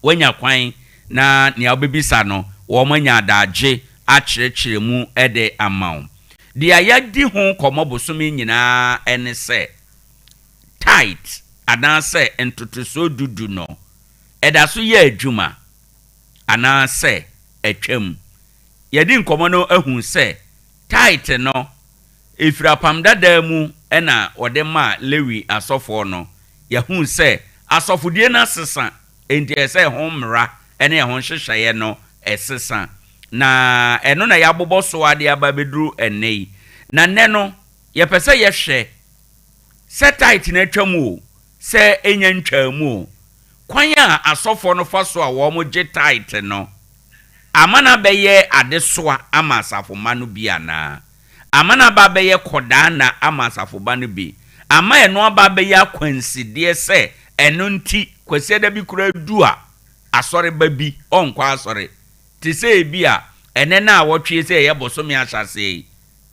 Woanya kwan na nea wobɛbisa no, wɔanya adagye akyerɛkyerɛ mu de ama wo. Deɛ yɛadi ho nkɔmmɔ bosome nyinaa ne sɛ, tithe anaasɛ ntotosoɔ dudu no, ɛda so yɛ adwuma anaasɛ atwam? Yɛadi nkɔmmɔ no ahu sɛ tithe no, ɛfiri Apam Dadaa mu na wɔde maa Lewi asɔfoɔ no. Yɛahu sɛ asɔfodie no asesa, enti ɛsɛ sɛ ɛho mmara ne ɛho nhyehyɛeɛ no sesa. Na ɛno na yɛabobɔ so ara de aba abɛduru ɛnnɛ yi. Na nnɛ no, yɛpɛ sɛ yɛhwɛ sɛ tithe no atwam o, sɛ ɛnnya ntwaa mu o, kwan a asɔfoɔ no fa so a wɔgye tithe no, ama no abɛyɛ adesoa ama asafo mma no bi anaa? Ama no aba abɛyɛ kɔdaanna ama asafo ba no bi? Ama ɛno aba abɛyɛ akwansideɛ sɛ ɛno nti Kwasiada bi koraa du a, asɔre ba bi ɔnkɔ asɔre? Te sɛ ebia ɛnnɛ naawɔtwe yi sɛ ɛyɛ bosome ahyɛaseɛ yi,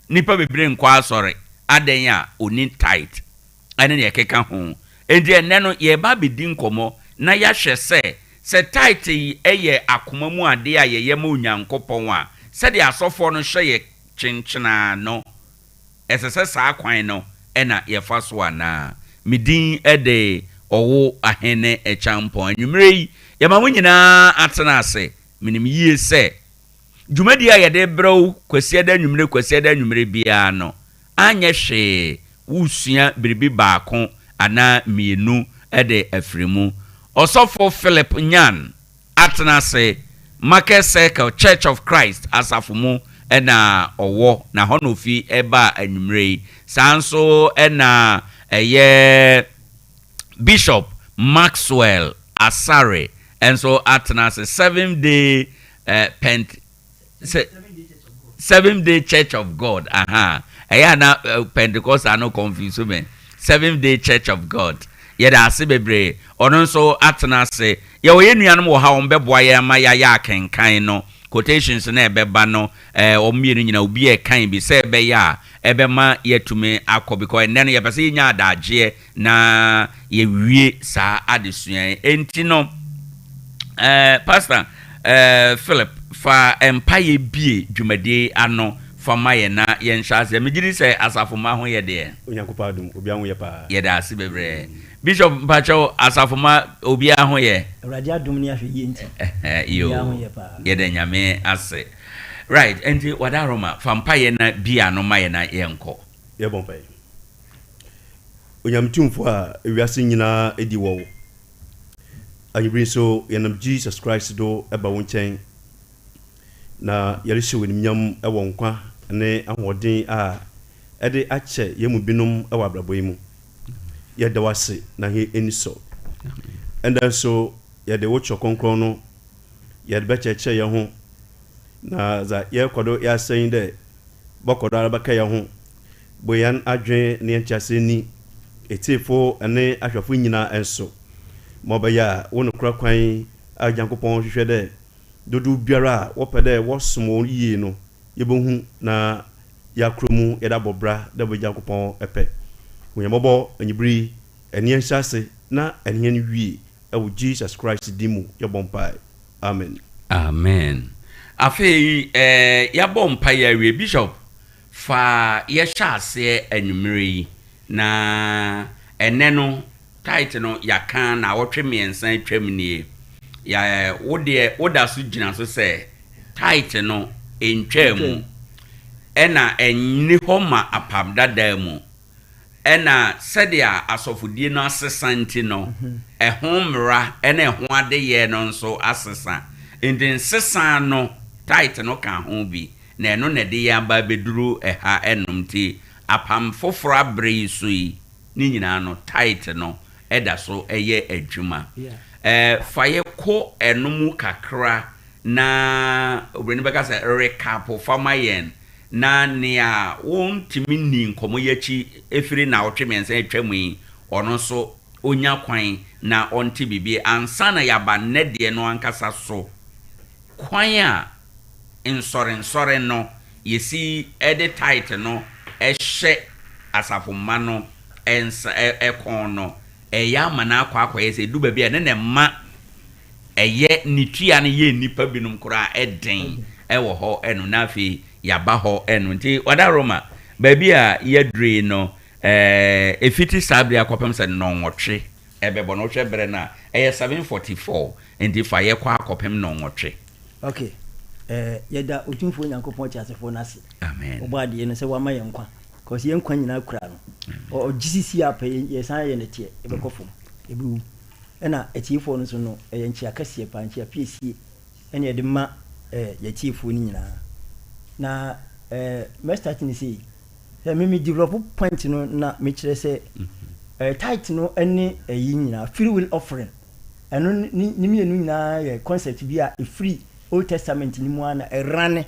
nnipa bebree nkɔ asɔre, adɛn a ɔnni tithe ne deɛ ɛkeka ho. Enti ɛnnɛ no yɛreba abɛdi nkɔmmɔ na yɛahwɛ sɛ, sɛ tithe yi yɛ akoma mu adeɛ a yɛyɛ ma Onyankopɔn a, sɛdeɛ asɔfoɔ no hyɛ yɛ kyenkyenaa no, ɛsɛ sɛ saa kwan no na yɛfa so anaa? Me din de Ɔwo Ahene Kyampɔn. Anwummerɛ yi, yɛma mo nyinaa atena ase. Menim yie sɛ dwumadie a yɛde rebrɛ wo Kwasiada anwummerɛ Kwasiada anwummerɛ biara no, anyɛ hwee woresua biribi baako anaa mmienu de afiri mu. Ɔsɔfo Philip Nyan atena ase Market Circle Church of Christ asafo mu na ɔwɔ, na hɔ na ofi baa anwummerɛ yi. Saa nso na ɛyɛ Bishop Maxwell Asare nso atena ase Seventh Day Pent sɛ Seventh Day Church of God aha ɛyɛ ana Pentecostal no confuse me Seventh Day Church of God yɛda ase bebree ɔno nso atena ase yɛwɔ yɛn nuanom wɔ ha wɔn bɛboa yɛn ama yɛayɛ akenkan no quotations na ɛbɛba no ɛɛ wɔn mmienu nyinaa obi ɛkan bi sɛ ɛbɛyɛ a ɛbɛma yɛatumi akɔ because ɛnnɛ no yɛpɛ sɛ yɛnya adagyeɛ na yɛwie saa adesua yi. Enti no, eh, Pastor eh, Philip, fa mpaeɛ bie dwumadie ano fa ma yɛn na yɛnhyɛ aseɛ. Megye di sɛ asafo mma ho yɛ deɛ. Onyankopɔn adom, obiara ho yɛ paa. Yɛda ase bebree. Bishop mpakyɛw, asafo mma obiara ho yɛ? Awurade adom ne ahwɛyie nti, obiara ho yɛ paa. Yɛda Nyame ase. Right, enti Wadaroma, fa mpaeɛ na bie ano ma yɛn na yɛnkɔ. Yɛbɔ mpaeɛ. Onyame Tumfoɔ a ewiase nyina di wɔ wo. Anwummere nso yɛnam Jesus Christ do ba wo nkyɛn na yɛrehyɛ wo animuonyam wɔ nkwa ne ahoɔden a ɛde akyɛ yɛn mu binom wɔ abrabɔ yi mu. Yɛda wo ase na hɛn ani sɔ. Ndɛ nso yɛde wo Kyerɛw Krɔnkrɔn no yɛde bɛkyerɛkyerɛ hɛn ho na dza yɛrokɔ do yɛasɛ nye dɛ bɔkɔ do ara bɛka hɛn ho. Bue hɛn adwen ne hɛn ntseasee enyi, etsiefo ne ahwɛfo nyina so, ma ɔbɛyɛ a wo nokwar kwan a Nyankopɔn hwehwɛ dɛ dodow biara a wɔpɛ dɛ wɔsom wo yie no yebohu na yɛakora mu yɛdze abɔ bra dɛ mbrɛ Nyankopɔn pɛ. Hu hɛn mbɔbɔ enyiber yi, enye hɛn hyɛ ase na enye hɛn wie, wɔ Jesus Christ din mu yɛbɔ mpae, amen. Amen. Afei eh, yɛabɔ mpaeɛ awie. Bishop, Fa yɛhyɛ aseɛ anwummerɛ yi, na ɛnnɛ no tithe no yɛaka naawɔtwe mmiɛnsa atwam nie. Yɛ, wo deɛ woda so gyina so sɛ tithe no ɛntwaa mu, ɛna ɛnni hɔ ma apam dadaa mu, ɛna sɛdeɛ asɔfodie no asesa nti no, ɛho mmara ne ɛho adeyɛ no nso asesa. Nti nsesa no, tithe no ka ho bi. Na ɛno na ɛde yɛn aba abɛduru ɛha ɛnom nti apam foforɔ aberɛ yi so yi ne nyinaa no tithe no da so yɛ adwuma. Ɛɛ fa yɛ kɔ ɛno mu kakra na obroni bɛka sɛ recap fa ma yɛn na nea wontumi nni nkɔmmɔ yi akyi ɛfiri nnawɔtwe mmiɛnsa atwa mu yi ɔno nso ɔnya kwan na ɔnte biribi ansa na yɛaba nnɛ deɛ no ankasa so kwan a nsɔrensɔre no, yɛsi de tithe no hyɛ asafo mma no nsa kɔn no, ɛyɛ ama no akɔ akɔyɛ sɛ ɛdu baabi a ɛno na ɛma Ɛyɛ ne tua no yɛ nnipa binom koraa ɛden ɛwɔ hɔ ɛno, na afei yɛaba hɔ ɛno. Nti wadaroma baabi a yɛadure no, ɛfiti saa bere akɔpem sɛ 8:30 ɛbɛbɔ no. Wohwɛ berɛ no a, ɛyɛ 7:44, nti fa yɛkɔ akɔpem 8:30. Okay, yɛda Otumfoɔ Nyankopɔn Kyeasefoɔ no ase. Amen. Ɔbɔ adeɛ no sɛ wama yɛn nkwa, cause yɛn nkwa nyinaa kura no. Ɔgye sisi a pɛ yɛsan yɛ nɛteɛ, yɛbɛkɔ fam, yɛbɛwu. Ɛna atiefoɔ no nso no, ɛyɛ nkyea kɛseɛ paa, nkyea piesie ɛne yɛde ma yɛtiefoɔ no nyinaa. Na mɛstart ne sei sɛ me develop point no na mekyerɛ sɛ tithe no ne ɛyi nyinaa, free will offering, ɛno ne mmienu nyinaa yɛ concept bi a ɛfiri Old Testament no mu a na ɛrane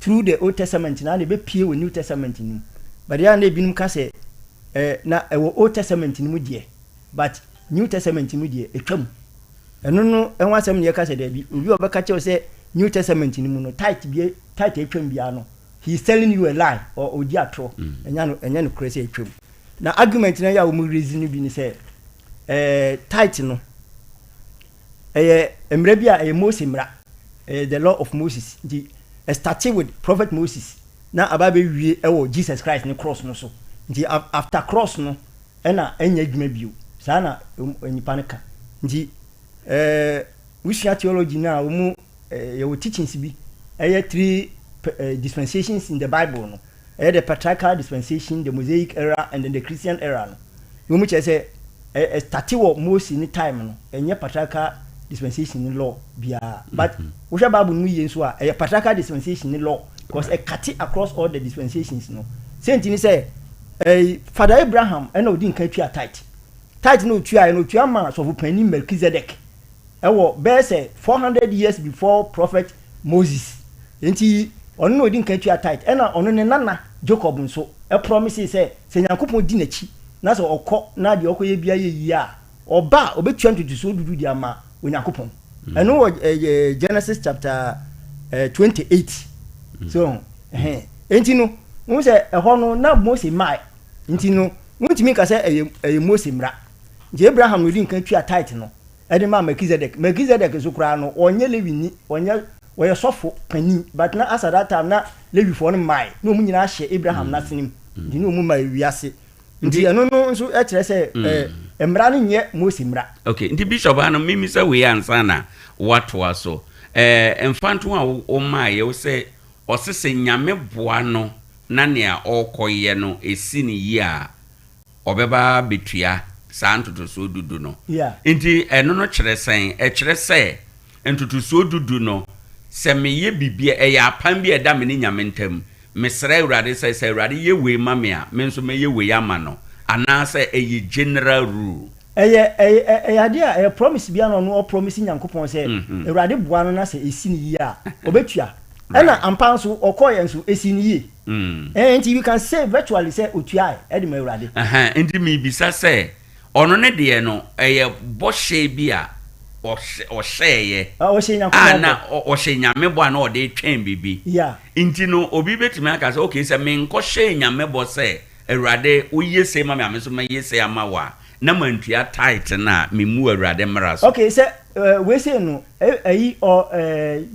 through the Old Testament na ɛbɛpie wɔ New Testament no mu. But yɛa na ebinom ka sɛ na ɛwɔ Old Testament no mu deɛ, but New Testament mu deɛ ɛtwam. Ɛno no ɛho asɛm ne yɛka sɛ daabi. Obi a ɔbɛka kyerɛw sɛ New Testament no mu no tithe bi, tithe atwam biara no, he is telling you a lie or ɔdi atorɔ. Ɛnyɛ no, ɛnyɛ no korɛ sɛ atwam. Na argument no yɛ a wɔn raise no bi ne sɛ tithe no ɛyɛ mmerɛ bi a ɛyɛ Mose mmara, ɛyɛ the law of Moses, nti ɛstart with Prophet Moses na aba abɛwie ɛwɔ Jesus Christ ne cross no so. Nti after cross no ɛna ɛnyɛ adwuma bio. Saa na nipa no ka. Nti wosua theology no a, wɔn yɛwɔ teachings bi, ɛyɛ three dispensations in the Bible no, ɛyɛ the patriarchal dispensation, the Mosaic era and then the Christian era no. Na wɔn kyerɛ sɛ ɛstart wɔ Mose ne time no, ɛnyɛ patriarchal dispensation ne law biara. But wohwɛ Bible no mu yie nso a, ɛyɛ patriarchal dispensation ne law because ɛcut across all the dispensations no. Sɛnti ni sɛ Father Abraham ɛna odi nkan tua tithe. Tithe na otua yɛ no, otua ma sɔfo Melchizedek ɛwɔ bɛyɛ sɛ 400 years before Prophet Moses. Nti ɔno na odi nkan tua tithe. Ɛna ɔno ne nana Jacob nso ɛpromise sɛ Nyankopɔn di n'akyi na sɛ ɔkɔ na deɛ ɔkɔyɛ bia yɛ yie a, ɔba a ɔbɛtua ntotosoɔ dudu de ama Onyankopɔn. Ɛno wɔ Genesis chapter 28. So ɛhɛn nti no n sɛ ɛhɔ no na Mose maa, nti no wontumi nka sɛ ɛyɛ Mose mmara. Nti Abraham na odi nkan tua tithe no ɛde maa Melchizedek. Melchizedek nso koraa no, ɔnyɛ Lewi ni, ɔnyɛ, ɔyɛ sɔfo panin, but na asa that time na Lewifoɔ no mmaa na wɔn nyinaa hyɛ Abraham n'asene mu, nti na wɔn maa wiase. Nti ɛno no nso kyerɛ sɛ mmara no nyɛ Mose mmara. Okay, nti Bishop ano mimi sɛ wei ansa na watoa so, mfanto a womaayɛ wo sɛ ɔse sɛ Nyame boa no na nea ɔrekɔyɛ no ɛsi ne yie a, ɔbɛba bɛtua saa ntotosoɔ 10 no. Nti ɛno no kyerɛ sɛn? Ɛkyerɛ sɛ ntotosoɔ 10 no, sɛ meyɛ biribi a ɛyɛ apam bi a ɛda me ne Nyame ntam, mesrɛ Awurade sɛ Awurade yɛ wei ma me a, me nso mɛyɛ wei ama no, anaasɛ ɛyɛ general rule? Ɛyɛ adeɛ a ɛyɛ promise bi a na ɔno ɔpromise Nyankopɔn sɛ Awurade boa no na sɛ ɛsi ne yie a, ɔbɛtua. Ɛna ampa nso ɔkɔɔyɛ nso ɛsi ne yie. Nti you can say virtually sɛ otua ɛde ma Awurade. Nti miribisa sɛ ɔno ne deɛ no ɛyɛ bɔhyɛ bi a ɔhyɛɛyɛ ɔhyɛ Nyankopɔn a na ɔhyɛ Nyame bɔ a na ɔde twɛn biribi. Nti no obi bɛtumi aka sɛ, okay, sɛ menkɔhyɛ Nyame bɔ sɛ Awurade woyɛ sei ma me a, me nso mɛyɛ sei ama wo a, na mantua tithe no a, memmu Awurade mmara so? Okay, sɛ wei sei no, ɛyi ɔ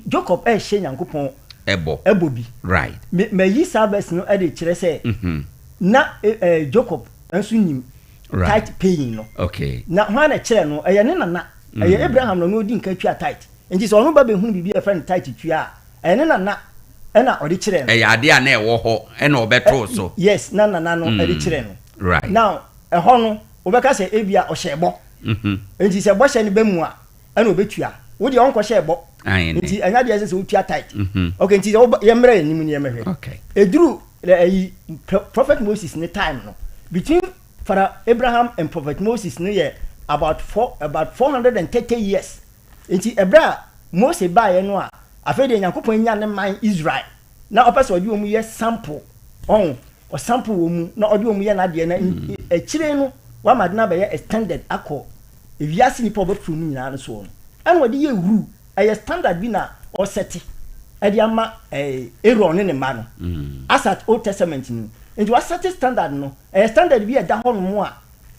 Jacob ɛhyɛ Nyankopɔn ɛbɔ. Ɛbɔ bi. Mayi saa verse no ɛde kyerɛ sɛ na Jacob nso nim tithe paying no. Na hwan na kyerɛ no? Ɛyɛ ne nana, ɛyɛ Abraham na ɔno odi nka tua tithe. Nti sɛ ɔno ba bɛhunu biribi a yɛfrɛ no tithe tua a, ɛyɛ ne nana ɛna ɔde kyerɛ no. Ɛyɛ adeɛ a na ɛwɔ hɔ ɛna ɔbɛtoo so. Yes, na nana no ɛde kyerɛ no. Now ɛhɔ no wobɛka sɛ ebia ɔhyɛ bɔ. Nti sɛ bɔhyɛ no bɛ mu a, ɛna ɔbɛtua. Wo deɛ ɔnkɔhyɛ bɔ. Nti ɛnya deɛ ɛsɛ sɛ wotua tithe. Okay, nti sɛ yɛmmerɛ anim ne yɛmɛhwɛ. Ɛduru ɛyi Prophet Moses ne time no, between Father Abraham and Prophet Moses no yɛ about 430 years. Nti ɛberɛ a Mose baeɛ no a, afei deɛ Nyankopɔn anya ne man Israel na ɔpɛ sɛ ɔde wɔn yɛ sample, ɔn ɔsample wɔ mu na ɔde wɔn yɛ n'adeɛ, na akyire no wama de no abɛyɛ extended akɔ ewiase nipa a ɔbɛfiri mu nyinaa no soɔ no, ɛna ɔde yɛ rule. Ɛyɛ standard bi na ɔsɛte ɛde ama Aaron ne ne mma no asat Old Testament no. Nti wasɛte standard no, ɛyɛ standard bi a ɛda hɔ nom a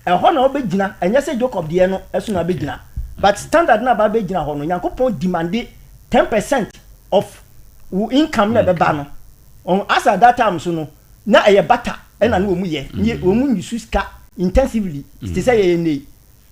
ɛhɔ na ɔbɛgyina. Ɛnyɛ sɛ Jacob deɛ no ɛso na ɔbɛgyina. But standard no a aba abɛgyina hɔ no, Nyankopɔn demande 10% of wo income na ɛbɛba no. Ɔn, as at that time so no, na ɛyɛ barter ɛna na wɔn yɛ. Nye wɔn nyusu sika intensively te sɛ yɛyɛ nnɛ yi.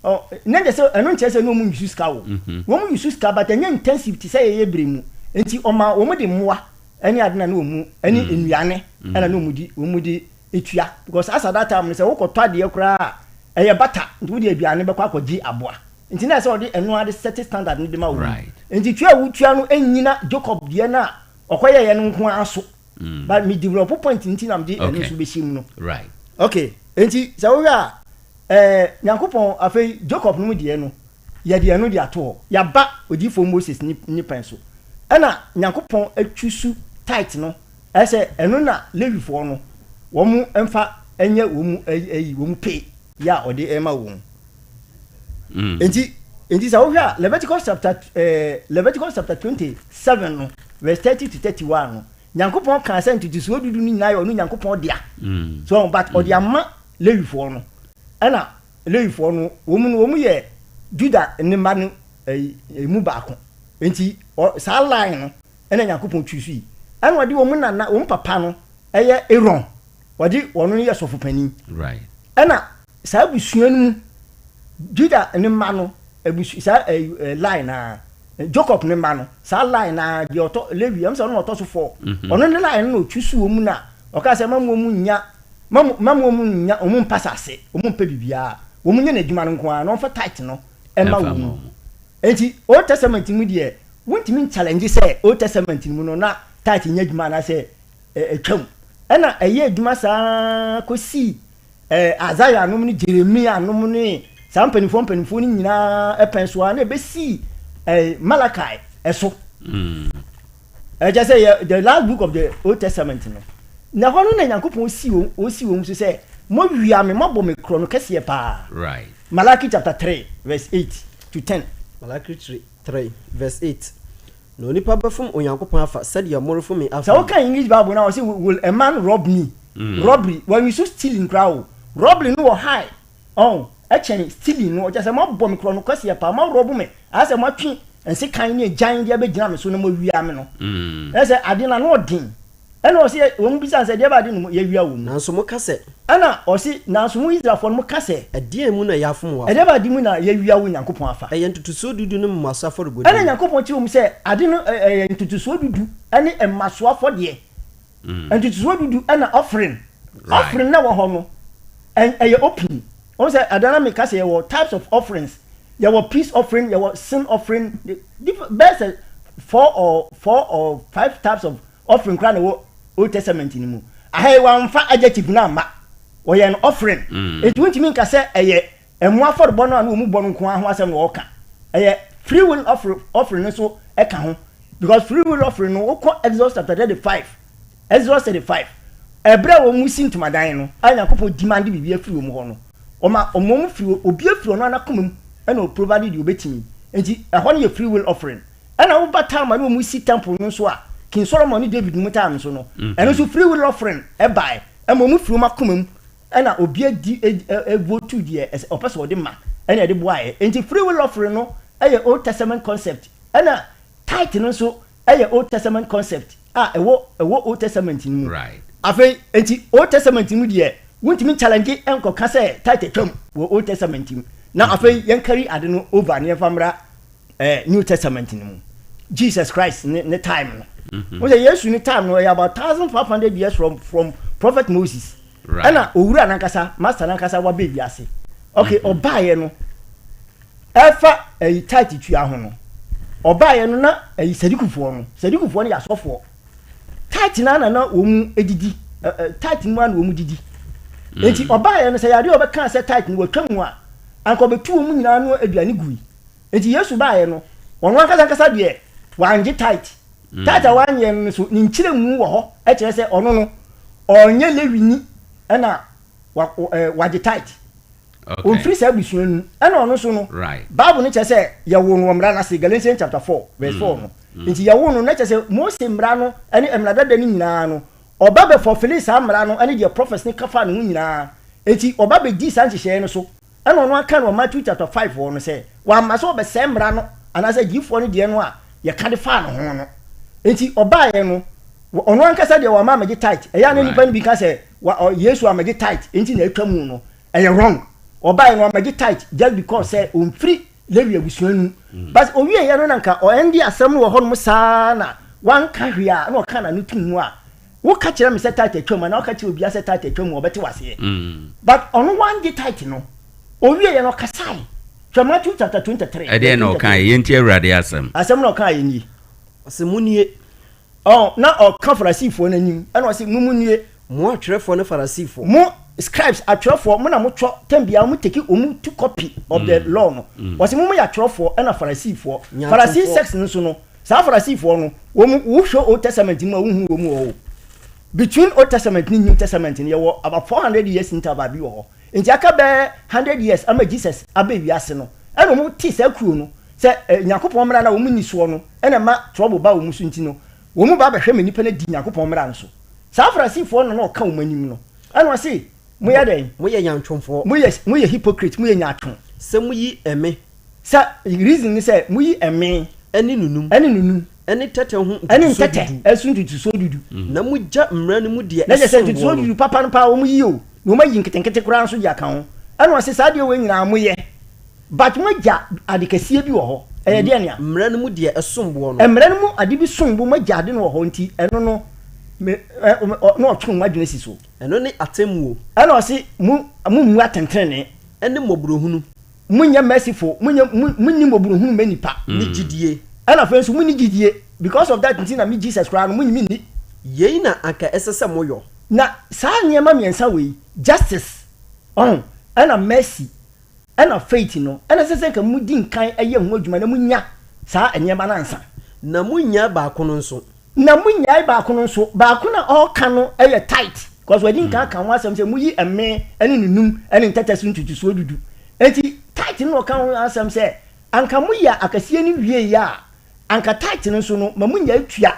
Ɔ, na nkyɛ sɛ ɛno nkyerɛ sɛ na wɔn nyusu sika o. Wɔn nyusu sika, but ɛnyɛ intensive te sɛ yɛyɛ bere mu. Nti ɔma wɔn de mmoa ɛne ade na na wɔn ɛne nnuane ɛna na wɔn de etua, because as at that time no, sɛ wokɔtɔ adeɛ koraa a, ɛyɛ barter, nti wode aduane bɛkɔ akɔgye aboa. Nti na ɛsɛ ɔde ɛno ade set standard no de ma wɔn. Nti tua a wotua no ɛnyina Jacob deɛ no a ɔkɔyɛyɛ no nko ara so. But me develop point nti na mede ɛno nso bɛhyɛ mu no. Okay, nti sɛ wohwɛ a, Nyankopɔn afei Jacob no mu deɛ no, yɛde ɛno de ato hɔ. Yɛaba odiyifoɔ Moses ne pɛn so, ɛna Nyankopɔn atwi su tithe no, ɛsɛ ɛno na Lewifoɔ no wɔn mfa ɛnyɛ wɔn mu ɛyi wɔn mu pay yɛ a ɔde ɛma wɔn. Nti sɛ wohwɛ a, Leviticus chapter 27 no, verse 30 to 31 no, Nyankopɔn kan sɛ ntotosoɔ dudu no nyinaa yɛ ɔno Nyankopɔn dea. So but ɔde ama Lewifoɔ no, ɛna Lewifoɔ no wɔn no wɔn yɛ Juda ne mma no emu baako. Nti saa line no ɛna Nyankopɔn twi so yi, ɛna ɔde wɔn nana, wɔn papa no ɛyɛ Aaron, ɔde wɔn no yɛ sɔfo panin. Ɛna saa abusua no mu, Juda ne mma no abusu saa ɛyi ɛ line na Jacob ne mma no, saa line na deɛ ɔtɔ Lewi ɛmu sɛ ɔno na ɔtɔ so fɔ. Ɔno ne line no na otwi so wɔ mu, na ɔka sɛ mamu wɔn nya mamu mamu wɔn nya wɔn mpa sase, wɔn mpɛ biribiara, wɔn nyɛ n'adwuma no nko ara na wɔmfa tithe no ɛma ɛmfa wɔn ma mu. wɔn. Nti Old Testament mu deɛ, wontumi challenge sɛ Old Testament mu no na tithe nyɛ adwuma anaasɛ ɛtwam. Ɛna ɛyɛ adwuma saa kɔsii Isaiah nom ne Jeremia nom ne saa mpanimfoɔ no nyinaa ɛpɛn so a, na ɛbɛsii Malachi ɛso. Ɛkyɛ sɛ yɛ the last book of the Old Testament no, na hɔ no na Nyankopɔn si wɔn, ɔsi wɔn so sɛ mɔwia me, mɔbɔ me korɔ no kɛseɛ paa. Malachi chapter 3 verse 8 to 10. Malaki 3 verse 8: Na onipa bɛfom Onyankopɔn afa sɛdeɛ morefom me afa Sɛ yi? woka English Bible na ɔsɛ, "Will a man rob me?" Robbery wɔn use stealing koraa o. Robbery no wɔ high ɔn ɛkyɛn stealing no. Ɔkyɛ sɛ moabɔ me korɔ no kɛseɛ paa, moarɔbo me ayɛ sɛ moatwe nsekan ne agyan de abɛgyina me so na moawia me no. Ɛsɛ ade no ano ɔden. Ɛna ɔsɛ wɔn bisa sɛ deɛ baade no yɛwia wɔ mu. Nanso moka sɛ, Ɛna ɔse, nanso mo Israelfoɔ no moka sɛ, ɛdeɛn mu na yɛafom wo afa? Ɛdeɛ baade mu na yɛwia wo Nyankopɔn afa? Ɛyɛ ntotosoɔ dudu ne mmaso afɔrebɔdeɛ Ɛna mu. Nyankopɔn kyerɛ mu sɛ ade no ɛyɛ ntotosoɔ dudu ɛne mmasoɔ afɔdeɛ. Ntotosoɔ dudu ɛna offering. Offering na wɔ hɔ no, ɛyɛ open. Wɔn sɛ adana mi ka sɛ yɛwɔ types of offerings: yɛwɔ peace offering, yɛwɔ sin offering, different, bɛyɛ sɛ four or five types of offering koraa na ɛwɔ Old Testament ni mu. Aha yi wɔamfa adjective na ama, wɔyɛ no offering. Etu ntumi nka sɛ ɛyɛ ɛmo afɔrebɔ no a na wɔn bɔ no nko ara ho asɛm na wɔka. Ɛyɛ free will offering no nso ɛka ho, because free will offering no, wokɔ Exodus chapter 35, Exodus 35, ɛbrɛ a wɔn si ntomadan no a, Nyankopɔn demand biribi afiri wɔn hɔ no, ɔma ɔmo firi obi afiri ɔno anakoma mu ɛna ɔprovide deɛ obetumi. Nti ɛhɔ no yɛ free will offering. Ɛna woba time a na wɔn si temple no nso a, King Solomon ne David mu time nso no, ɛno nso free will offering ɛbae, ɛma wɔn firi wɔn akoma mu ɛna obi adi ɛvotu deɛ ɛsɛ ɔpɛ sɛ ɔde ma ɛna ɛde boaeɛ. Nti free will offering no ɛyɛ Old Testament concept, ɛna tithe no nso ɛyɛ Old Testament concept a ɛwɔ Old Testament no mu. Afei nti Old Testament mu deɛ, wontumi challenge nkɔka sɛ tithe twam wɔ Old Testament mu. Na afei yɛn carry ade no over ne yɛmfa mmra New Testament no mu, Jesus Christ ne time no. Wọ́n sɛ Yesu ne time no ɛyɛ about 1500 years from Prophet Moses. Ɛna owura nankasa, master nankasa wa bɛ wiase. Okay, ɔbaayɛ no, ɛfa ɛyi tithe tua ho no, ɔbaayɛ no na ɛyi Sadikufoɔ no yɛ asɔfoɔ. Tithe na wɔn mu edidi ɛ ɛ tithe mu a na wɔn mu didi. Nti ɔbaayɛ no, sɛ yadeɛ a ɔbɛka sɛ tithe no wɔatwa mu a, anka ɔbɛtu wɔn mu nyinaa no aduane gui. Nti Yesu baayɛ no, ɔno ankasa ankasa deɛ, wangye tithe. Tithe a wanyɛ no so ne nkyerɛmu wɔ hɔ, ɛkyerɛ sɛ ɔno no ɔnyɛ Lewini ɛna wa wagye tithe. Omfiri saa abusua no mu. Ɛna ɔno nso no, Bible no kyerɛ sɛ yɛwo no wɔ mmara no ase, Galatians chapter 4 verse 4 no. Nti yɛwo no na kyerɛ sɛ Mose mmara no ne mmara dada no nyinaa no, ɔba bɛfulfill saa mmara no ne deɛ prophets no ka fa ne ho nyinaa. Nti ɔba bɛdi saa nhyehyɛeɛ no so. Ɛna ɔno aka no wɔ Matthew chapter 5 hɔ no sɛ, wamma sɛ ɔbɛsɛe mmara no anaasɛ adiyifoɔ no deɛ no a yɛka de faa ne ho no. Enti ɔbaeɛ no, ɔno ankasa deɛ wamma ammɛgye tithe. Ɛyɛ a na nnipa no bi ka sɛ, wa, ɔ, Yesu ammɛgye tithe, enti na atwa mu no. Ɛyɛ wrong. Ɔbaeɛ no wammɛgye tithe just because sɛ ɔmfiri Lewi abusua no mu. But ɔwieeɛ no na nka ɔ ɛnde asɛm no wɔ hɔnom saa na wanka hwee a na ɔka n'ano tom mu a, woka kyerɛ me sɛ tithe atwam anaa woka kyerɛ obiara sɛ tithe atwam a ɔbɛte w'aseɛ. But ɔno wangye tithe no. Ɔwieeɛ no ɔkasae. Hwɛ Matthew chapter 23. Ɛdeɛn na ɔkaeɛ? Yɛntie Awurade asɛm. Asɛm na ɔkaeɛ nie. Ɔse, Monnie. Ɔ, na ɔka Farisifoɔ no anim, ɛna ɔse, Mo monnue. Mo atwerɛfoɔ ne Farisifoɔ. Mo scribes, atwerɛfoɔ, mo na motwerɛ, tɛm biara mo take, wɔn tu copy of the law no. Ɔse, mo moyɛ atwerɛfoɔ ɛna Farisifoɔ. Farisi Nyaatwomfoɔ. sects no nso no, saa Farisifoɔ no, wɔn, wohwɛ Old Testament no mu a, wonhunu wɔn wɔ hɔ o. Between Old Testament ne New Testament no, yɛwɔ about 400 years interval bi wɔ hɔ. Nti aka bɛyɛ 100 years ama Jesus aba wiase no, ɛna wɔn tee saa kuo no, sɛ Nyankopɔn mmara no a wɔn nni soɔ no na ɛma trouble ba wɔn so nti no, wɔn ba bɛhwɛ ma nnipa no adi Nyankopɔn mmara no so. Saa Farisifoɔ no na ɔka wɔn anim no, ɛna ɔse, Moyɛ dɛn? Moyɛ nyaatwomfoɔ. Moyɛ, moyɛ hypocrite, moyɛ nyaatwom. Sɛ moyi ɛme. Sɛ, reason ne sɛ, moyi ɛme. Ɛne nunum. Ɛne nunum. Ɛne ntɛtɛ ho Ɛne ntotosoɔ ntɛtɛ dudu. ɛso ntotosoɔ dudu. Na mogya mmara no mu deɛ Na kyerɛ sɛ ɛsom boɔ ntotosoɔ no. dudu papa no paa wɔn yi o, na wɔn ayi nketenkete koraa nso de aka ho. Ɛna ɔse, saa adeɛ wei nyinaa moyɛ. But moagya ade kɛseɛ bi wɔ hɔ. Ɛyɛ deɛn nea? Mmara no mu deɛ ɛsom boɔ no. Mmara no mu ade bi som bo, moagya ade no wɔ hɔ nti, ɛno no, me, ɛ, ɔ, na ɔtwe mo adwene si so. Ɛno ne atemmuo. Ɛna ɔse, mo, mommu atɛntenenee. Ɛne mmɔborɔhunu. Monyɛ merciful, monyɛ, mo, monni mmɔborɔhunu mma nnipa. Ne gyidie. Ɛna afei nso monni gyidie. Because of that nti na me Jesus koraa no, monnye me nni. Yei na anka ɛsɛ sɛ moyɔ. Na saa nneɛma mmiɛnsa wei, justice, ɔho, ɛna mercy, Ɛna faith no, ɛna ɛsɛ sɛ nka mudi nkan yɛ ho adwuma na munya saa nneɛma no ansa. Na munnyae baako no nso. Na munnyae baako no nso. Baako no a ɔreka no yɛ tight, because wadi nkan aka ho asɛm sɛ muyi ɛme ne nunum ne ntɛtɛ so ntotosoɔ dudu. Enti tight no na ɔka ho asɛm sɛ anka moyɛ akɛseɛ no wieeɛ a, anka tight no nso no, ma munnyae tua.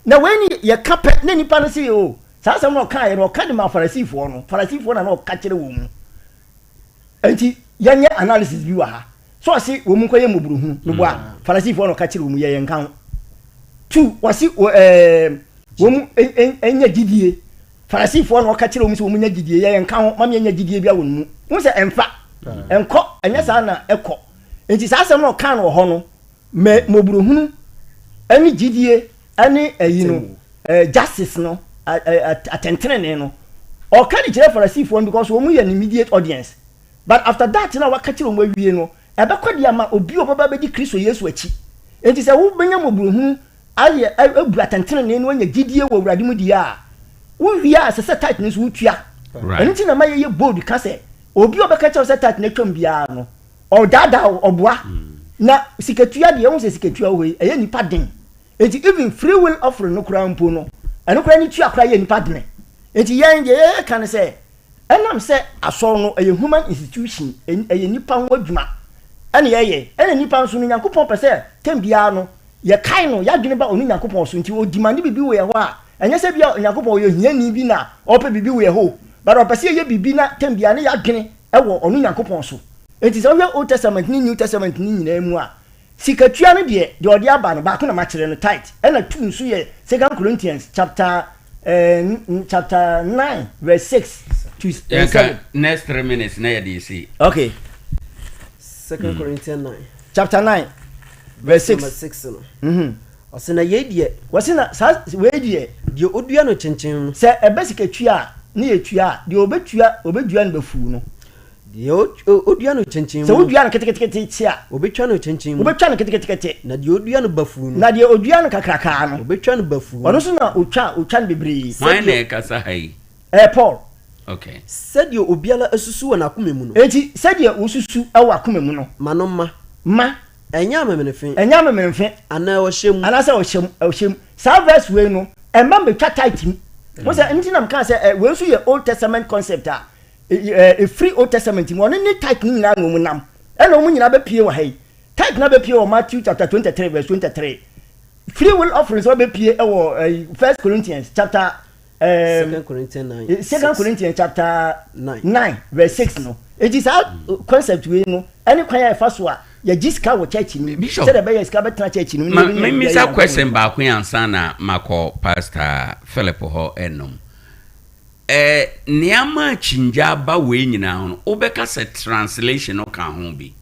Na wei ne yɛka pɛ na nnipa no se, oh, saa asɛm no a ɔkaeɛ no, ɔka de maa Farisifoɔ no. Farisifoɔ na na ɔka kyerɛ wɔn mu. Enti yɛnyɛ analysis bi wɔ ha. So ɔse wɔn mu nkɔyɛ mmɔborɔhunu? Meboa. Mm. Farisifoɔ na ɔka kyerɛ wɔn mu yɛ yɛn nka ho. Two, wɔse ɛɛ wɔn mu nyɛ gyidie. Farisifoɔ na ɔka kyerɛ wɔn sɛ wɔn nyɛ gyidie yɛ yɛn nka ho. Mami nyɛ gyidie bi a wɔn mu. Wɔn sɛ ɛnfa, ɛnkɔ, ɛnyɛ saa na ɛkɔ. Enti saa asɛm na ɔka no wɔ hɔ no, mɛ mmɔborɔhunu ɛne gyidie ɛne ɛyi no ɛɛ justice no atɛntenenee no ɔka de kyerɛ Farisifoɔ no because wɔn yɛ ne immediate audience but after that na waka kyerɛ wɔn awie no ɛbɛkɔ de ama obi a ɔbɛba abɛdi Kristo Yesu akyi. Enti sɛ wobɛnya mmɔborɔhunu ayɛ abu atɛntenenee no anya gyidie wɔ Awurade mu deɛ a wowie a ɛsɛ sɛ tithe no nso wotua. Ɛno nti na ma yɛyɛ bold ka sɛ obi a ɔbɛka kyerɛ wo sɛ tithe no atwam biara no ɔdaadaa wo, ɔboa. Na sikatua deɛ wohu sɛ sikatua wɔ hɔ yi ɛyɛ nnipa den. Enti even free will offering no koraa mpo no, ɛno koraa ne tua koraa yɛ nnipa dene. Enti yɛn deɛ yɛka ne sɛ, ɛnam sɛ asɔre no ɛyɛ human institution, ɛyɛ nnipa ho adwuma ɛna yɛyɛ, ɛna nnipa nso no Nyankopɔn pɛ sɛ tɛm biara no yɛkae no, yɛadwene ba ɔno Nyankopɔn so, nti ɔdemande biribi wɔ yɛn hɔ a, ɛnyɛ sɛ bia Nyankopɔn ɔyɛ ohiani bi na ɔpɛ biribi wɔ yɛn hɔ o, but ɔpɛ sɛ yɛyɛ biribi na tɛm biara ne yɛadwene wɔ ɔno Nyankopɔn so. Enti sɛ wohwɛ Old Testament ne New Testament no nyinaa mu a, Sikatua no deɛ, deɛ ɔde aba no, baako na makyerɛ no, tithe, ɛna two nso yɛ Second Corinthians chapter eh, chapter 9 verse 6 to Yɛnka 7. next 3 minutes na yɛde esi. Okay. Second Corinthians 9. Chapter 9 verse Number 6. 6 no. Ɔsɛ na yei deɛ. Wɔsi na saa wei deɛ. Deɛ odua no kyenkyen no. Sɛ ɛbɛ sikatua a, ne yɛ tua a, deɛ ɔbɛtua, ɔbɛdua no bɛfuu no. Deɛ odua no kyenkyen Sɛ mu no. wodua no ketekete kye a. Obetwa no kyenkyen mu. Wobɛtwa no ketekete. Na deɛ odua no bafuu no. Na deɛ odua no kakrakaa no. Obetwa no bafuu. Ɔno nso na otwa otwa no bebree. Hwan na ɛkasa ha yi? Ɛyɛ Paul. Sɛdeɛ obiara asusu wɔ n'akoma mu no. Enti sɛdeɛ wosusu wɔ akoma mu no. Ma no mma. Ma. Ɛnyɛ amemenefe. Ɛnyɛ amemenefe. Anaa ɔhyɛ mu. Anaasɛ ɔhyɛ mu, ɔhyɛ mu. Saa verse wei no, ɛmma mbɛtwa tithe mu. Mo sɛ, nti na mekaa sɛ, ɛ, wei nso yɛ Old Testament concept a, ɛ, ɛfiri Old Testament mu. Ɔno ne tithe no nyinaa na wɔn nam. Ɛna wɔn nyinaa bɛpue wɔ ha yi. Tithe no abɛpue wɔ Matthew chapter 23 verse 23. Free will offering nso abɛpue wɔ, ɛ, First Corinthians chapter. Um, 2 Corinthians 9 Second 6. Corinthians chapter 9. 9 verse 6 no. Enti saa concept wei no, ɛne kwan a yɛfa so a yɛgye sika wɔ church no mu. Bishop. Sɛdeɛ ɛbɛyɛ sika bɛtena church no mu. na Ma yɛbɛnya biribi ayɛ memmisa Nyankopɔn question adwuma. baako yi ansa na makɔ Pastor Philip hɔ ɛnom. Ɛɛ nneɛma akyingya aba wei nyinaa ho no, wobɛka sɛ translation no ka ho bi.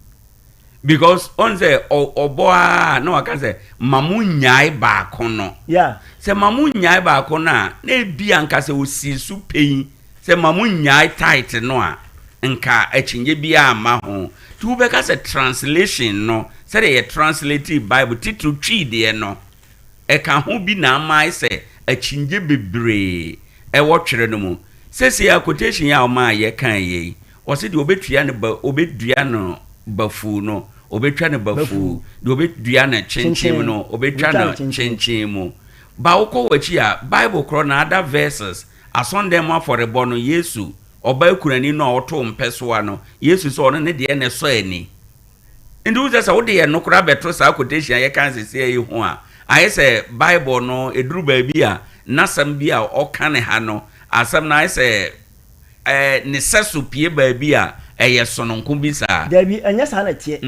Because ɔn sɛ ɔbɔ a na waka sɛ ma mo nyae baako no. Yeah. Sɛ ma mo nyae baako no a, na ebi anka sɛ osii so pɛn sɛ ma mo nyae tithe no a, nka akyinnye biara amma ho. Nti wobɛka sɛ translation no, sɛdeɛ yɛ translate Bible, titiriw Twi deɛ no, ɛka ho bi na ama ayɛ sɛ akyinnye bebree wɔ twerɛ no mu. Seesei ara quotation yi a ɔmaa yɛkaeɛ yi, ɔse deɛ ɔbɛtua no ba, ɔbɛdua no bafuu no, ɔbɛtwa no bafuu, deɛ ɔbɛdua no kyenkyen no, ɔbɛtwa no kyenkyen mu. Ba wokɔ w'akyi a, Bible korɔ na other verses, asɔndan mu afɔrebɔ no, Yesu, ɔbaa kunani no a ɔtoo mpɛsoa no, Yesu sɛ ɔno ne deɛ na ɛsɔ ani. Nti wohu sɛ sɛ wode ɛno koraa bɛto saa quotation a yɛka seesei yi ho a, ayɛ sɛ Bible no, ɛduru baabi a, n'asɛm bi a ɔka no ha no, asɛm no ayɛ sɛ ɛɛ ne sɛso pue baabi a, ɛyɛ sononko bi saa. Dabi, ɛnyɛ saa na ɛteɛ.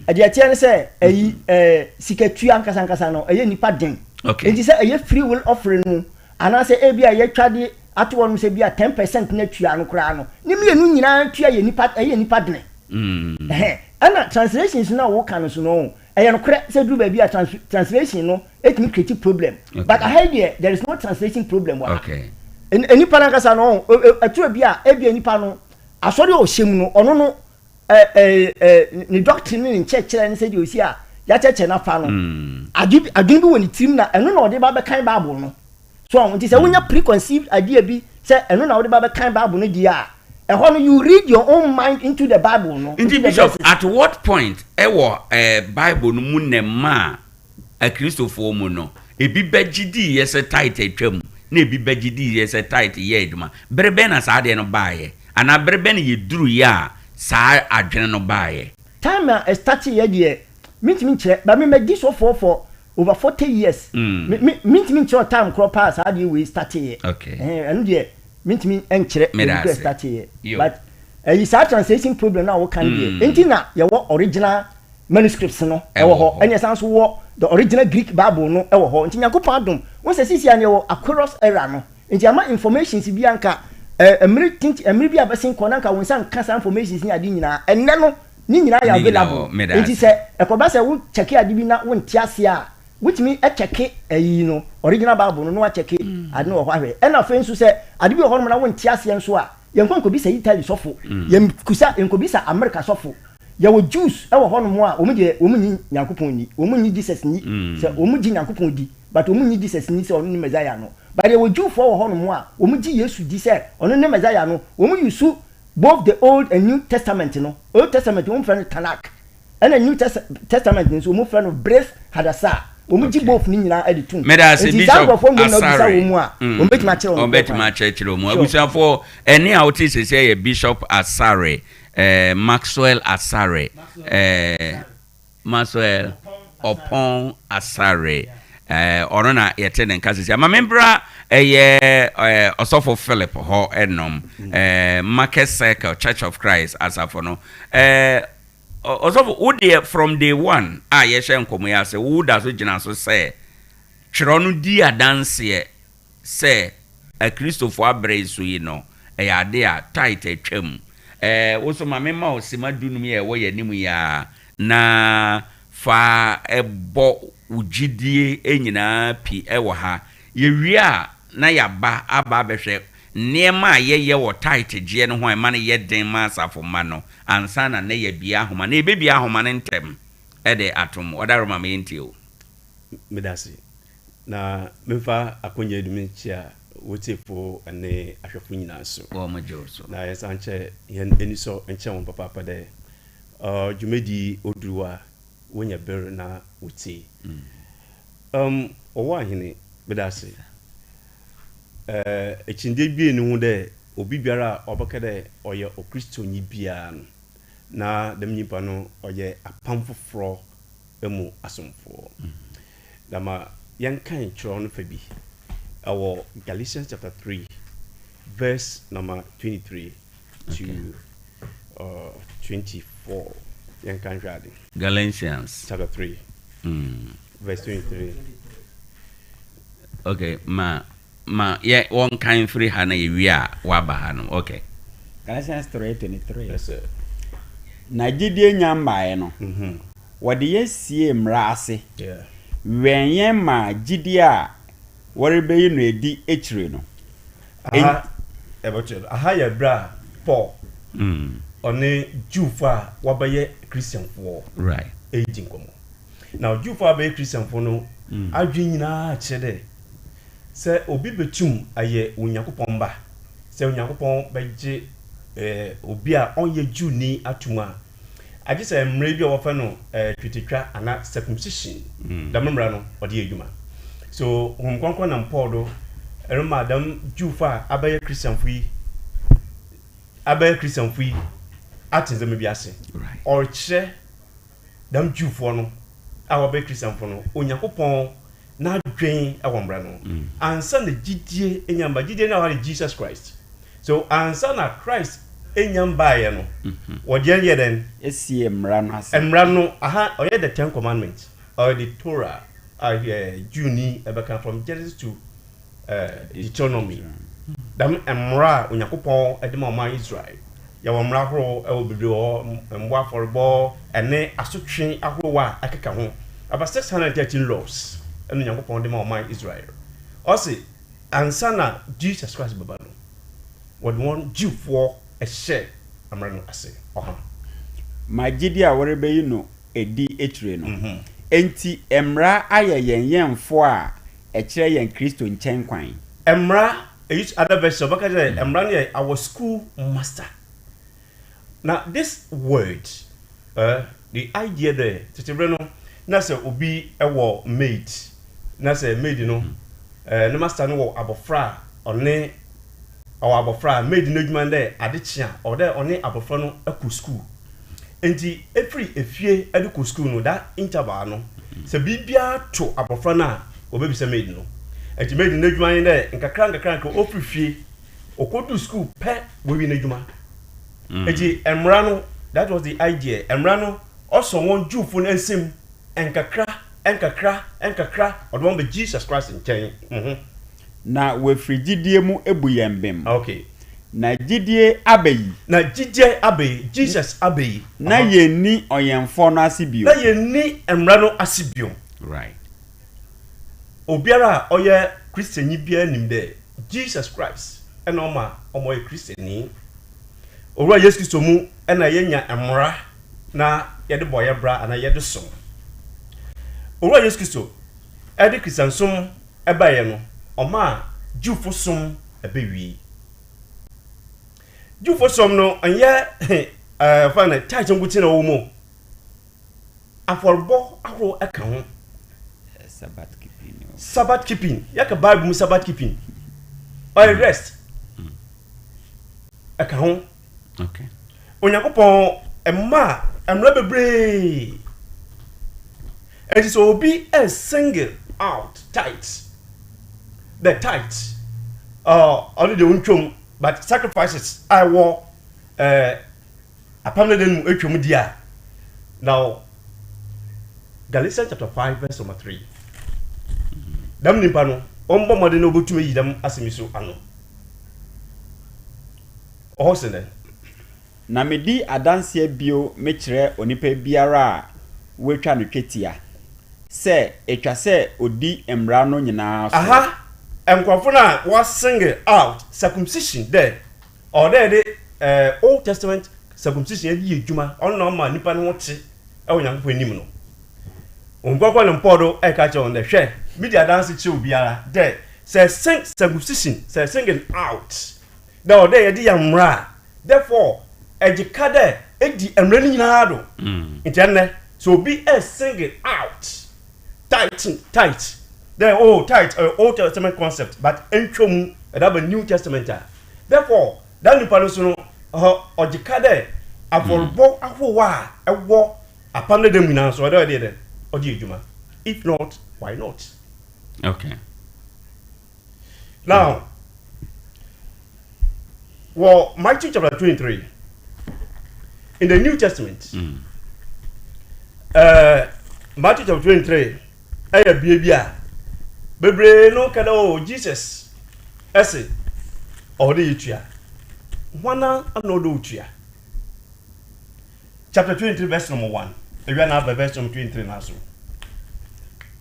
Deɛ ɛteɛ ne sɛ, ɛyi, ɛɛ, sikatua ankasa ankasa no, ɛyɛ nnipa den. Okay. Enti sɛ ɛyɛ free will offering no, anaasɛ ebia yɛatwa de ato hɔnom sɛ ebia 10% na tua no koraa no, ne mmienu nyinaa tua yɛ nnipa, ɛyɛ nnipa dene. Ɛhɛn. Ɛna translations no a woka no so no, ɛyɛ nokorɛ sɛ ɛduru baabi a trans, translation no ɛtumi create problem. Okay. But aha yi deɛ, there is no translation problem wɔ ha. Okay. Nnipa no ankasa no, ɛtoro bi a, ebia nipa no, asɔre a ɔhyɛ mu no, ɔno no, ɛ, ɛ, ɛ, ne doctrine ne ne nkyerɛkyerɛ ne sɛdeɛ ɔsi a yɛakyerɛkyerɛ no afa no, adwene bi wɔ ne tirim na ɛno na ɔde ba bɛkan Bible no. So ɔho nti sɛ wonya preconceived idea bi sɛ ɛno na wode ba bɛkan Bible no deɛ a, ɛhɔ no you read your own mind into the Bible no, into Nti the Bishop, verses. at what point ɛwɔ eh, Bible no mu na ɛmaa Akristofoɔ mu no, ebi bɛgye diiɛ sɛ tithe atwam, na ebi bɛgye diiɛ sɛ tithe yɛ adwuma? Bere bɛn na saa adeɛ no baeɛ? Anaa bere bɛn na yɛduruiɛ a saa adwene no baeɛ? Time a ɛstarteeɛ deɛ, mentumi nkyerɛ, but me madi sɔfoɔ for over 40 years, me, me, mentumi nkyerɛ time korɔ paa a saa adeɛ wei starteeɛ. Okay. Ɛhɛn, ɛno deɛ mentumi nkyerɛ Meda baabi korɔ ase. ɛstarteeɛ. Yo. But ɛyi saa translation problem no a woka no deɛ, enti na yɛwɔ original manuscripts no ɛwɔ hɔ, ɛne ɛsan nso wɔ the original Greek Bible no ɛwɔ hɔ. Nti Nyankopɔn adom, wohu sɛ seesei a no yɛwɔ Aquarius era no, nti ama informations bi a nka eh, mmere tenten, mmere bi a bɛsen kɔ na nka wo nsa nka saa informations ne ade nyinaa, ɛnnɛ no ne nyinaa yɛ Ne nyinaa wɔ available. hɔ, meda Nti ase. sɛ ɛkɔba sɛ wo kyɛke ade bi na wonte aseɛ a, wotumi kyɛke ayi no, original Bible no na wakyɛke ade no wɔ hɔ ahwɛ. Ɛna afei nso sɛ ade bi wɔ hɔnom na wonte aseɛ nso a, yɛnkɔ nkɔbisa Italy sɔfo, yɛnkusa, yɛnkɔbisa America sɔfo. Yɛwɔ Jews wɔ hɔ nom a wɔn deɛ wɔn nnye Nyankopɔn nni, wɔn nnye Jesus nni, sɛ wɔn gye Nyankopɔn di but wɔn nnye Jesus nni sɛ ɔno ne Messiah no. But yɛwɔ Jewfoɔ wɔ hɔ nom a wɔn gye Yesu di sɛ ɔno ne Messiah no, wɔn use both the Old and New Testament no, Old Testament wɔn frɛ no Tanakh, ɛna New Testament no nso wɔn frɛ no Brith Hadasah, wɔn gye both no nyinaa de tom. Meda ase Nti saa Bishop nkorɔfoɔ mmom na wobisa Asare. wɔn mu a, wɔn bɛtumi akyerɛ wɔn Wɔn nokorɛ bɛtumi kwan. akyerɛkyerɛ wɔn mu. Sure. Abusuafoɔ, ɛnne a wote seesei yɛ Bishop Asare. Eh, Maxwell Asare, eh, Maxwell Ɔpɔn Asare, eh, ɔno na yɛte ne nka sisi. Ama membra ɛyɛ eh, Ɔsɔfo Philip hɔ ɛnom, eh, Market Circle Church of Christ asafo no. Eh, Ɔsɔfo, wo deɛ from day one a yɛhyɛ nkɔmmɔ yi ase, wo da so gyina so sɛ twerɛ no di adanseɛ sɛ Akristofo abere yi so yi no, ɛyɛ ade a tithe atwam. Ɛɛ, wo nso ma memma wo simma dunum yi a ɛwɔ yɛn anim yi ara, na fa bɔ wo gyidie nyinaa pi wɔ ha. Yɛwie a, na yɛaba aba abɛhwɛ nneɛma a yɛyɛ wɔ tithe gyeɛ no ho a ɛma no yɛ den ma asafo mma no, ansa na nnɛ yɛabue ahoma. Na yɛbɛbue ahoma no ntɛm de atom. Ɔdaroma, ma yɛntie wo. Meda ase. Na memfa akonya yi do menkyia wo tsiefo ne ahwɛfo nyina so. Wɔgye wo so. Na yɛnsan nkyɛ hɛn enyisɔ nkyerɛ hɔn papaapa dɛ dwumadzi yi odur hɔ a wonya ber na wotsie. Ɔwɔ Ahene, meda ase. Ekyingye biara nnyi ho dɛ obibiara a ɔbɛka dɛ ɔyɛ Ɔkristonyi biara no, na dɛm nyimpa no ɔyɛ Apam Fofor mu asomfoɔ. Na ma yɛnkan kyerɛw no fa bi. Ɛwɔ Galatians chapter 3 verse number 23 to 24. Yɛnka nhwɛ ade. Galatians chapter 3 verse 23. Okay, ma yɛ wɔnkan firi ha na yɛwie a waba ha no. Okay. Galatians 3:23. Yes, sir. Na gyidie nya mmaeɛ no, wɔde yɛn sie mmara ase, wɛn yɛn ma gyidie a wɔrebɛyi no adi akyire no. Aha ɛbɛkyerɛ no. Aha yɛ berɛ a Paul ɔne Jewfoɔ a wɔabɛyɛ Christianfoɔ ɛredi nkɔmmɔ. Na Jewfoɔ a wɔabɛyɛ Christianfoɔ no adwene nyinaa kyerɛ dɛ sɛ obi bɛtum ayɛ Onyankopɔn ba, sɛ Onyankopɔn bɛgye obi a ɔnyɛ Jewni atum a, agye sɛ mmerɛ bi a wɔfrɛ no twetiatwa anaa circumcision, dɛm mmara no ɔde yɛ adwuma. So Honhom Kronkron nam Paul do rema dɛm Jewfo a abɛyɛ Christianfo yi abɛyɛ Christianfo yi ate ndzɛmba bi ase. Ɔrekyerɛ dɛm Jewfoɔ no a wɔabɛyɛ Christianfo no Onyankopɔn n'adwen wɔ mmara no ho. Ansa na gyidie nya mba, gyidie no a wɔde Jesus Christ. So ansa na Christ nya mbaeɛ no, wɔde yɛn yɛ dɛn? Esie mmara no ase. Mmara no, aha ɔyɛ the Ten Commandments, ɔyɛ the Torah a Jewni ɛbɛka from Genesis to Deuteronomy. Dɛm mmara a Onyankopɔn de ma ɔman Israel. Yɛwɔ mmara ahorow ɛwɔ bebree wɔ hɔ, mmoa afɔrebɔ ɛne asotwe ahorow a ɛkeka ho. About 613 laws ɛna Onyankopɔn de ma ɔman Israel. Ɔse ansa na Jesus Christ bɛba no, wɔde wɔn Jewfoɔ ɛhyɛ mmara no ase. Ɔha. Ma gyidie a wɔrebɛyi no adi akyire no. Enti mmara ayɛ yɛn yɛnfoɔ a ɛkyerɛ yɛn Kristo nkyɛn kwan. Mmara, eyi other version ɔbɛka kyerɛ mmara no yɛ our school master. Na this word, the idea dɛ tete bere no na sɛ obi wɔ maid, na sɛ maid no ne master no wɔ abɔfra a ɔne ɔwɔ abɔfra a, maid no adwuma no dɛ ade kye a ɔwɔ dɛ ɔne abɔfra no kɔ school. Nti efiri efie de kɔ school no, that interval no, sɛ biribiara to abɔfra no a, wɔbɛbisa maid no. Nti maid no adwuma ne dɛ nkakra nkakra nkakra ofiri fie ɔkɔdu school pɛ, wɔawie n'adwuma. Nti mmara no, that was the idea, mmara no ɔsɔ wɔn Jewfo no nsam nkakra nkakra nkakra, ɔde wɔn bɛ Jesus Christ nkyɛn. Na wɔafiri gyidie mu ebu yɛn bem. Na gyidie aba yi. Na gyidie aba yi, Jesus aba yi. Na yɛnni ɔyɛnfoɔ no ase bio. Na yɛnni mmara no ase bio. Obiara a ɔyɛ Christianyi biara nim dɛ Jesus Christ ɛna ɔma ɔma ɔyɛ Christiani. Owura Yesu Kristo mu ɛna yɛnya mmara na yɛde bɔ yɛ bra anaa yɛde som. Owura Yesu Kristo ɛde Christiansom ɛbaeɛ no, ɔma Jewfo som ɛbɛwie. Jewfo som no nyɛ fa no tithe nkotsee na ɔwɔ mu. Afɔrebɔ ahorow ɛka ho. Sabbath keeping. Sabbath keeping. Yɛka Bible mu Sabbath keeping. Ɔyɛ rest. Ɛka ho. Onyankopɔn mma mmara bebree. Ɛnti sɛ obi single out tithe, the tithe, ɔno deɛ ɔntwam, but sacrifices a ɛwɔ apam no mu atwam di a. Now Galatians chapter 5 verse number 3. Dɛm nipa no, ɔmbɔ mmɔden na obetumi ayi dɛm asɛm yi so ano. Ɔhɔ sɛ dɛn? Na medi adanseɛ bio mekyerɛ onipa biara a wɔatwa no twetia sɛ etwa sɛ odi mmara no nyinaa so. Aha, nkurɔfo no a wɔasingle out circumcision dɛ ɔwɔ dɛ yɛde Old Testament circumcision yɛde yɛ adwuma, ɔno na ɔma nipa no ho te ɛwɔ Nyankopɔn anim no. Nkurɔfoɔ ne mpɔw do ɛka kyerɛ wɔn dɛ, hwɛ, medi adanse kyerɛ obiara dɛ sɛ circumcision, sɛ single out dɛ ɔwɔ dɛ yɛde yɛ mmara a, therefore ɛgye ka dɛ edi mmara no nyinaa do. Nti ɛnnɛ sɛ obi single out tithe dɛ, oh, tithe ɔyɛ Old Testament concept but ɛntwa mu ɛde aba New Testament a, therefore that nipa no so no ɔhɔ ɔgye ka dɛ afɔrebɔ ahorow a ɛwɔ apam dada mu nyinaa nso ɔdɛ ɔde dɛ ɔde adwuma. If not, why not? Now, wɔ Matthew chapter 23, in the New Testament, Matthew chapter 23 ɛyɛ bea bi a bebree no ka dɛ, oh, Jesus ɛse ɔwɔ dɛ yɛtua. Hwana na ɔwɔ dɛ otua? Chapter 23 verse number 1. Ewia na aba verse number 23 na so.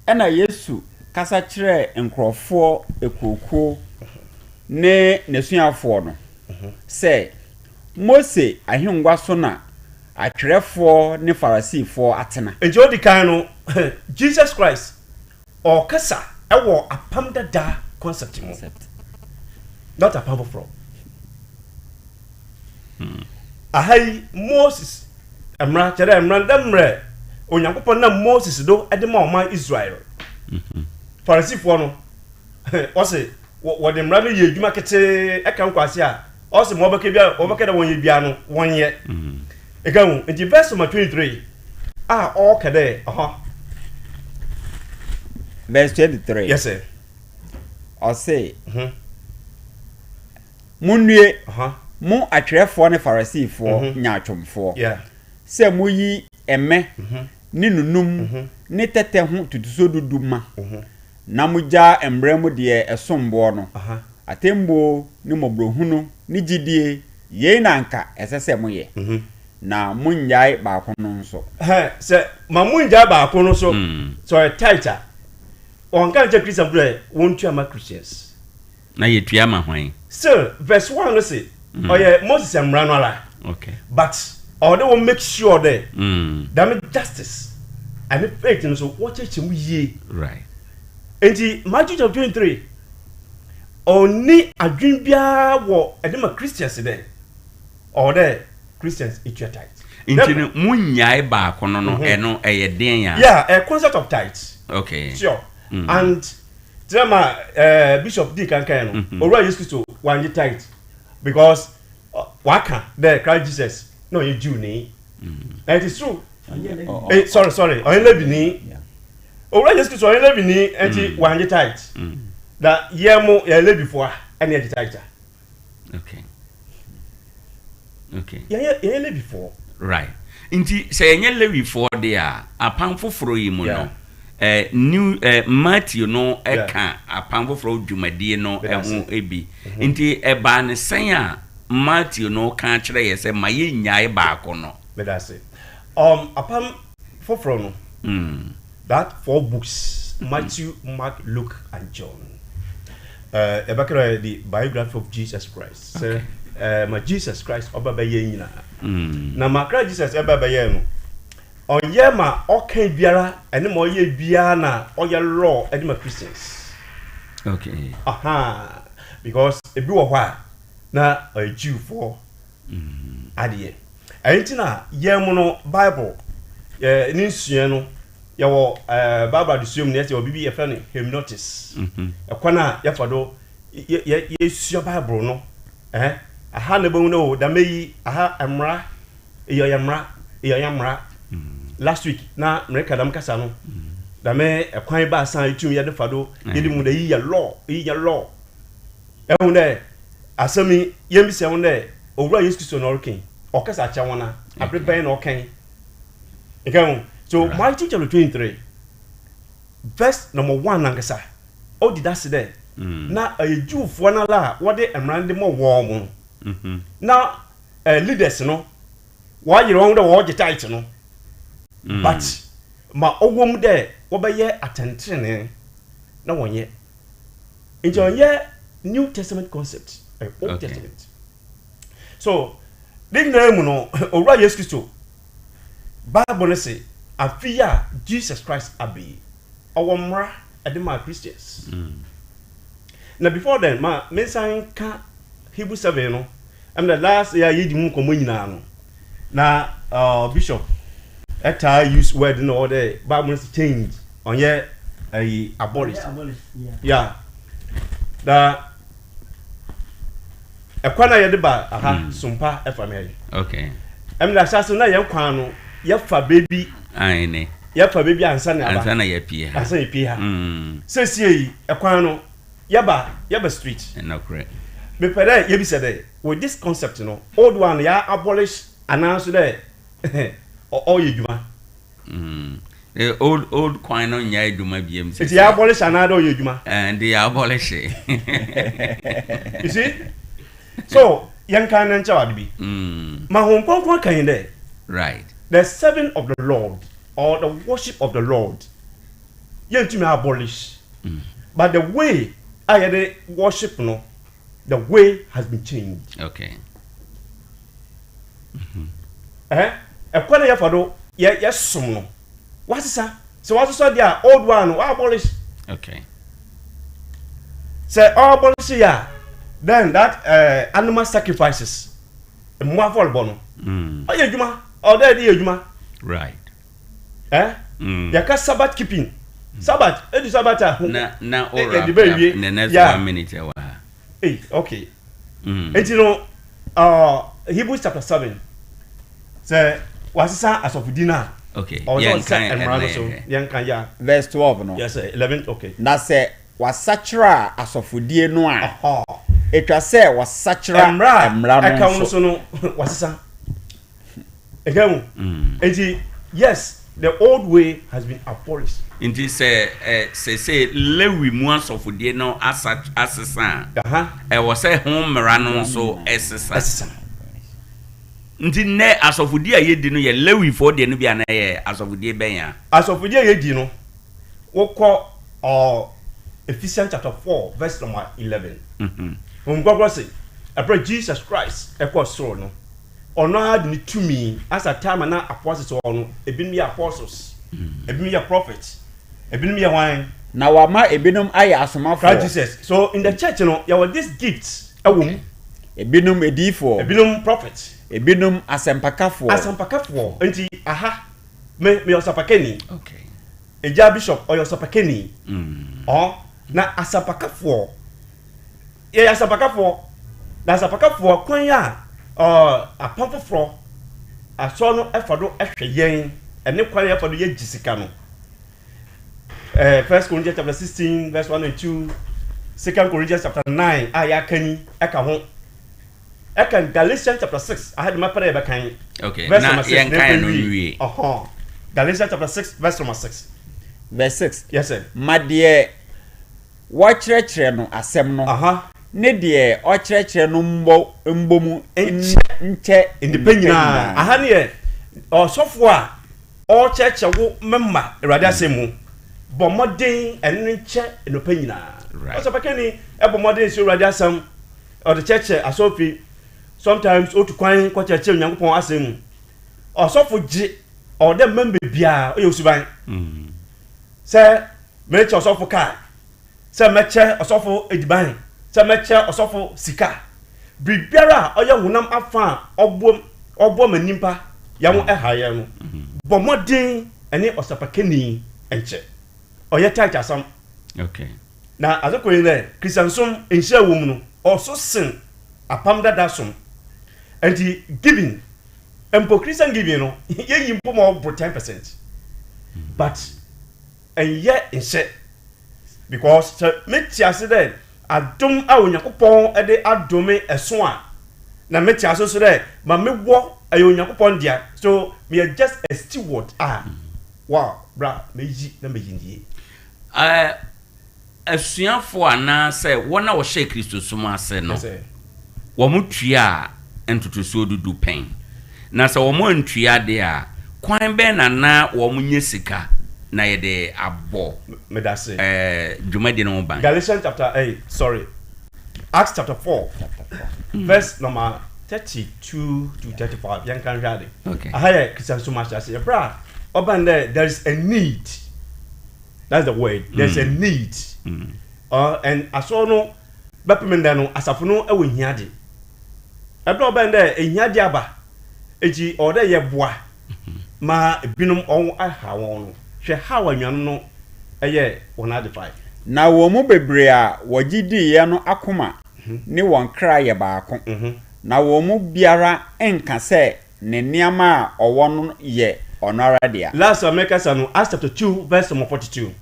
Ɛnna Yesu kasa kyerɛɛ nkurɔfoɔ akuokuo ne n'asuafoɔ no sɛ, Mose ahengua so na atwerɛfoɔ ne Farisifoɔ atena. Nti odi kan no, Jesus Christ ɔkasa ɛwɔ Apam Dada concept mu, not Apam Foforɔ. Aha yi, Moses mmara kyerɛ dɛ mmara no dɛ mmerɛ Onyankopɔn nam Moses do de ma ɔman Israel. Farisifoɔ no, ɔse wɔde mmara no yɛ adwuma ketee, ɛka nkwase a ɔse ma wɔbɛka bia wɔbɛka dɛ wɔnyɛ bia no wɔnyɛ. Ɛka ho nti verse number 23 a ɔka dɛ ɔhɔ. Verse 23. Yes sir. Ɔse, Monnue, mo atwerɛfoɔ ne Farisifoɔ nyaatwomfoɔ, sɛ moyi mmɛ ne nunum ne tɛtɛ ho totosoɔ dudu ma, na mogya mmara mu deɛ ɛsom boɔ no, atemmuo ne mmɔborɔhunu ne gyidie, yei na anka ɛsɛ sɛ moyɛ, na monnyae baako no nso. Sɛ ma monnyae baako no so, sɛ ɔyɛ tithe a, ɔnka nkyerɛ Christianfo dɛ wontua mma Christians. Na yɛtua ma hwan? Still, verse 1 no se, ɔyɛ Moses mmara no ara. But ɔwɔ dɛ wɔ make sure dɛ dɛm justice and faith no so wɔkyerɛkyerɛ mu yie. Nti Matthew chapter 23 ɔnni adwene biara wɔ ɛde ma Christians dɛ ɔwɔ dɛ Christians etua tithe. Nti no munnyae baako no, ɛno ɛyɛ den a? Yeah, a concept of tithe. Sure. And tena ma bishop di kankan no, Owura Yesu Kristo wangye tithe because waka dɛ Christ Jesus na ɔyɛ Jew ni. And it is true. Eh, sorry, sorry, ɔyɛ Levi ni. Owura Yesu Kristo ɔyɛ Levi ni, nti wangye tithe. Na yɛn mo yɛ Levifoɔ a ɛna yɛgye tithe a. Yɛyɛ Levifoɔ. Right. Nti sɛ yɛnyɛ Lewifoɔ deɛ a, Apam Foforɔ yi mu no, New Matthew no ka Apam Foforɔ dwumadie no ho bi. Nti ɛbaa no sɛn a Matthew no ka kyerɛ yɛ sɛ ma yɛnnyae baako no? Meda ase. Apam Foforɔ no, that four books, Matthew, Mark, Luke and John. Yɛbɛka dɛ the biography of Jesus Christ. Sɛ ma Jesus Christ ɔba bɛyɛ nyinaa. Na ma Christ Jesus ɛba bɛyɛ no, ɔnyɛ ma ɔka biara ɛne ma ɔyɛ biara na ɔyɛ law ɛde ma Christians. Aha, because ebi wɔ hɔ a na ɔyɛ Jewfoɔ adeɛ. Ɛno nti na yɛn mu no Bible ne nsua no yɛwɔ Bible adesua mu no yɛsɛ yɛwɔ biribi yɛfrɛ no hermeneutics. Ɛkwan a yɛfa do yɛsua Bible no. Aha na ɛbɛhu no o, dɛm yi aha mmara, eyi ɔyɛ mmara, eyi ɔyɛ mmara. Last week na mereka dɛm kasa no, dɛm ɛkwan baasa a yɛtum yɛde fa do yɛde mu dɛ eyi yɛ law, eyi yɛ law. Ehu dɛ asɛm yi, yembisa hɔn dɛ, Owura Yesu Kristo na ɔrekã yi, ɔkasa akyerɛ hɔn a, aber bɛn na ɔkãe? Nka ho. So Matthew chapter 23 verse number 1 nankasa, odi dase dɛ na ɔyɛ Jewfoɔ no ara a wɔde mmara no de ma wɔn no, na leaders no wɔayere wɔn ho dɛ wɔregye tithe no, but ma ɔwɔ mu dɛ wɔbɛyɛ atɛntrenee na wɔnyɛ. Nti ɔnyɛ New Testament concept, ɛyɛ Old Testament. So ne nyinaa mu no, Owura Yesu Kristo, Bible no se afe yi a Jesus Christ aba yi, ɔwɔ mmara ɛde maa Christians. Na before then, ma mensan nka Hebrew 7 no, ɛm the last year yɛdi mu nkɔmmɔ nyinaa no, na bishop ɛtaa use word no ɔwɔ dɛ Bible no se change, ɔnyɛ ɛyi abolish. Yeah. Na ɛkwan a yɛde ba aha sompa ɛfa me yi. Ɛm na ahyɛase na yɛn kwan no yɛfa baabi. Yɛfa baabi ansa na aba. Ansa na yɛpie ha. Ansa yɛpie ha. Sɛsie yi ɛkwan no. Yɛba yɛba street. Nokorɛ. Mepɛ dɛ yɛbisa dɛ, with this concept no, old one no yɛ abolish anaa so dɛ ɔyɛ edwuma? The old old kwan no nyɛ adwuma biam sese. Nti yɛ abolish anaa dɛ ɔyɛ adwuma? Eh, nti yɛ abolish. You see? So, yɛn kan na nkyɛw ade bi. Ma Honhom Kronkron ka yɛn dɛ. Right. The serving of the Lord or the worship of the Lord, yɛntumi abolish. But the way a yɛde worship no, the way has been changed. Okay. Eh, ɛkwan a yɛfa do yɛ yɛsom no, wasesa. Sɛ wasesa deɛ a, old one no, wa abolish. Okay. Sɛ ɔ abolish yɛ a, then that uh, animal sacrifices, mmoa afɔrebɔ no, ɔyɛ adwuma, ɔdɛ ɛde yɛ adwuma. Right. Eh? Mm. Yɛka Sabbath keeping. Sabbath, edu Sabbath a. Na na o wrap up in the next yeah. 1 minute ɛwɔ ha. Hey, okay. Enti no, Hebrews chapter 7, sɛ wasesa asɔfodi no a, Okay, ɔwɔ sɛ ɔsesa yɛnkan mmara no ɛnna so. yɛhwɛ. Yɛnkan ya. Verse 12 no. Yes, sir. 11, okay. Na sɛ wasakyera asɔfodie no a, Ɔhɔ. ɛtwa sɛ wɔsakyera Mmara a mmara ɛka no ho no nso. so no, wasesa. Ɛka mu. Enti, yes, the old way has been abolished. Nti sɛ ɛ sese Lewi mu asɔfodie no asa asesa a, ɛwɔ sɛ ho mmara no nso ɛsesa. Ɛsesa. Nti nnɛ asɔfodie a yɛdi no yɛ Lewifoɔ deɛ no bi anaa ɛyɛ asɔfodie bɛn a? Asɔfodie a yɛdi no, wokɔ ɔ Ephesians chapter 4 verse number 11. Honhom Kronkron se, ɛberɛ Jesus Christ ɛkɔɔ soro no, ɔno ara de ne tumi, as at time a na apostles wɔ hɔ no, ebinom yɛ apostles, ebinom yɛ prophets, ebinom yɛ hwan? Na wama ebinom ayɛ Christ asomafoɔ. Jesus. So in the church no, yɛwɔ this gifts ɛwɔ mu. Ebinom adiyifoɔ. Ebinom prophets. Ebinom asɛmpakafoɔ. Asɛmpakafoɔ. Nti aha, me meyɛ ɔsɛmpakani. Okay. Egya bishop ɔyɛ ɔsɛmpakani. Ɔ na asɛmpakafoɔ, yɛyɛ asɛmpakafoɔ. Na asɛmpakafoɔ kwan a ɔ apam foforɔ asɔr no ɛfa do ɛhwɛ yɛn ɛne kwan a yɛfa do yɛgye sika no. First Corinthians chapter 16 verse 1 and 2, Second Corinthians chapter 9 a yɛaka yi ɛka ho. Ɛka Galatians chapter 6 aha de mɛpɛ dɛ yɛbɛkan. Okay, Verse na number 6 na yɛnkan yɛmfa no nwie. nwie. Ɔhɔ. Galatians chapter 6 verse number 6. Verse 6. Yes sir. Ma deɛ wɔkyerɛkyerɛ no asɛm no ne deɛ ɔkyerɛkyerɛ no mmɔ mmɔ mu Nkyɛ nkyɛ nnipa nyinaa. Aha ne yɛ ɔsɔfo a ɔrekyerɛkyerɛ wo mɛma Awurade asɛm mu. Bɔ mmɔden ɛne no nkyɛ nnipa nyinaa. Ɔsɔfo ɛbɔ mmɔden sɛ Awurade asɛm ɔde kyerɛkyerɛ asɔrefie. Sometimes otu kwan kɔkyerɛkyerɛ Onyankopɔn asɛm mu. Ɔsɔfo gye ɔwɔ dɛ mmɛmba biara ɔyɛ osuban. Sɛ merekyɛ ɔsɔfo kaa, sɛ mɛkyɛ ɔsɔfo ediban, sɛ mɛkyɛ ɔsɔfo sika, biribiara a ɔyɛ honam afa a ɔboa ɔboa ma nyimpa yɛn ho ɛha yɛn no, bɔ mmɔden ɛne ɔsɛpakani nkyɛ. Ɔyɛ tight asɛm. Okay. Na adze kor nye dɛ, Christiansom nhyira wɔ mu no, ɔso sen apam dada som. Ntsi giving, mpo Christian giving no, yeyi mpo ma ɔbor 10%. But nnyɛ nhyɛ. Because sɛ metse ase dɛ adom a Onyankopɔn de adom me ɛso a, na metse ase so dɛ ma mewɔ ɛyɛ Onyankopɔn dea, so meyɛ just a steward a, wow, bra meyi na meyi no yie. Asuafo anaasɛ wɔn a wɔhyɛɛ Kristosom ase no, wɔtuaa ntotosoɔ dudu pɛn. Na sɛ wɔantua de a, kwan bɛn na na wɔnya sika na yɛde abɔ Medase. dwumadi no ho ban? Galatians chapter eh, sorry, Acts chapter 4, verse number 32 to 35. Yɛn kan hwɛ ade. Okay. Aha yɛ Christian som ahyɛase. Ɛberɛ a ɔban dɛ there is a need. That's the word. There's a need. And asɔr no bɛpem ndɛ no, asafo no wɔ ehiadze. Ɛberɛ a ɔbɛn dɛ ehiadze aba, ntsi ɔwɔ dɛ yɛboa ma binom ɔho aha hɔn no. Hwɛ how enuanom no yɛɛ hɔn adze fae. Na wɔn mu bebree a wɔgye diiɛ no akoma ne wɔn kra yɛ baako, na wɔn mu biara nka sɛ ne nneɛma a ɔwɔ no yɛ ɔno ara dea. Last a mɛkasa no, Acts chapter 2 verse number 42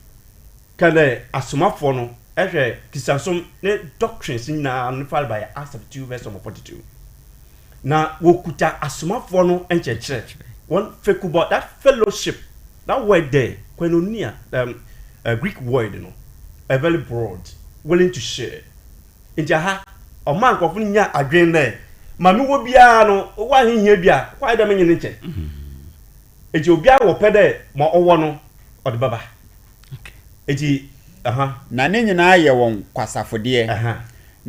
ka dɛ asomafoɔ no. Ehwɛ Kristiansom ne doctrines nyinaa no fa ba yɛ Acts chapter 2 verse number 42. Na wɔkuta asomafoɔ no nkyerɛkyerɛ. Wɔn fekubɔ, that fellowship, that word there, koinonia, Greek word no, a very broad, willing to share. Nti aha, ɔma nkurɔfo no nya adwene dɛ, ma mewɔ biara no, wɔ ahehia bi a, wayɛ dɛ menye ne nkyɛ. Nti obiara wɔ pɛ dɛ ma ɔwɔ no, ɔde bɛba. Nti, aha. Na ne nyinaa yɛ wɔn kwasafodeɛ.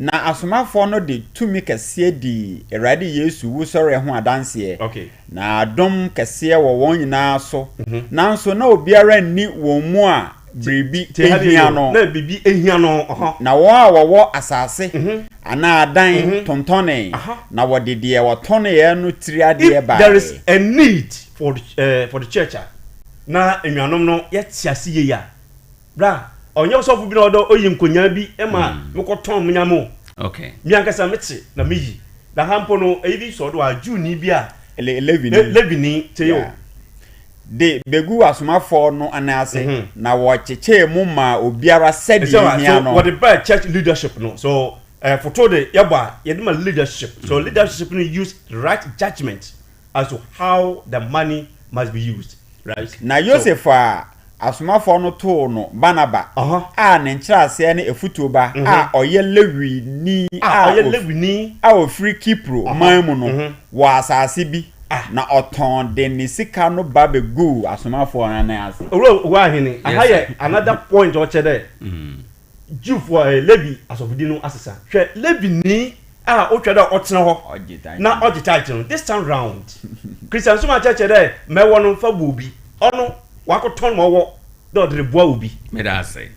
Na asomafoɔ no de tumi kɛseɛ dii Awurade Yesu wusɔreɛ ho adanseɛ. Na adom kɛseɛ wɔ wɔn nyinaa so. Nanso na obiara nni wɔn mu a biribi hia no. Na biribi hia no. Na wɔn a wɔwɔ asase anaa adan tontɔnee, na wɔde deɛ wɔtɔneeɛ no tiri adeɛ If there is a need for the church a, na anuanom no yɛte ase yie a, bra, ɔnyɛ ɔsɔfo bi na ɔdɔ oyi nkonyaa bi ma mekɔtɔn me nyame o. Me ankasa mete na meyi. Na ha mpo no, eyi bi sɔ do a, Jewni bi a, Levini. Levini, te o. De begu asomafoɔ no anan ase, na wɔkyekyɛɛ mu maa obiara sɛdeɛ ehia no. So wɔde baa church leadership no. So foto de yɛbɔ a, yɛde ma leadership. So leadership no use the right judgment as to how the money must be used. Right? Na Yosef a asomafoɔ no too no Barnaba, a ne nkyerɛaseɛ ne Afutuo Ba, a ɔyɛ Lewini a ɔyɛ Lewini a ɔfiri Kipro man mu no, wɔ asase bi, na ɔtɔn de ne sika no ba bɛguu asomafoɔ no anan ase. Owura Owahene, aha yɛ another point ɔkyɛ dɛ Jewfoɔ ɛɛ Levi asɔfodi no asesa. Hwɛ Levini a otwa dɛ ɔtena hɔ na ɔgye tithe no, this time round Christiansom akyerɛkyerɛ dɛ ma ɛwɔ no fa boa obi, ɔno ɔakɔtɔn ma ɔwɔ dɛ ɔdze reboa obi. Meda ase.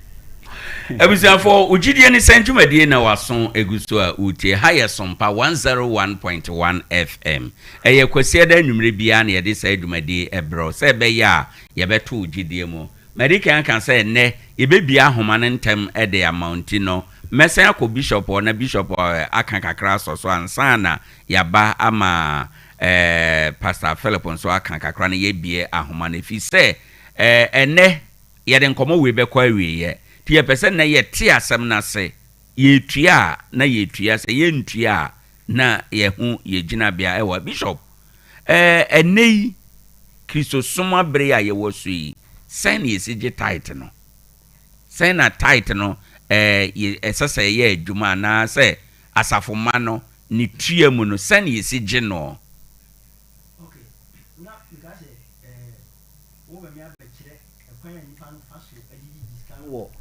Abusuafoɔ, wo gyidie ne sɛn dwumadie na w'aso gu so a woretie? Ha yɛ Sompa 101.1 FM. Ɛyɛ Kwasiada anwumerɛ biara na yɛde saa dwumadie yi brɛ wo sɛ ɛbɛyɛ a yɛbɛto wo gyidie mu. Madi kan aka sɛ nnɛ yɛbɛbue ahoma no ntɛm de ama wo nti no, mɛsan akɔ Bishop hɔ na Bishop aka kakra asɔ so ansa na yɛaba ama Pastor Philip nso aka kakra na yɛabue ahoma no ɛfiri sɛ ɛnnɛ yɛde nkɔmmɔ wei bɛkɔ awieɛ nti yɛpɛ sɛ nnɛ yɛte asɛm no ase, yɛretua a na yɛretua, sɛ yɛntua a na yɛho yɛn gyinabea wɔ ha. Bishop, ɛnnɛ yi Kristosom abere a yɛwɔ so yi, sɛn na yɛsi gye tithe no? Sɛn na tithe no ɛsɛ sɛ ɛyɛ adwuma anaasɛ asafomma no ne tua mu no, sɛn na yɛsi gye noɔ? Okay, na meka sɛ Wo bɛ me abɛkyerɛ ɛkwan a nipa no fa so de didi sika no wɔ anuanom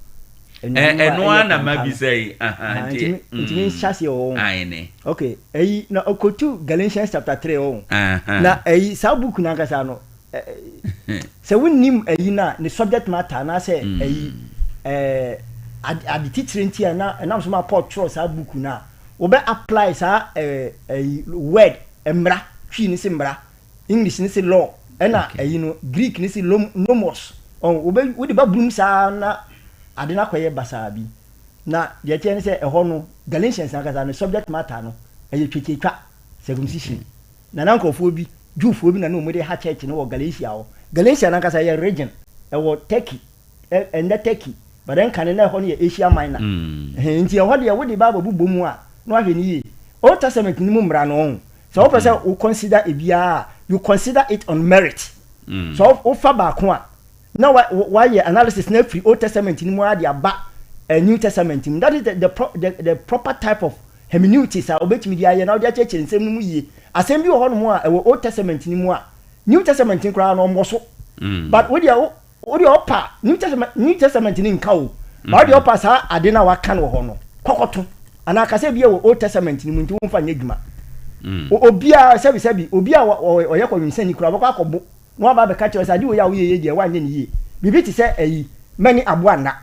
a Ɛno ara ɛyɛ na kwan pa no. mabisa yi. Aha, Aha, nti, ntumi ntumi nhyɛ aseɛ wɔ hɔ. Aane. Okay, ɛyi na ɔkɔtu Galatians chapter 3 hɔ. Na ɛyi saa book no ankasa no, sɛ wonnim ɛyi no a, ne subject matter anaasɛ ɛyi ɛɛ ade ade titire nti a na ɛnam so ma Paul twerɛ saa book no a, wɔbɛ apply saa ɛɛ ɛyi word mmara, Twi no se mmara, English no se law, ɛna ɛyi no Greek no se lom nomos. Ɔn, wobɛ wode ba bunum saa na ade no akɔyɛ basaa bi. Na deɛ ɛteɛ ne sɛ ɛhɔ no Galatians ankasa no subject matter no ɛyɛ twetiatwa, circumcision. Na na nkurɔfoɔ bi, Jewfoɔ bi na na wɔde ha church no wɔ Galatia hɔ. Galatia no ankasa ɛyɛ region, ɛwɔ Turkey, ɛ ɛnnɛ Turkey, but ɛnkane na ɛhɔ no yɛ Asia Minor. Ɛhɛn, nti ɛhɔ deɛ wode Bible bobɔ mu a na wahwɛ no yie. Old Testament no mu mmara no, ɔn, sɛ wopɛ sɛ wo consider ebiara a, you consider it on merit. Sɛ wofa baako a, na wa wayɛ analysis no afiri Old Testament no mu ara de aba New Testament mu. That is the, the, pro, the, the proper type of hermeneutics a wobɛtumi de ayɛ na wode akyerɛkyerɛ nsɛm no mu yie. Asɛm bi wɔ hɔnom a ɛwɔ Old Testament no mu a, New Testament no koraa no ɔmmɔ so. But wo deɛ wo Wo deɛ ɔpa New Testament New Testament ni nka o. Ba wo deɛ ɔpa saa ade no a waka no wɔ hɔ no kɔkɔto anaa kasa bi a wɔ Old Testament no mu nti womfa nyɛ adwuma. Obiara sɛbi sɛbi obi a ɔyɛ kɔwensani koraa ɔbɛkɔ akɔbo na waba abɛka kyerɛ sɛ ade wei a woyɛ yɛ deɛ woanyɛ no yie. Biribi te sɛ ayi mɛne aboa nna.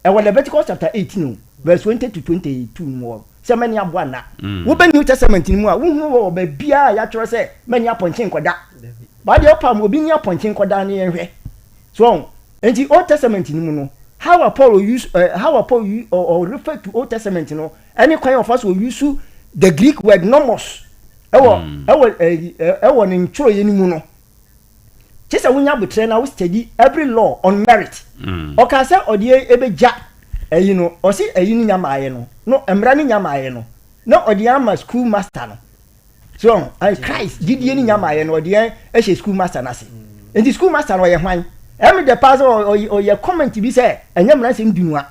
Ɛwɔ Leviticus chapter 18 o verse 20 to 22 no mu hɔ sɛ mɛne aboa nna. Wobɛ New Testament no mu a wohunu wɔ baabiara a yɛatwerɛ sɛ mɛne apɔnkye nkɔda. Ba deɛ ɔpam obi ni apɔnkye nkɔdaa ne yɛnhwɛ. So ɔho? Nti Old Testament no mu no, how a Paul use, how a Paul use, or, or refer to Old Testament no, ɛne kwan a ɔfa so use the Greek word nomos, ɛwɔ, ɛwɔ, ɛwɔ ne ntwerɛeɛ no mu no. Kye sɛ wonya abotrɛ na wo study every law on merit. Ɔkaa sɛ ɔde ɛbɛgya. ɛyi no, ɔse ɛyi no nya maayɛ no, no mmara no nya maayɛ no, na ɔde yɛn ama school master no. So ɔho, and Christ gyidie no nya maayɛ no, ɔde yɛn hyɛ school master no ase. Nti school master no ɔyɛ hwan? Ɛyɛ me dɛ paa sɛ ɔyɛ comment bi sɛ ɛnyɛ mmara nsɛm du no a.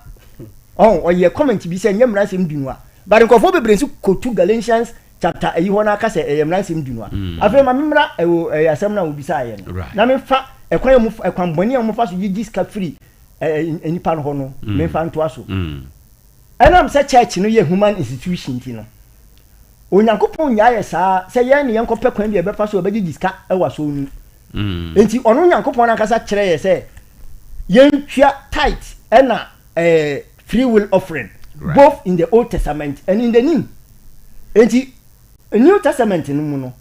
Ɔho, ɔyɛ comment bi sɛ ɛnyɛ mmara nsɛm du no a. But nkurɔfoɔ bebree nso kɔtu Galatians chapter ayi hɔ no aka sɛ ɛyɛ mmara nsɛm du no a. Afei ma memmra ɛwɔ ɛyɛ asɛm no a wobisaeɛ no. Na memfa ɛkwan a wɔn ɛkwan bɔne a wɔfa so gyegye sika firi nnipa no hɔ no memfa ntoa so. Ɛnam sɛ church no yɛ human institution nti no, Onyankopɔn nnyae yɛ saa sɛ yɛn ne yɛnkɔpɛ kwan bi a yɛbɛfa so a yɛbɛgyegye sika wɔ asɔre no mu. Enti ɔno Nyankopɔn no ankasa kyerɛɛ yɛ sɛ yɛntua tithe ɛna free will offering both in the Old Testament and in the New. Enti New Testament no mu no,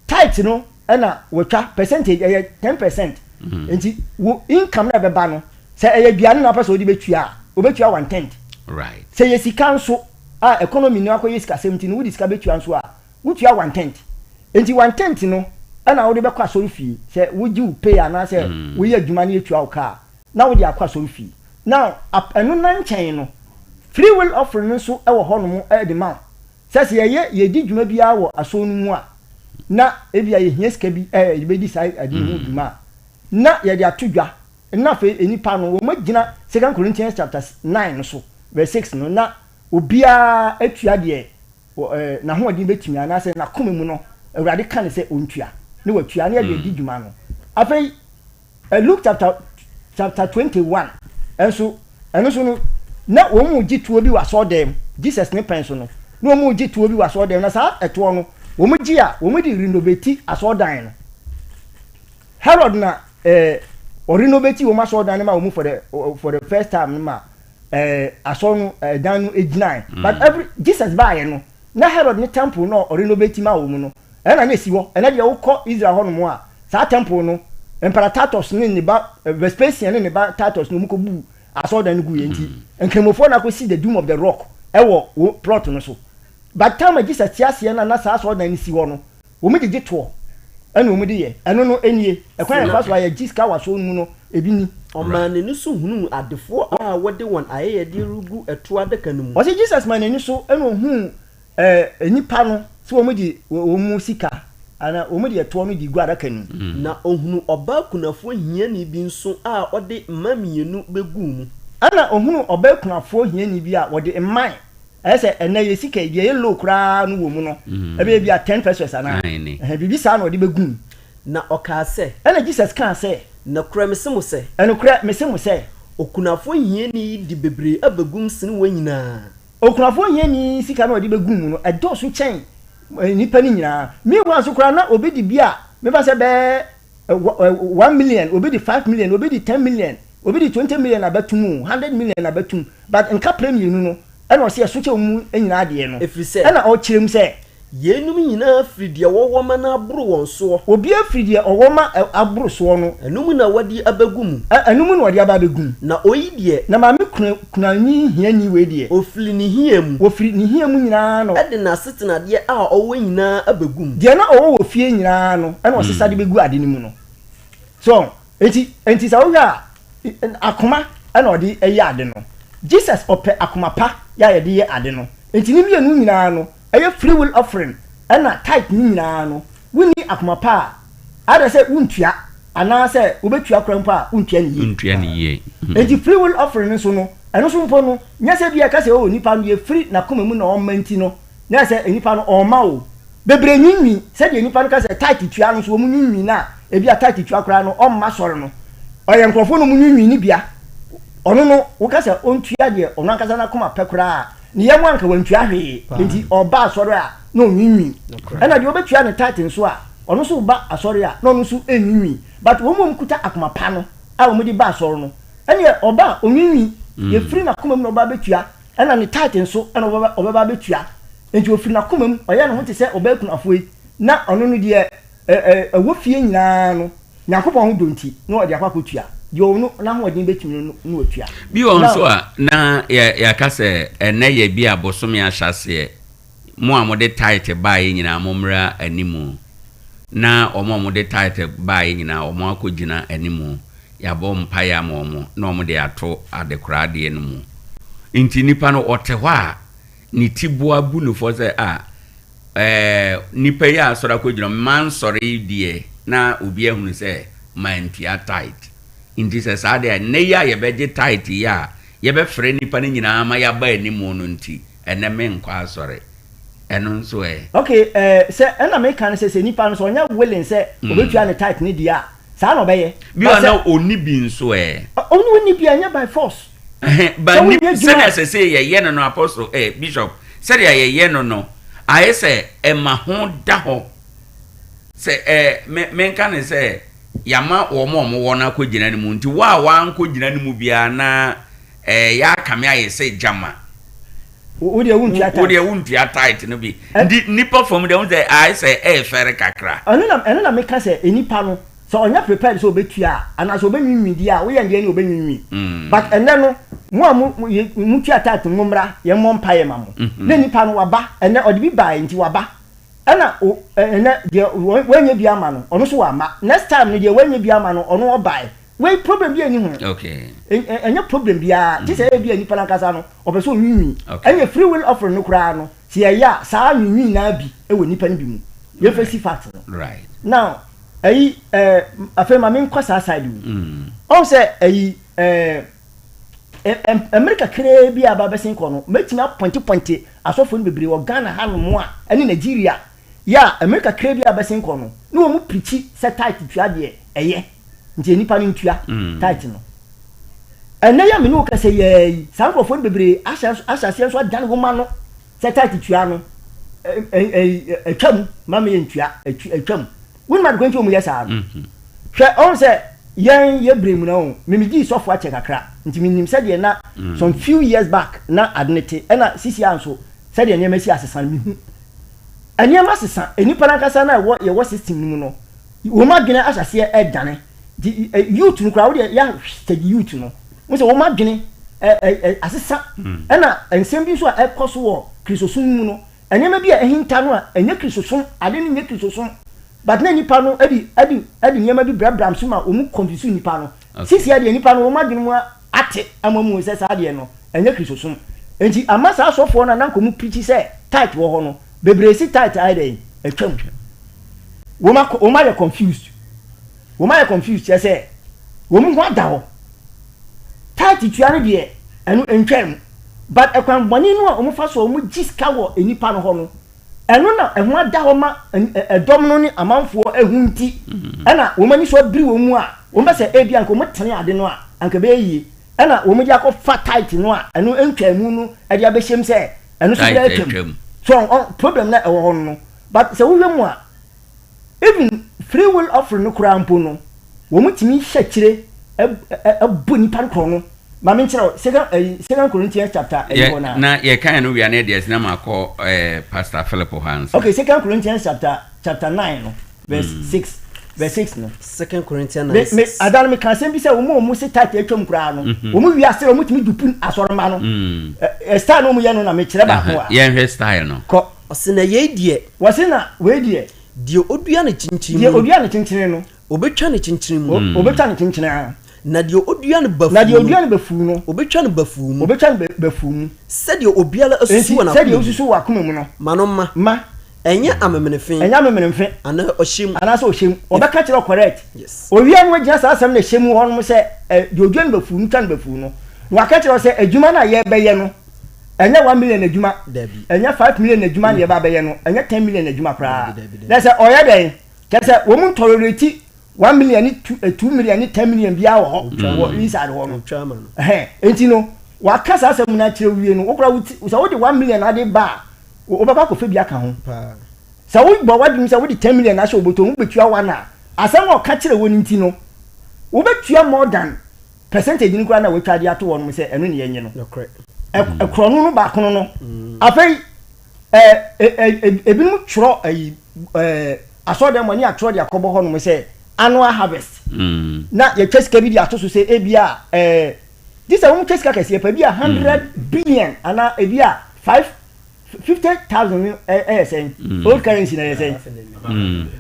tithe no ɛna wɔtwa percentage ɛyɛ 10%. Nti wo income na ɛbɛba no, sɛ ɛyɛ aduane na wopɛ sɛ wode bɛtua a, wobɛtua one tenth. Sɛ yɛ sika nso a, economy no akɔyɛ sikasɛm nti no, wode sika bɛtua nso a, wotua one tenth. Nti one tenth no ɛna wode bɛkɔ asɔre fie. Sɛ wogye wo pay anaasɛ woyɛ adwuma no yɛtua wo ka a, na wode akɔ asɔre fie. Now ɛno na nkyɛn no, free will offering no nso ɛwɔ hɔnom ɛde ma wo. Sɛ yɛyɛ yɛdi dwuma biara wɔ asɔre no mu a, na ebia yɛhia sika bi ɛɛ yɛbɛdi saa ade ho dwuma a, na yɛde ato dwa. Na afei nipa no wɔn agyina Second Corinthians chapter 9 no so verse 6 no, na obiara atua deɛ n'ahoɔden bɛtumi anaasɛ n'akoma mu no Awurade ka ne sɛ ɔntua, ne watua ne yɛde adi dwuma no. Afei Luke chapter 21 nso, ɛno nso no, na wɔn mu gye toɔ bi wɔ asɔɔdan mu. Jesus ne pɛn so no, na wɔn mu gye toɔ bi wɔ asɔɔdan mu, na saa ɛtoɔ no wɔn gye a, wɔn de renovate asɔɔdan no. Herod na ɔrenovate wɔn asɔɔdan no ma wɔn for the first time no ma asɔr no ɛdan no gyinae. But every Jesus baayɛ no, na Herod ne temple no ɔrenovate ma wɔn no, ɛna na esi hɔ. Ɛna deɛ wokɔ Israel hɔ nom a, saa temple no, Emperor Titus ne ne ba Vespasian ne ne ba Titus no, wɔn kɔ bu asɔɔdan no gu yɛ. Nti nkramofoɔ na akɔsi the Dome of the Rock ɛwɔ wo plot no so. But time a Jesus te aseɛ na saa asɔɔdan no si hɔ no, wɔn gyegye toɔ ɛna wɔn de yɛ ɛno no. Enie ɛkwan yɛn fa so a yɛgye sika wɔ asɔr no mu no ebi ni. Ɔmaa n'ani so hunuu adefoɔ a wɔde wɔn ayɛyɛdeɛ regu ɛtoɔ adaka no mu. Ɔsɛ Jesus maa n'ani so ɛna ohuu nipa no sɛ wɔn de wɔn mu sika ana wɔn de ɛtoɔ no de gu adaka no mu. Na ohunu ɔbaa kunafoɔ hiani bi nso a ɔde mma mmienu bɛguu mu. Ɛna ohunu ɔbaa kunafoɔ hiani bi a wɔde mman, ɛyɛ sɛ ɛnɛ yɛ sika yi deɛ ɛyɛ low koraa no wɔ mu no, ɛbɛyɛ bi a 10 pesos anaa ɛhɛn biribi saa na ɔde bɛgu mu. Na ɔkaa sɛ, Ɛna Jesus kaa sɛ, Nokorɛ mese mo sɛ, Ɛnokorɛ mese mo sɛ, okunafoɔ hiani yi de bebree abɛgum sene wɔn nyinaa. Okunafoɔ hiani sika na ɔde bɛgu mu no ɛdɔɔso kyɛn nipa no nyinaa. Meanwhile nso koraa na obi de bi a mefa sɛ bɛɛ 1 million, obi de 5 million, obi de 10 million, obi de 20 million abɛtum o, 100 million abɛtum, but nka pere mmienu no ɛna ɔsɛ ɛso kyɛ wɔn mu nyinaa deɛ no. Ɛfiri sɛ, Ɛna ɔkyerɛ mu sɛ, yeinom nyinaa firi deɛ wɔwɔ ma no aboro wɔn soɔ. Obi afiri deɛ ɔwɔ ma aboro soɔ no. Ɛno mu na wɔde abɛgu mu. Ɛno mu na ɔde aba abɛgu mu. Na oyi deɛ, Na maame kunani hiani wei deɛ, ofiri ne hia mu, wɔfiri ne hia mu nyinaa no, ɛde n'asetenadeɛ a ɔwɔ nyinaa abɛgu mu. Deɛ na ɔwɔ wɔ fie nyinaa no ɛna ɔsesa de bɛgu ade no mu no so. Enti sɛ wohwɛ a, akoma ɛna ɔde ɛyɛ ade no. Jesus ɔpɛ akoma pa yɛ a yɛde yɛ ade no. Enti ne mmienu nyinaa no, ɛyɛ free will offering ɛna tithe ne nyinaa no, wonni akoma pa a, ada sɛ wontua anaasɛ wobɛtua kora mpo a, wontua ne yie. Ntua ne yie. Enti free will offering no nso no, ɛno nso mpo no, nyɛ sɛ bi a ɛka sɛ o nipa no deɛ firi n'akoma mu na ɔmma nti no, na sɛ nipa no ɔmma o. Bebree nwinwi sɛdeɛ nipa no ka sɛ tithe tua no nso, wɔn nwinwi no a, ebi a tithe tua koraa no ɔmma sɔre no, ɔyɛ nkurɔfoɔ no mu nwinwi no bia. Ɔno no woka sɛ ɔntua deɛ ɔno ankasa n'akoma pɛ koraa, ne yam anka wantua hwee. Nti ɔba asɔre a na ɔnwinwi, ɛna deɛ ɔbɛtua ne tithe nso a, ɔno nso ba asɔre a na ɔno nso nwinwi. But wɔn mu kuta akoma pa no a wɔn de ba asɔre no, ɛneɛ ɔba a ɔnwinwi, yɛfiri n'akoma mu na ɔba abɛtua, ɛna ne tithe nso ɛna ɔbɛba abɛtua. Nti ofiri n'akoma mu, ɔyɛ ne ho te sɛ ɔbaa kunafoɔ yi, na ɔno no deɛ ɛwɔ fie nyinaa no, Nyankopɔn ho dɔ nti na ɔde akɔ akɔtua deɛ ɔno n'ahoɔden bɛtumi no na watua. Bi wɔ nso a na yɛaka sɛ ɛnɛ yɛ bi a bosome ahyɛseɛ, mo a mode tithe baeɛ nyinaa mommra animu, na wɔn a mode tithe baeɛ nyinaa wɔn akɔgyina animu. yɛabɔ mpaeɛ ama wɔn na wɔde ato adekoradeɛ no mu. Nti nipa no ɔte hɔ a, ne ti boa bu no fɔ sɛ, a ɛɛ nipa yi a asɔre akɔgyina mansɔre yi deɛ, na obi ahunu sɛ mantua tithe. Nti sɛ saa deɛ, nnɛ yi a yɛbɛgye tithe yi a yɛbɛfrɛ nipa no nyinaa ma yɛaba anim no, nti ɛnɛ menkɔ asɔre. Ɛno nso ɛ? Okay, sɛ ɛna meka no sɛ nipa no sɛ ɔnyɛ willing sɛ obetua ne tithe ne deɛ a, saa na ɔbɛyɛ. Bi wa na ɔni bi nso ɛ? Ɔno ɔni bi a, ɛnyɛ by force. Ba Sɛ ni wonyɛ adwuma- sɛdeɛ sɛ sɛ yɛyɛ no no, Apostle, Bishop, sɛdeɛ yɛyɛ no, ayɛ sɛ ɛma ho da hɔ sɛ me menka ne sɛ yɛama wɔn a wɔwɔ no akɔgyina no mu, nti wo a wankɔgyina no mu biara na yɛakame ayɛ sɛ gyama. Wo deɛ, wontua wo tithe. Deɛ wontua tithe no bi, nti nipa fam deɛ, wo sɛ ayɛ sɛ ɛyɛ fɛre kakra. Ɛno na meka sɛ nipa no, sɛ ɔnyɛ prepared sɛ obetua a, anaasɛ obɛnwiinwii deɛ a woyɛ ndeɛ ne obɛnwiinwii. But ɛnɛ no, mo a mo tua tithe, mo mmra, yɛn mmɔ mpaeɛ ma mo. Na nipa no waba ɛnɛ, ɔde bi baa, nti waba. Ɛna o ɛnɛ deɛ wɔnyɛ bi ama no, ɔno nso wama. Next time no deɛ, wɔnyɛ bi ama no, ɔno ɔbae. Wei problem bi ani ho. Ɛnyɛ problem biara gye sɛ ebi a nipa nankasa no ɔpɛ sɛ onwiinwii. Ɛnyɛ free will offering no koraa no, sɛ yɛyɛ a, saa nwiinwii naa bi ɛwɔ nipa no bi mu. Yɛmfa si fact no. Now ɛyi afei ma menkɔ saa side wo. Ɔn sɛ ɛyi ɛ mmerɛ kakraa bi a aba bɛsen kɔ no, mɛtumi apɔntepɔnte asɔfoɔ no bebree wɔ Ghana hanom a ɛne Nigeria yɛ a, mmerɛ kakraa bi a bɛsen kɔ no, ne wɔn mu pirikyi sɛ tithe tua deɛ ɛyɛ, nti nipa no ntua tithe no. Ɛnɛ yɛ me ne wo kasa yɛɛ yi, saa nkurɔfoɔ no bebree ahyɛ aseɛ nso adane wɔn ano sɛ tithe tua no ɛ ɛ ɛtwa mu ma mi yɛ ntua ɛtwa mu. Wɔn mu adekɔ nti wɔn yɛ saa no. Hwɛ, ɔn sɛ yɛn yɛ bere mu na o mimi gyi sɔfo akyɛ kakra, nti mi nim sɛdeɛ na some few years back na ade ne te, ɛna sisi a nso sɛdeɛ nneɛma si asesa no. Mi hu nneɛma sesa, nipa nankasa na ɛwɔ yɛwɔ system no mu no, wɔn adwene ahyɛ aseɛ ɛdane. Nti youth no koraa, wɔde yɛ study youth no, wɔn sɛ wɔn adwene ɛ ɛ ɛ asesa. Ɛna nsɛm bi nso a ɛkɔ so wɔ Kristosom mu no, nneɛma bi a ɛhinta no a ɛnyɛ Kristosom ade no, nyɛ Kristosom, but na nipa no ɛde nneɛma bi brabram so ma wɔn confuse nipa no. Sisi adeɛ, nipa no wɔn adwene mu ate ama mu sɛ saa adeɛ no ɛnyɛ Kristosom, nti ama saa asɔfoɔ no a nanka wɔn pirikyi sɛ tithe wɔ hɔ no bebree si tithe ayɛ dɛ atwam. Wɔn ayɛ confused, wɔn ayɛ confused, kyerɛ sɛ wɔn ho ada hɔ. Tithe tua no deɛ, ɛno ntwam mu, but ɛkwan bɔnne no a wɔn fa so a wɔn gye sika wɔ nipa no hɔ no, ɛno na ɛho ada hɔ ma ɛdɔm no ne amanfoɔ ɛho. Nti ɛna wɔn ani so abiri wɔn mu a wɔn bɛ sɛ ebi anka wɔn tene ade no a anka bɛyɛ yie, ɛna wɔn de akɔfa tithe no a ɛno ntwa mu no ɛde abɛhyɛm sɛ ɛno nso bɛyɛ atwam. So ɔn problem na ɛwɔ hɔ no, but sɛ wohwɛ mu a, even free will offering no koraa mpo no, wɔn tumi hyɛ akyire ɛbɔ nipa no korɔ no. Maame, nkyerɛ second ɛyi, Second Corinthians chapter ɛyi hɔ na. Na yɛ kan no wia ne deɛ sinna ma kɔ Pastor Philip hɔ ansa. Okay, Second Corinthians chapter 9 no, verse 6, verse 6 no. Second Corinthians 9 me me adan mi kan asɛm bi sɛ wɔn a wɔn se tithe atwam koraa no, wɔn wi ase wɔn tumi dupu asɔrɔma no. Ɛ ɛ style no wɔn yɛ no na mekyerɛ baako a. Yɛn hwɛ style no. Kɔ. Ɔsi na yei deɛ. Wɔsi na wei deɛ. Deɛ odua ne kyinkyin mu. Deɛ odua ne kyinkyin no. Obetwa ne kyinkyin mu. Obetwa ne kyinkyin a. Na deɛ odua no bafuu. Na deɛ odua no bafuu no. Obetwa no bafuu mu. Obetwa no bafuu mu. Sɛdeɛ obiara asusu wɔ n'akoma mu. Sɛdeɛ osusu wɔ akoma mu no. Ma no ma. Ma. Ɛnyɛ amemenefe. Ɛnyɛ amemenefe. Anaa ɔhyɛ mu. Anaasɛ ɔhyɛ mu. Ɔbɛka kyerɛ correct. Yes. Owia no agyina saa asɛm na ɛhyɛ mu hɔ nom sɛ ɛ deɛ odua no bafuu no twa no bafuu no. Na waka kyerɛ sɛ adwuma no a yɛbɛyɛ no, ɛnyɛ 1 million adwuma. Dabi. Ɛnyɛ 5 million adwuma na yɛba abɛyɛ no. Ɛnyɛ 10 million adwuma koraa. Na sɛ ɔyɛ dɛn? Kyerɛ sɛ wɔn mu tolerate 1 million ne 2 million ne 10 million biara wɔ hɔ wɔ inside hɔ no. Ɛhɛn, nti no waka saa asɛm no akyerɛ wie no, wokora wo ti sɛ wode 1 million ade ba a, wobɛkɔ akɔfɛ bi aka ho. Sɛ wobɔ w'adwene sɛ wode 10 million ahyɛ obotom, wobɛtua one a, asɛm a ɔka kyerɛ wɔ no nti no, wobɛtua more than percentage no koraa na watwa de ato hɔ nom sɛ ɛno ne yɛnyɛ no. Ɛkorɔ no baako no. Afei ɛɛ ebinom twerɛ ɛyi asɔrɔdan mu ani atwerɛ de akɔbɔ hɔ nom sɛ annual harvest, na yɛtwa sika bi de ato so sɛ ebi a gye sɛ wɔn twa sika kɛseɛ pa bi a 100 billion anaa ebi a five. 50,000 no ɛyɛ sɛn? Old currency na ɛyɛ sɛn?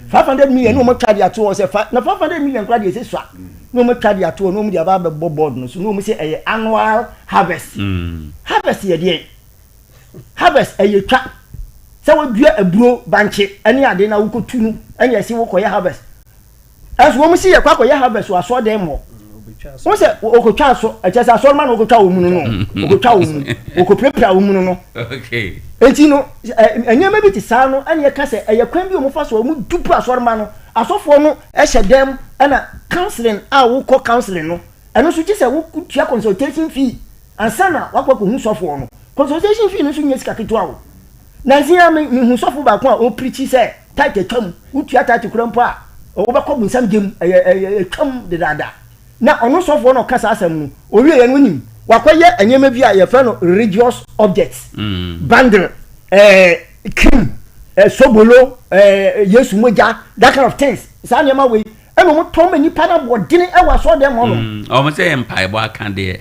500 million na wɔn atwa de ato hɔ sɛ fa na 500 million kora deɛ ɛsɛ sua na wɔn atwa de ato hɔ na wɔn de aba abɛbɔ board no so na wɔn sɛ ɛyɛ annual harvest. Harvest yɛ deɛ? Harvest ɛyɛ twa sɛ wɔdua aburo, bankye ɛne ade na wokɔtu no ɛne ɛsi wokɔyɛ harvest. Ɛnso wɔn si yɛ kɔ akɔyɛ harvest wɔ asɔɔdan mu hɔ. Wɔn sɛ okotwa aso, ɛkyɛ sɛ asɔrɔma na okotwa wɔn mu no, okotwa wɔn mu, okopirapira wɔn mu no. Eti no ɛ nneɛma bi te saa no, ɛna yɛka sɛ ɛyɛ kwan bi a wɔn fa so wɔn dupu asɔrɔma no, asɔfoɔ no ɛhyɛ dɛm. Ɛna counseling a wokɔ counseling no, ɛno nso gye sɛ wotua consultation fee ansa na wakɔ akɔhu sɔfoɔ no. Consultation fee no nso nyɛ sika ketewa o. Nansi ya mi hu sɔfo baako a ɔpirikyi sɛ tithe atwam, wotua tithe kura mpo a wobɛkɔ bonsam gyem, ɛyɛ ɛyɛ atwam dedaada. Na ɔno sɔfoɔ no ɔka saa asɛm no owie yɛn no, onim wakɔyɛ nneɛma bi a yɛfrɛ no religious objects, bundle, cream, sobolo, Yesu mogya, that kind of things. Saa nneɛma wei ɛna wɔn tɔn ma nipa na bɔdene ɛwɔ asɔɔdan mu hɔnom. Ɔmo sɛ yɛ mpaebɔ aka deɛ.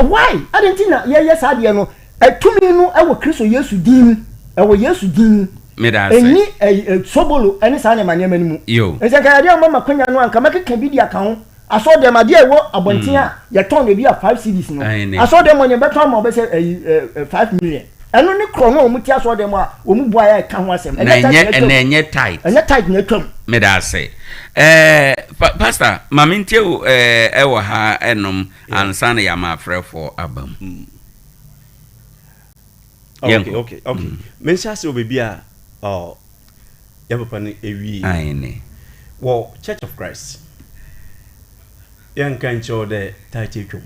Why adi nti na yɛyɛ saa deɛ no? Ɛtumi no ɛwɔ Kristo Yesu din mu, ɛwɔ Yesu din mu. Meda ase. Ɛni ɛ sobolo ɛne saa nneɛma nneɛma no mu. Yo. Nsɛ nka yadeɛ a ɔma ma konya no anka mɛkeka bi di aka ho. Asɔɔdan adeɛ a ɛwɔ abɔnten a yɛtɔn no ebi a 5 cedis no, Ayi ne. asɔɔdan mu ɔnyɛ bɛtɔn ama ɔbɛsɛ ɛyi ɛ ɛ 5 million. Ɛno ne korɔ no a wɔn ti asɔɔdan mu a wɔn bu ayɛ ɛka ho asɛm. Na ɛnyɛ ɛna ɛnyɛ tithe. Ɛnyɛ tithe na atwam. Meda ase. Pastor, maame ntie wo ɛwɔ ha ɛnom ansa na yɛama afrɛfoɔ aba mu. Okay. Yɛnkɔ. Okay, menhyɛ ase wɔ baabi a yɛn papa no ewie. Ayi Wɔ Church of Christ, yɛnka nkyerɛ wo dɛ tithe atwam,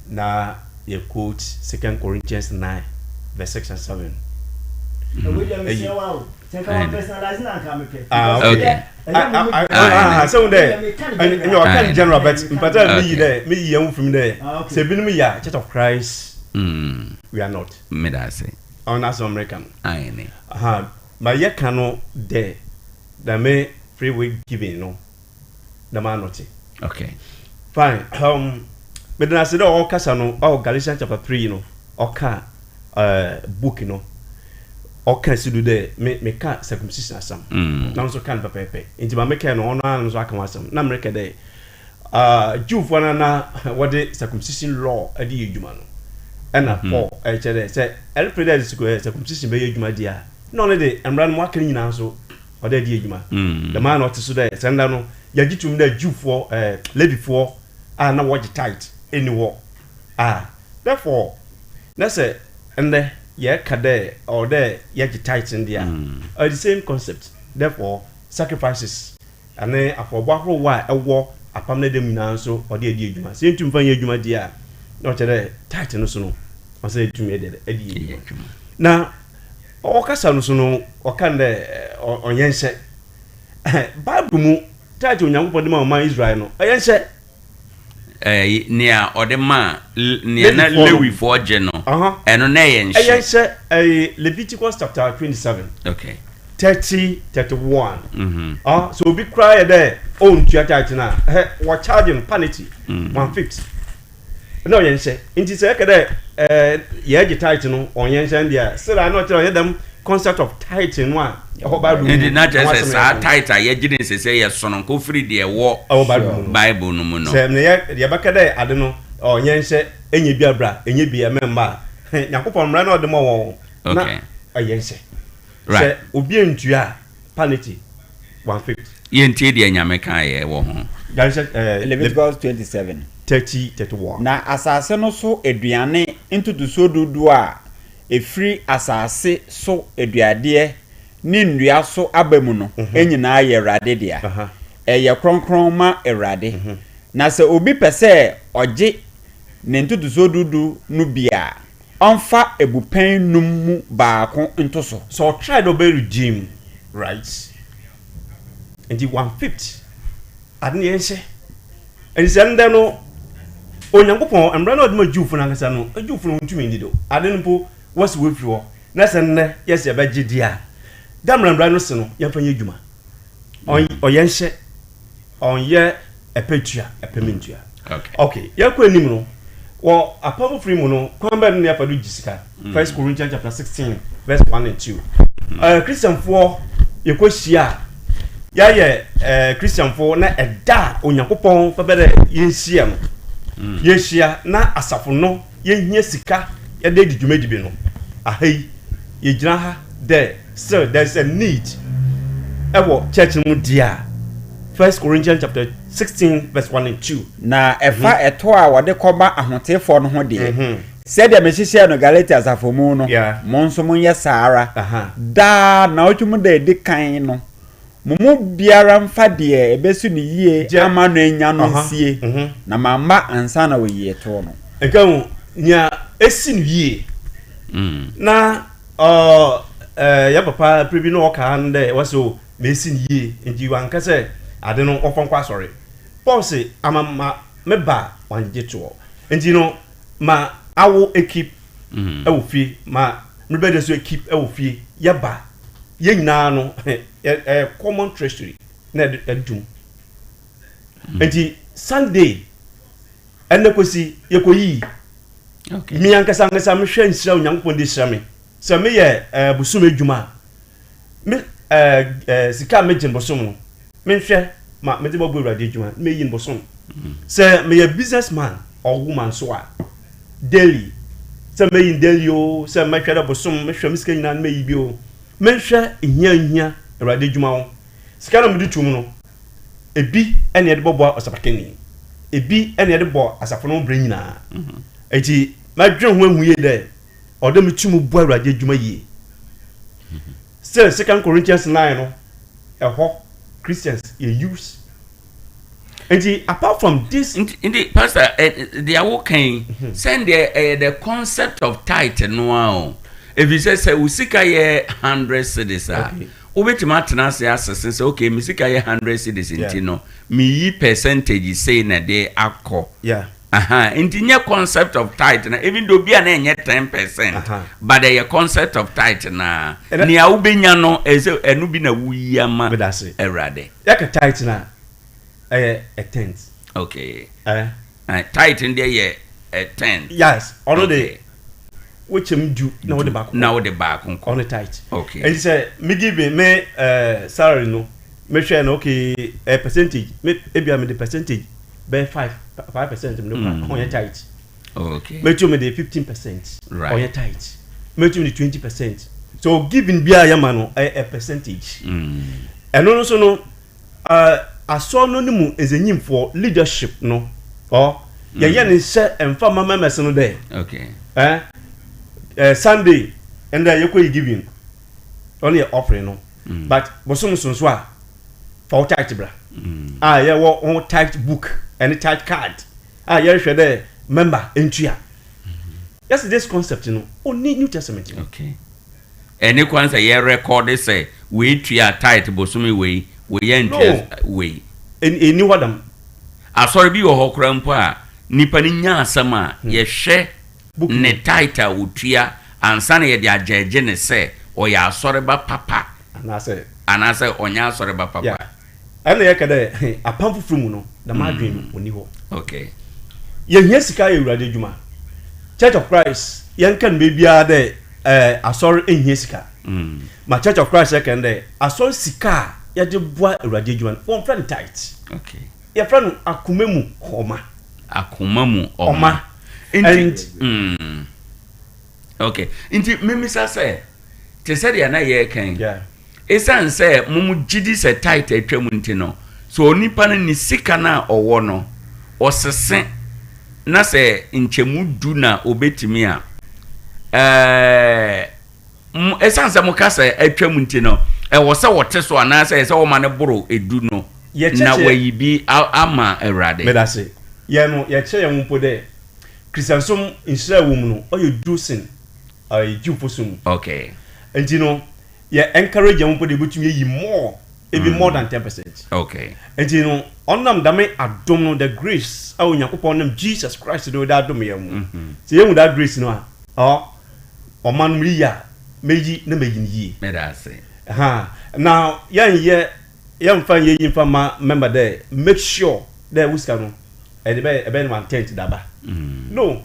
na yɛ quote Second Corinthians 9 verse 6 and 7. Ɛyi. Ah, okay. Ah, ah, sɛ wo dɛ ɛnyɛ ɔka in general, but mpata meyi dɛ meyi yɛn ho fim dɛ sɛ ebinom yɛ a, Church of Christ, we are not. Meda ase. Ɔno asɛm America no. Ayi ne. Aha, ma yɛka no dɛ dame free will giving no dɛm anɔte. Fine, mede no ase dɛ ɔkasa no ɔwɔ Galatians chapter 3 no, ɔka book no, ɔka si do dɛ me meka circumcision asɛm na nso ka no pɛpɛɛpɛ. Nti ma meka no, ɔno ara nso aka ho asɛm na mmereka dɛ Jewfoɔ no na wɔde circumcision law de yɛ adwuma no, ɛna Paul ɛkyɛ dɛ sɛ ɛrepere dɛ circumcision bɛyɛ adwuma di a, na ɔno de mmara no mu aka no nyinaa nso ɔde adi adwuma. Dɛm ara na ɔte so dɛ sɛ nda no yɛgye tom dɛ Jewfoɔ, Levifoɔ a na wɔgye tithe ɛni hɔ a, therefore na sɛ ndɛ yɛka dɛ ɔwɔ dɛ yɛgye tithe no deɛ a, ɛyɛ the same concept. Therefore sacrifices ane afɔrebɔ ahorow a ɛwɔ apam no dɛm nyinaa nso ɔde adi adwuma. Sɛ yɛntumi fa nyɛ adwuma deɛ a, na ɔkyerɛ dɛ tithe no so no ɔsɛ yɛtumi ɛde adi adwuma. Na ɔkasa no so no, ɔka no dɛ ɔnyɛ nhyɛ Bible mu. Tithe Onyankopɔn de ma ɔman Israel no, ɛyɛ nhyɛ. Nea ɔde ma nea na Levifoɔ no. Lewifoɔ gye no, ɛno na ɛyɛ ɛyɛ nhyɛ. Nhyɛ ɛyɛ Leviticus chapter 27 30 31. Ah, so obi koraa yɛ dɛ ɔntua tithe no a, ɛhɛ wɔ charge no penalty one fifth na ɔyɛ nhyɛ. Nti sɛ ɛkɛ dɛ yɛgye tithe no ɔnyɛ nhyɛ deɛ a, sɛdeɛ na ɔkyerɛ ɔyɛ dɛm concept of tithe no a ɛwɔ Bible mu. Nti na kyerɛ ho sɛ asɛm saa yɛ tithe a yɛgye ne sɛ sɛ yɛ sononko firi deɛ ɛwɔ ɛwɔ Bible mu no. Bible no mu no. Sɛ ne yɛ yɛbɛka dɛ ade no ɔnyɛ nhyɛ, ɛnyɛ bi abra ɛnyɛ bi ɛmɛ mma a, Nyankopɔn mmara na ɔde ma wɔn na ɔyɛ nhyɛ sɛ obi ntua a, penalty one fifth. Yɛntie deɛ Nyame ka yɛ wɔ ho. Galatians Leviticus 27. 30 31. Na asase no so aduane ntotosoɔ dodoɔ a ɛfiri asase so aduadeɛ ne nnua so aba mu no nyinaa yɛ Awurade dea. Ɛyɛ kronkron ma Awurade. Na sɛ obi pɛ sɛ ɔgye ne ntotosoɔ dudu no bi a, ɔmfa ebupɛn num mu baako nto so. Sɛ ɔtry dɛ ɔbɛ redeem, right, nti one fifth ade ne yɛnhyɛ. Nti sɛ ndɛ no Onyankopɔn mmara no a ɔde ma Jewfo no ankasa no, Jewfo no wɔntumi ndi do ade no mpo, wɔsi wɔafiri hɔ. Na sɛ nnɛ yɛsɛ yɛbɛgye di a, da mmara mmara no se no yɛmfa nyɛ adwuma. Ɔyɛ nhyɛ, ɔnyɛ ɛpɛ tua ɛpɛ mentua. Okay, yɛkɔ anim no. Wɔ Apam Fofor yi mu no, kwan bɛn do na yɛfa do gye sika? First Corinthians chapter 16 verse 1 and 2. Christianfoɔ yɛkɔhyia a, yɛayɛ Christianfoɔ na ɛda a Onyankopɔn bɛbɛ dɛ yɛnhyia no, yɛhyia na asafo no yɛhia sika yɛde adi dwumadi bi no, aha yi yɛgyina ha dɛ still there is a need ɛwɔ church no mu deɛ a, First Corinthians chapter 16 verse 1 and 2. Na ɛfa ɛtoɔ a wɔde kɔma ahoteefoɔ no ho deɛ, sɛdeɛ mehyehyɛɛ no Galatia asafo mu no, mo nso monyɛ saa ara. Daa nnawɔtwe mu da a ɛdi kan no, mo mu biara mfa deɛ ɛbɛsi no yie ama no anya no nsie, na mamma ansa na wɔayi ɛtoɔ no. Nka ho, nea esi no yie. Na yɛn papa bere bi na ɔka no dɛ wɔsɛ o mesi no yie nti wanka sɛ ade no wɔmfa nkɔ asɔre. Paul se ama ma me ba a wangye toɔ nti no ma awo ekip ɛwɔ fie ma me bɛ de so ekip ɛwɔ fie yɛ ba yɛ nyinaa no ɛyɛ common treasury na ɛde tum nti Sunday ɛnɛ kɔsi yɛkɔyii me ankasa ankasa mehwɛ nhyira Onyankopɔn de hyira me sɛ meyɛ ɛɛ bosom adwuma a me ɛɛ ɛɛ sika a megye no bosom no menhwɛ ma mede bɛbɔ Awurade adwuma na meyi no bosom. Sɛ meyɛ business man or woman so a daily sɛ mɛyi no daily o sɛ mɛhwɛ dɛ bosom mehwɛ me sika nyinaa na meyi bi o menhwɛ hia nhia Awurade adwuma ho. Sika no a mede tom no ebi na yɛde bɔboa ɔsapakani, ebi na yɛde bɔ asafo no ho berɛ nyinaa. Enti mɛdwene ho ahu yie dɛ Ɔwɔ dɛ metum bɔ Ewuradze edwuma yie. Still, Second Corinthians 9 no, ɛhɔ Christians yɛ use. Nti apart from this. Nti pastor, deɛ woka yi, sɛndeɛ ɛyɛ the concept of tithe no ara o. Ɛfiri sɛ sɛ wo sika yɛ 100 cedis a, wobɛtumi atena ase asese sɛ okay, me sika yɛ 100 cedis nti no, meyi percentage sei na ɛde akɔ. Yeah. Aha, nti nyɛ concept of tithe na even though bi a na ɛnyɛ 10% but ɛyɛ concept of tithe na nea wobɛnya no ɛsɛ ɛno bi na woyi ama Awurade. Yɛka tithe na ɛyɛ a tenth. Okay. Eh? Tithe no deɛ yɛ a tenth. Yes, ɔno de wokyɛm du na wode baako na wode baako kɔ. Ɔno tithe. Okay. Nti sɛ me giving me salary no mehwɛ no okay percentage me ebia me de percentage bɛyɛ 5% mede kɔ a ɔnyɛ tithe. Okay. Mɛtumi de 15% Right. ɔnyɛ tithe. Mɛtumi de 20%. So giving biara yɛ ma no ɛyɛ a percentage. Ɛno no nso no asɔr no no mu ndzanyimfoɔ leadership no ɔ yɛyɛ ne nhyɛ mfa mma members no dɛ Okay. eh, Sunday ndɛ yɛkɔ yi giving ɔno yɛ offering no but bosom so nso a fa wo tithe bra a yɛwɔ ho tithe book ɛne tithe card a yɛrehwɛ dɛ member ntua. Yɛsɛ this concept no ɔnni New Testament mu. Okay. Ɛne kwan sɛ yɛ record sɛ wei tua tithe bosome wei, wei antua wei. No, ɛnni hɔ dɛm. Asɔre bi wɔ hɔ koraa mpo a nipa no nya asɛm a yɛhwɛ ne tithe a ɔtua ansa na yɛde agyɛɛgye no sɛ ɔyɛ asɔreba papa anaasɛ ɔnyɛ asɔreba papa. Yeah. Ɛna yɛka dɛ apam fofor mu no, dɛm adwen no onnyi hɔ. Okay. Yehia sika ayɛ Ewuradze edwuma. Church of Christ, yɛnnka no beebiara dɛ asɔr nnhia sika. Ma Church of Christ yɛka no dɛ asɔr sika a yɛdze boa Ewuradze edwuma no, wɔmmfrɛ no tithe. Okay. Yɛfrɛ no akoma mu ɔma. Akoma mu ɔma. Ɔma. Nti, mm, okay. Nti memisa sɛ, te sɛ deɛ na yɛreka yi, Yeah. Esiane sɛ mo gye di sɛ tithe atwam nti no, sɛ onipa no ne sika no a ɔwɔ no, ɔsese na sɛ nkyɛmu du na obetumi a, ɛɛ, mo, esiane sɛ moka sɛ atwam nti no, ɛwɔ sɛ wɔte so anaasɛ ɛsɛ sɛ wɔma no boro edu no na wɔayi bi ama Awurade. Meda ase. Yɛn no, yɛkyerɛ yɛn ho mpo dɛ Christiansom nhyira a ɛwɔ mu no, ɔyɛ du sen Jewfo som mu. Okay. Nti no, yɛ encourage hɛn mpo dɛ yebotum eyi more, even more than 10%. Okay. Ntsi no, ɔnam dɛm adom no, the grace a Onyankopɔn nam Jesus Christ do dze adom hɛn no, sɛ yehu that grace no a, ɔ, ɔman no meyi a, meyi na meyi no yie. Meda ase. Ha, na yɛnnyɛ, yɛmmfa nnyɛ iyi mmfa mma member dɛ make sure dɛ wo sika no, ɛde bɛyɛ, ɛbɛyɛ no one tenth de aba. No,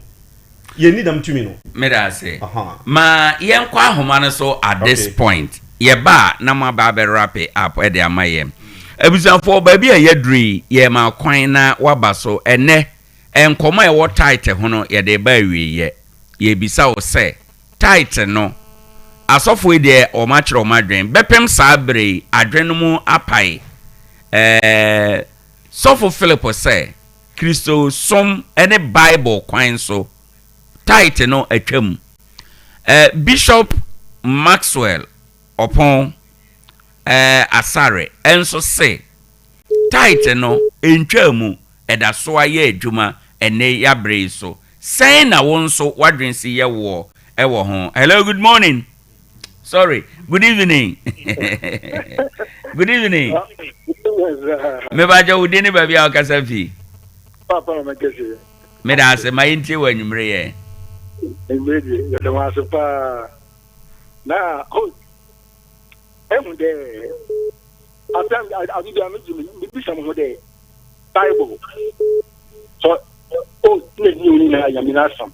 yɛnni dɛm tumi no. Meda ase. Ma yɛnkɔ ahoma no so at this point. Yɛba a na moaba abɛ wrap up de ama yɛn. Abusuafoɔ, baabi a yɛaduru yi, yɛrema kwan na woaba so. Ɛnnɛ, nkɔmmɔ a ɛwɔ tithe ho no, yɛde reba awieeɛ. Yɛrebisa wo sɛ, tithe no, asɔfoɔ yi deɛ wɔakyerɛ wɔn adwene. Bɛpem saa berɛ yi, adwene no mu apae. Ɛɛ, Sɔfo Philip sɛ, Kristosom ne Bible kwan so tithe no atwam. Bishop Maxwell Opon Asare nso se tithe no ntwaa mu, ɛda so ara yɛ adwuma ɛnnɛ yi abere yi so. Sɛn na wo nso w'adwene si yɛ woɔ wɔ ho? Hello, good morning. Sorry, good evening. Good evening. Mebakyɛ wo din ne baabi a wokasa fi. Papa na mɛkɛse. Meda ase ma yɛntie wɔ anwummere yɛ. Anwummere deɛ yɛda wɔn ase paa. Na host ehu dɛ asɛm ade bi a megye mebisa mo ho dɛ Bible sɛ o na new nyinaa Nyame n'asɛm.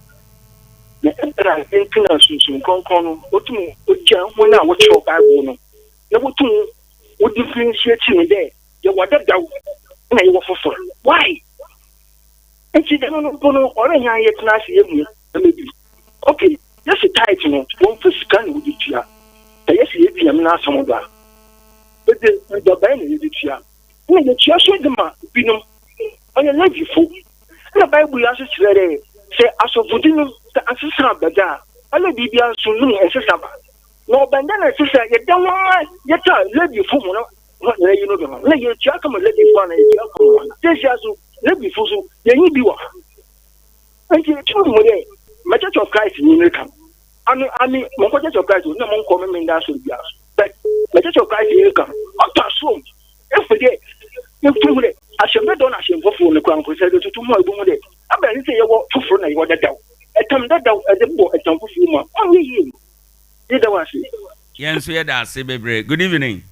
Na ebɛnadze ntsi na Sunsum Krɔnkrɔn no otum ogyaa hɔn a wɔkyerɛw Bible no na wotum wo differentiate no dɛ yɛwɔ dadaw na yɛwɔ fofor? Why? Ntsi dɛm no mpo no ɔrennhia yɛtsena ase yehu ndzɛmba bi. Okay, yɛse tithe no wɔmmfa sika na wɔdze tua. Sɛ yɛse yedzi Nyame n'asɛm do a, edze ndɔbae na yɛdze tua. Nna yetua so dze ma binom, ɔyɛ Levifo. Nna Bible yi ara so kyerɛ dɛ sɛ asɔfodzi no sɛ asesa aba dze a, ɔyɛ biribiara so no mu nsesa ba. Na ɔbɛn dɛn na ɛsɛ sɛ yɛda ho ma yɛtaa Levifo hɔn hɔn ayi no do no? Nna yetua kama Levifo anaa yetua kama hɔn? Seseiara so, Levifo so, yennyi bi wɔ ha. Ntsi yetum hu dɛ ma Church of Christ nyi no reka no, ano ame monnkɔ Church of Christ o, nna monnkɔ Memenda asɔr biara so, but ma Church of Christ nyi reka no, ɔtɔ asomu. Ehu dɛ, yetum hu dɛ ahyɛmu dadaw na ahyɛmu fofor no koraa mpo, sɛ edze toto ho a, ibohu dɛ aber a sɛ yɛwɔ fofor na yɛwɔ dadaw, tam dadaw edze bɔ tam fofor mu a, ɔnnyɛ yie. Yɛda wo ase. Yɛn nso yɛda ase bebree. Good evening.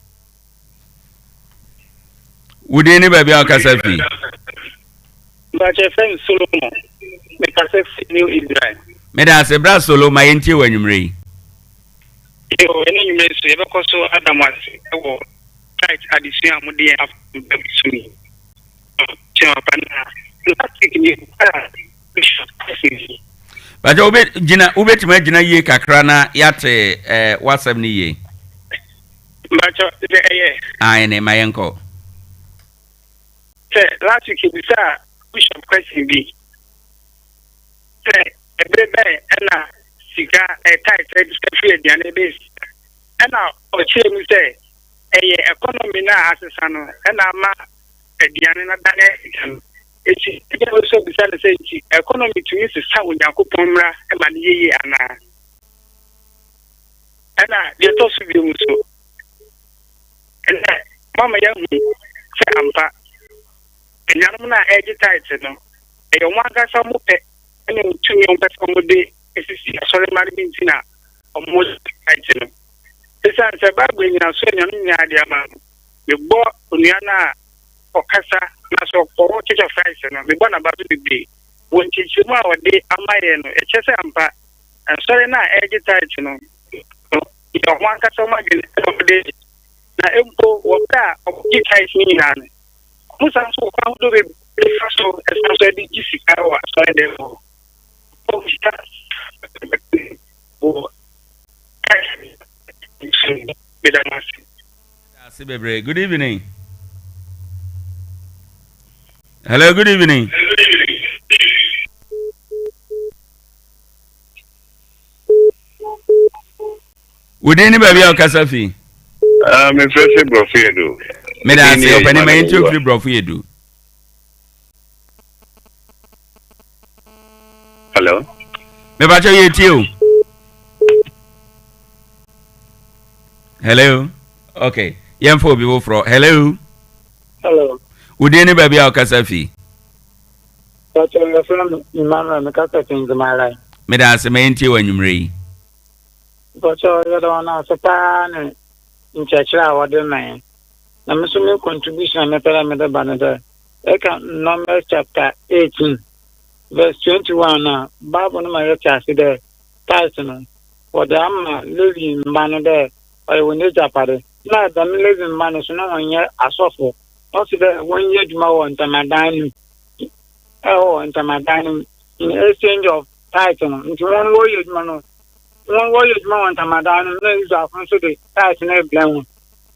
Wo din ne baabi a wokasa fi? Mpakyɛ fɛ me Solomon. Mekasa fi New Israel. Meda ase bra Solo ma yɛntie wɔ anwummerɛ yi. Yo, ɛne anwummerɛ nso yɛbɛkɔ so ada mo ase wɔ tithe adesua a mode yɛn afa ba bi so yi. Sua papa na last week mebisaa Bishop question bi. Bàtɛ wobɛ gyina wobɛtumi agyina yie kakra na yɛate ɛɛ w'asɛm no yie. Bàtɛ sɛ ɛyɛ. Ae ne ma yɛnkɔ. Sɛ last week ebisaa Bishop question bi sɛ ɛbere bɛn ɛna sika ɛɛ tithe ɛfiri aduane ɛbɛyɛ sika ɛna ɔkyerɛ mu sɛ ɛyɛ economy no a asesa no ɛna ama aduane no adane sika no. Enti ebia wobɛsɔ abisa no sɛ, Enti economy tumi sesa Onyankopɔn mmara ma no yɛ yie anaa? Ɛna deɛ ɛtɔ so bio nso, ɛnɛ moama yɛahu sɛ ampa anuanom no a ɛregye tithe no, ɛyɛ wɔn ankasa wɔn pɛ ne wɔn tumi a wɔpɛ sɛ wɔde sisi asɔremma no bi nti na wɔgye tithe no. Esiane sɛ Bible nnyinaso a anuanom nyinaa de ama no, mebɔ onua no a ɔkasa na sɛ ɔwɔ Church of Christ no, mebɔ n'aba so bebree. Wɔ nkyerɛkyerɛmu a ɔde ama yɛn no, ɛkyerɛ sɛ ampa nsɔre no a ɛregye tithe no yɛ wɔn ankasa wɔn adwene na wɔde gye. Na mpo wɔ bere a wɔgye tithe no nyinaa no, wɔsan nso wɔ kwan ahodoɔ bebree fa so san so de gye sika wɔ asɔredan mu hɔ. Wɔhyia wɔ tithe meda mo ase. Ase bebree. Good evening. Hello, good evening. Wodin ne baabi a ɔkasa fi? Ah, mefrɛ sɛ Borɔfo yɛ do. Meda ase ɔpɛni ma yɛnti ofiri Borɔfo yɛ do. Hello. Mepakyɛ yɛ tie o. Hello. Okay. Yɛmfa obi foforɔ. Hello. Hello. Wo din ne baabi a wokasa fi? Pakyɛ yɛfrɛ me Emmanuel mekasa fi Nzemalai. Meda ase ma yɛntie wɔ anwummerɛ yi. Pakyɛ yɛda wɔn ase paa ne nkyerɛkyerɛ a wɔde ma yɛn. Na me nso me contribution a mepɛ dɛ mede ba ne dɛ ɛka Numbers chapter 18. verse 21 no a, Bible no ma yɛtse ase dɛ tithe no, wɔdze ama Levi mba no dɛ ɔyɛ hɔn egyapadze. Nna dɛm Levi mba no so na wɔnnyɛ asɔfo. Ɔse dɛ wɔnyɛ edwuma wɔ ntamadan no mu, wɔ ntamadan no mu in exchange of tithe no. Ntsi hɔn wɔreyɛ edwuma no, hɔn wɔreyɛ edwuma wɔ ntamadan no mu na Israelfo no so dze tithe no rebrɛ hɔn.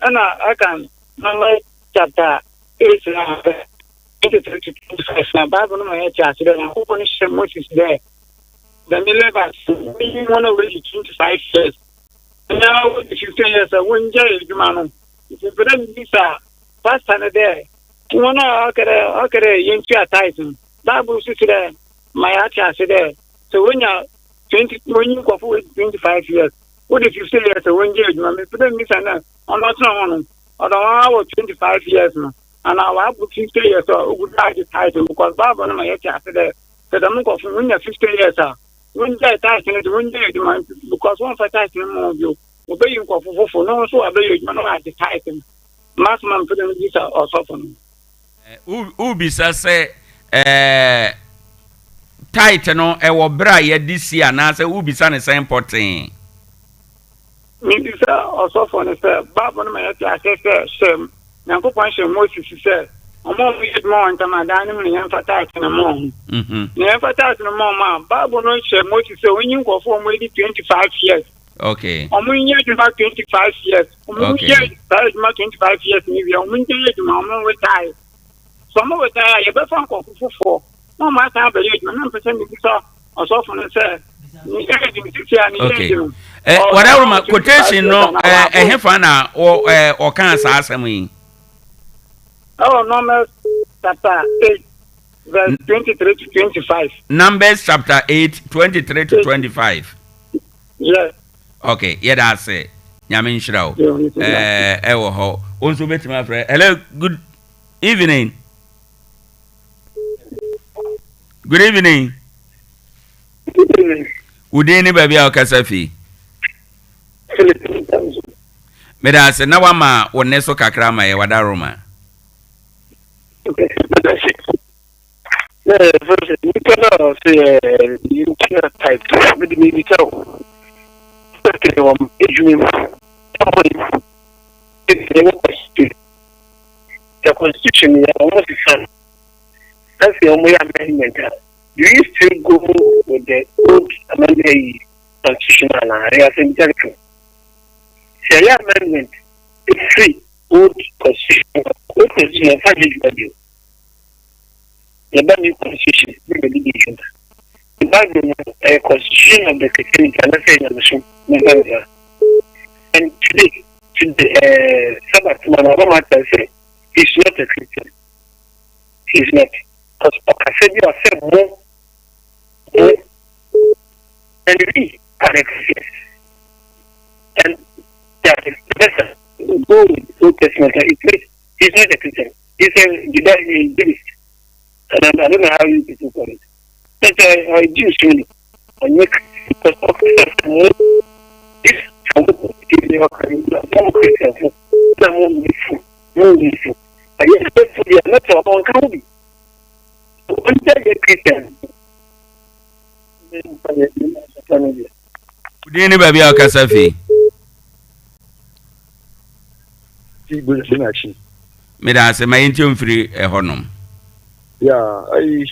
Nna ɛka Numbers chapter 8 na 23 to 25 na Bible no ma yɛtse ase dɛ Nyankopɔn hyɛɛ Moses dɛ dɛm Levites no wonyi hɔn a woedzi 25 years na wodzi 50 years a wongyae edwuma no. Ntsi mepɛ dɛ mibisa pastor no dɛ hɔn a ɔka dɛ ɔka dɛ yentua tithe no, Bible so kyerɛ ma yɛatse ase dɛ sɛ wonya 20 wonyi nkorɔfo woedzi 25 years wodzi 50 years a wongyae edwuma. Mepɛ dɛ mibisa no dɛ ɔno ɔtsena hɔ no ɔdɔ hɔn a wɔ 25 years no anaa ɔabor 50 years a ogu do agye tithe no because Bible no ma yɛtse ase dɛ sɛ dɛm nkorɔfo no wonya 50 years a wongyae tithe no dze wongyae edwuma because wɔmmfa tithe no mma hɔn bio, wobeyi nkorɔfo fofor na hɔn so wɔabɛyɛ edwuma na wɔagye tithe no. M'asɛm a mepɛ dɛ mibisa ɔsɔfo no. Wobisa sɛ ɛɛ tithe no ɛwɔ bere a yɛde si anaasɛ wobisa no sɛn pɔtee? Mibisa ɔsɔfo no sɛ, Bible no ma yɛte ase sɛ hyɛ Nyankopɔn hyɛɛ Moses sɛ wɔn a wɔyɛ adwuma wɔ ntamadan no mu no yɛmfa tithe no mma wɔn. Na yɛmfa tithe no mma wɔn a, Bible no hyɛ Moses sɛ onyi nkurɔfo a wɔadi 25 years. Okay. Wɔn nyɛ adwuma 25 years. Wɔn yɛ saa adwuma 25 years no wie a, wɔn nyɛ adwuma, wɔn retire. Sɛ wɔn retire a, yɛbɛfa nkurɔfo foforɔ na wɔn asan abɛyɛ adwuma. Na mpɛ sɛ mebisa ɔsɔfo no sɛ ne age no sisi a ne age no. Eh, whatever ma quotation no ɛhe fa na wɔ ɔka saa asɛm yi. Ɛwɔ Numbers chapter 8 verse 23 to 25. Numbers chapter 8 23 to 25. Yes. Okay, yɛda ase. Nyame nhyira wo. Ɛwɔ hɔ. Wo nso wobɛtumi afrɛ. Hello, good evening. Good evening. Good evening. Wo din ne baabi a wokasa fi? Philip Ntamso. Meda ase na wama wo nne so kakra ma yɛ wada Roma. Okay, meda ase. Na ɛfɛ sɛ nipa no a ɔsɛ yɛntua tithe mede mebisa wo sɛ sɛ wɔ adwuma mu company mu ɛwɔ constitution the constitution yɛ ɔmo sesa no na sɛ ɔmo yɛ amendment a do you still go with the old amendment yi constitution anaa ɛyɛ asɛm bisa kɛkɛ sɛ ɛyɛ amendment ɛfiri old constitution old constitution ɛmfa nyɛ adwuma bio yɛba new constitution ne yɛde di dwuma. The Bible no ɛyɛ constitution of the Christianity anaasɛ nyamesom ne Bible. And today, today, Sabbath man ɔba ma ata sɛ he's not a Christian. He's not. Because ɔkasa bi a ɔsɛ mo mo and we are the Christians. And yeah, the person go with Old Testament, it says he's not a Christian. He's a Judaist. And I don't know how you people call it. But I Jews really. I make because if Christians, na mo nifu, mo nifu. Aye, for the not on can be. One Christian. Wo din ne baabi a wokasa fi? Meda ase ma yɛntie mfiri ɛhɔnom. Yeah, ayi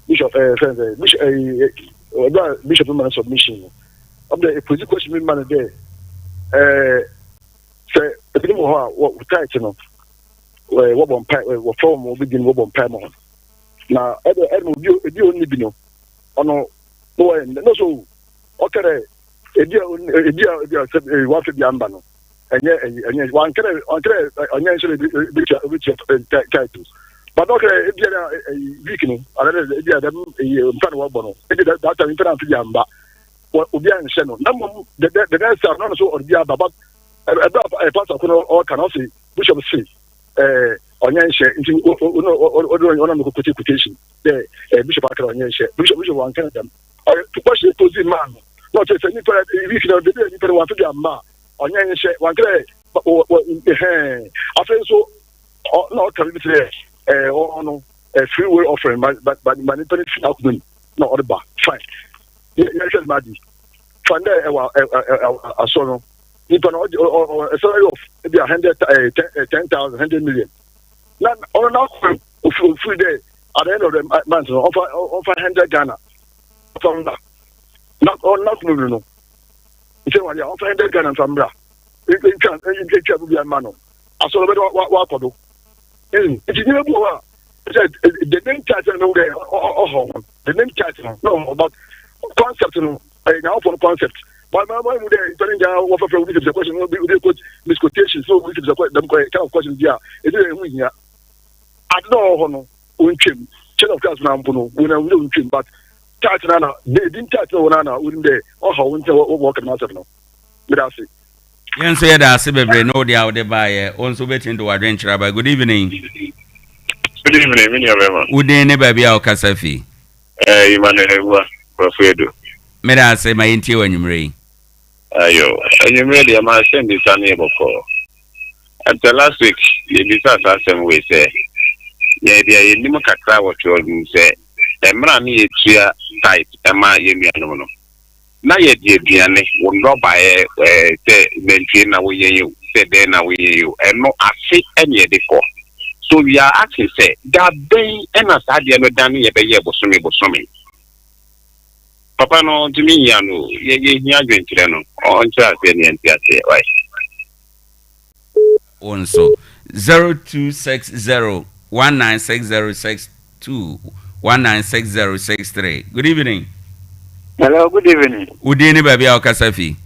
bishop eh fɛn sɛ bishop ayi ɔbɛ bishop ma no submission no ɔbɛ eposi question mi ma no dɛ ɛɛ sɛ ebinom wɔ hɔ a wɔ tight no ɛɛ wɔbɔ mpa wɔfrɛ wɔn obi di no wɔbɔ mpa ma wɔn na ɛdɛ ɛdɛ obi ebi a onni bi no ɔno no wɔyɛ no so ɔkɛrɛ ebi a ebi a ebi a sɛ ee wafe bi amba no ɛnyɛ ɛnyɛ wankɛrɛ wankɛrɛ ɔnyɛ nhyɛ ebi ebi tua ebi tua tight but ɔkɛrɛ ebi a ɛyi week no anadɛ ebi a dɛm eyi mpa na wɔbɔ no ebi that that time mpa na afe bi amba wɔ obi a nhyɛ no na mmom the the the next time na ɔno so ɔde bi aba but ɛbɛ a pastor ko no ɔka na ɔsi bishop si ɛɛ ɔnyɛ nhyɛ nti ɔno ɔno ɔno ɔno kɔ quotation dɛ ɛɛ bishop akara ɔnyɛ nhyɛ bishop bishop wankɛrɛ dɛm. Ɔyɛ question posing maa no na ɔkyerɛ sɛ nipa week na beebi a nipa no wanto de amma a ɔnyɛ nhyɛ wankyerɛ wɔ wɔ hɛn afei nso ɔ na ɔka bi sɛ ɛɛ ɔno ɛɛ free will offering ba ba ba nipa no fi n'akoma mu. na ɔde ba fine yɛhwɛ no adi fa ndɛ ɛwɔ asɔ no nipa no ɔgye ɔ salary of ebi a hundred ten 10,000, 100 million na ɔno n'akɔ ofiri dɛ at the end of the month no ɔnfa 100 Ghana ɔfa mbra na ɔno n'akoma mu no nkyɛn wade a ɔnfa 100 Ghana nfa mbra ntwa bi bi ama no asɔrɔ bɛ de wakɔ do nti nneɛma bi wɔ hɔ a sɛ the name tithe no dɛ ɔhɔ ho the name tithe no no, but concept no ɛyɛ nyankopɔn no concept, but ma ma mu dɛ ntɔni gya wɔfɛfɛ obi sɛ question obi obi quote misquotation, so obi sɛ dɛm kind of question bi a ebi yɛ ehu hia ade na ɔwɔ hɔ no ontwam. Church of Christ na mpo no wɔn na wɔn ontwam, but tithe na na de edi tithe na wɔn na na wɔn dɛ ɔha wɔn nkyɛn wɔ wɔ kɛmɛ asɛm no meda ase. Yɛn nso yɛda ase bebree na wode a wode baeɛ. Wo nso wobɛtumi de w'adwenkyerɛ aba. Good evening. Good evening, me nua bɛma. Wo din ne baabi a wokasa fi? Emmanuel Awua, Brɔfo Edu. Meda ase, ma yɛntie wɔ anwummerɛ yi. Ayo, anwummerɛ deɛ ma asɛm bisa no yɛ bɔkɔɔ. After last week, yɛbisa saa asɛm wei sɛ, yɛn deɛ yɛnim kakra wɔ twerɛ mu sɛ, mmerɛ a ne yɛtua tithe ɛma yɛn nuanom no, na yɛde aduane, wo nnɔbaeɛ, sɛ nantwie na woyɛn o, sɛ dɛn na woyɛn o, ɛno afe ɛne yɛde kɔ. So we are asking sɛ, da bɛn ɛna saa adeɛ no dane yɛbɛyɛ bosome bosome? Papa no ntumi nyia no o, yɛ yɛhia adwenkyerɛ no, ɔnkyerɛ aseɛ ne yɛnte aseɛ, wai. Wo nso 0260 196062 196063. Good evening. Hello, good evening. Wo din ne baabi a wokasa fi?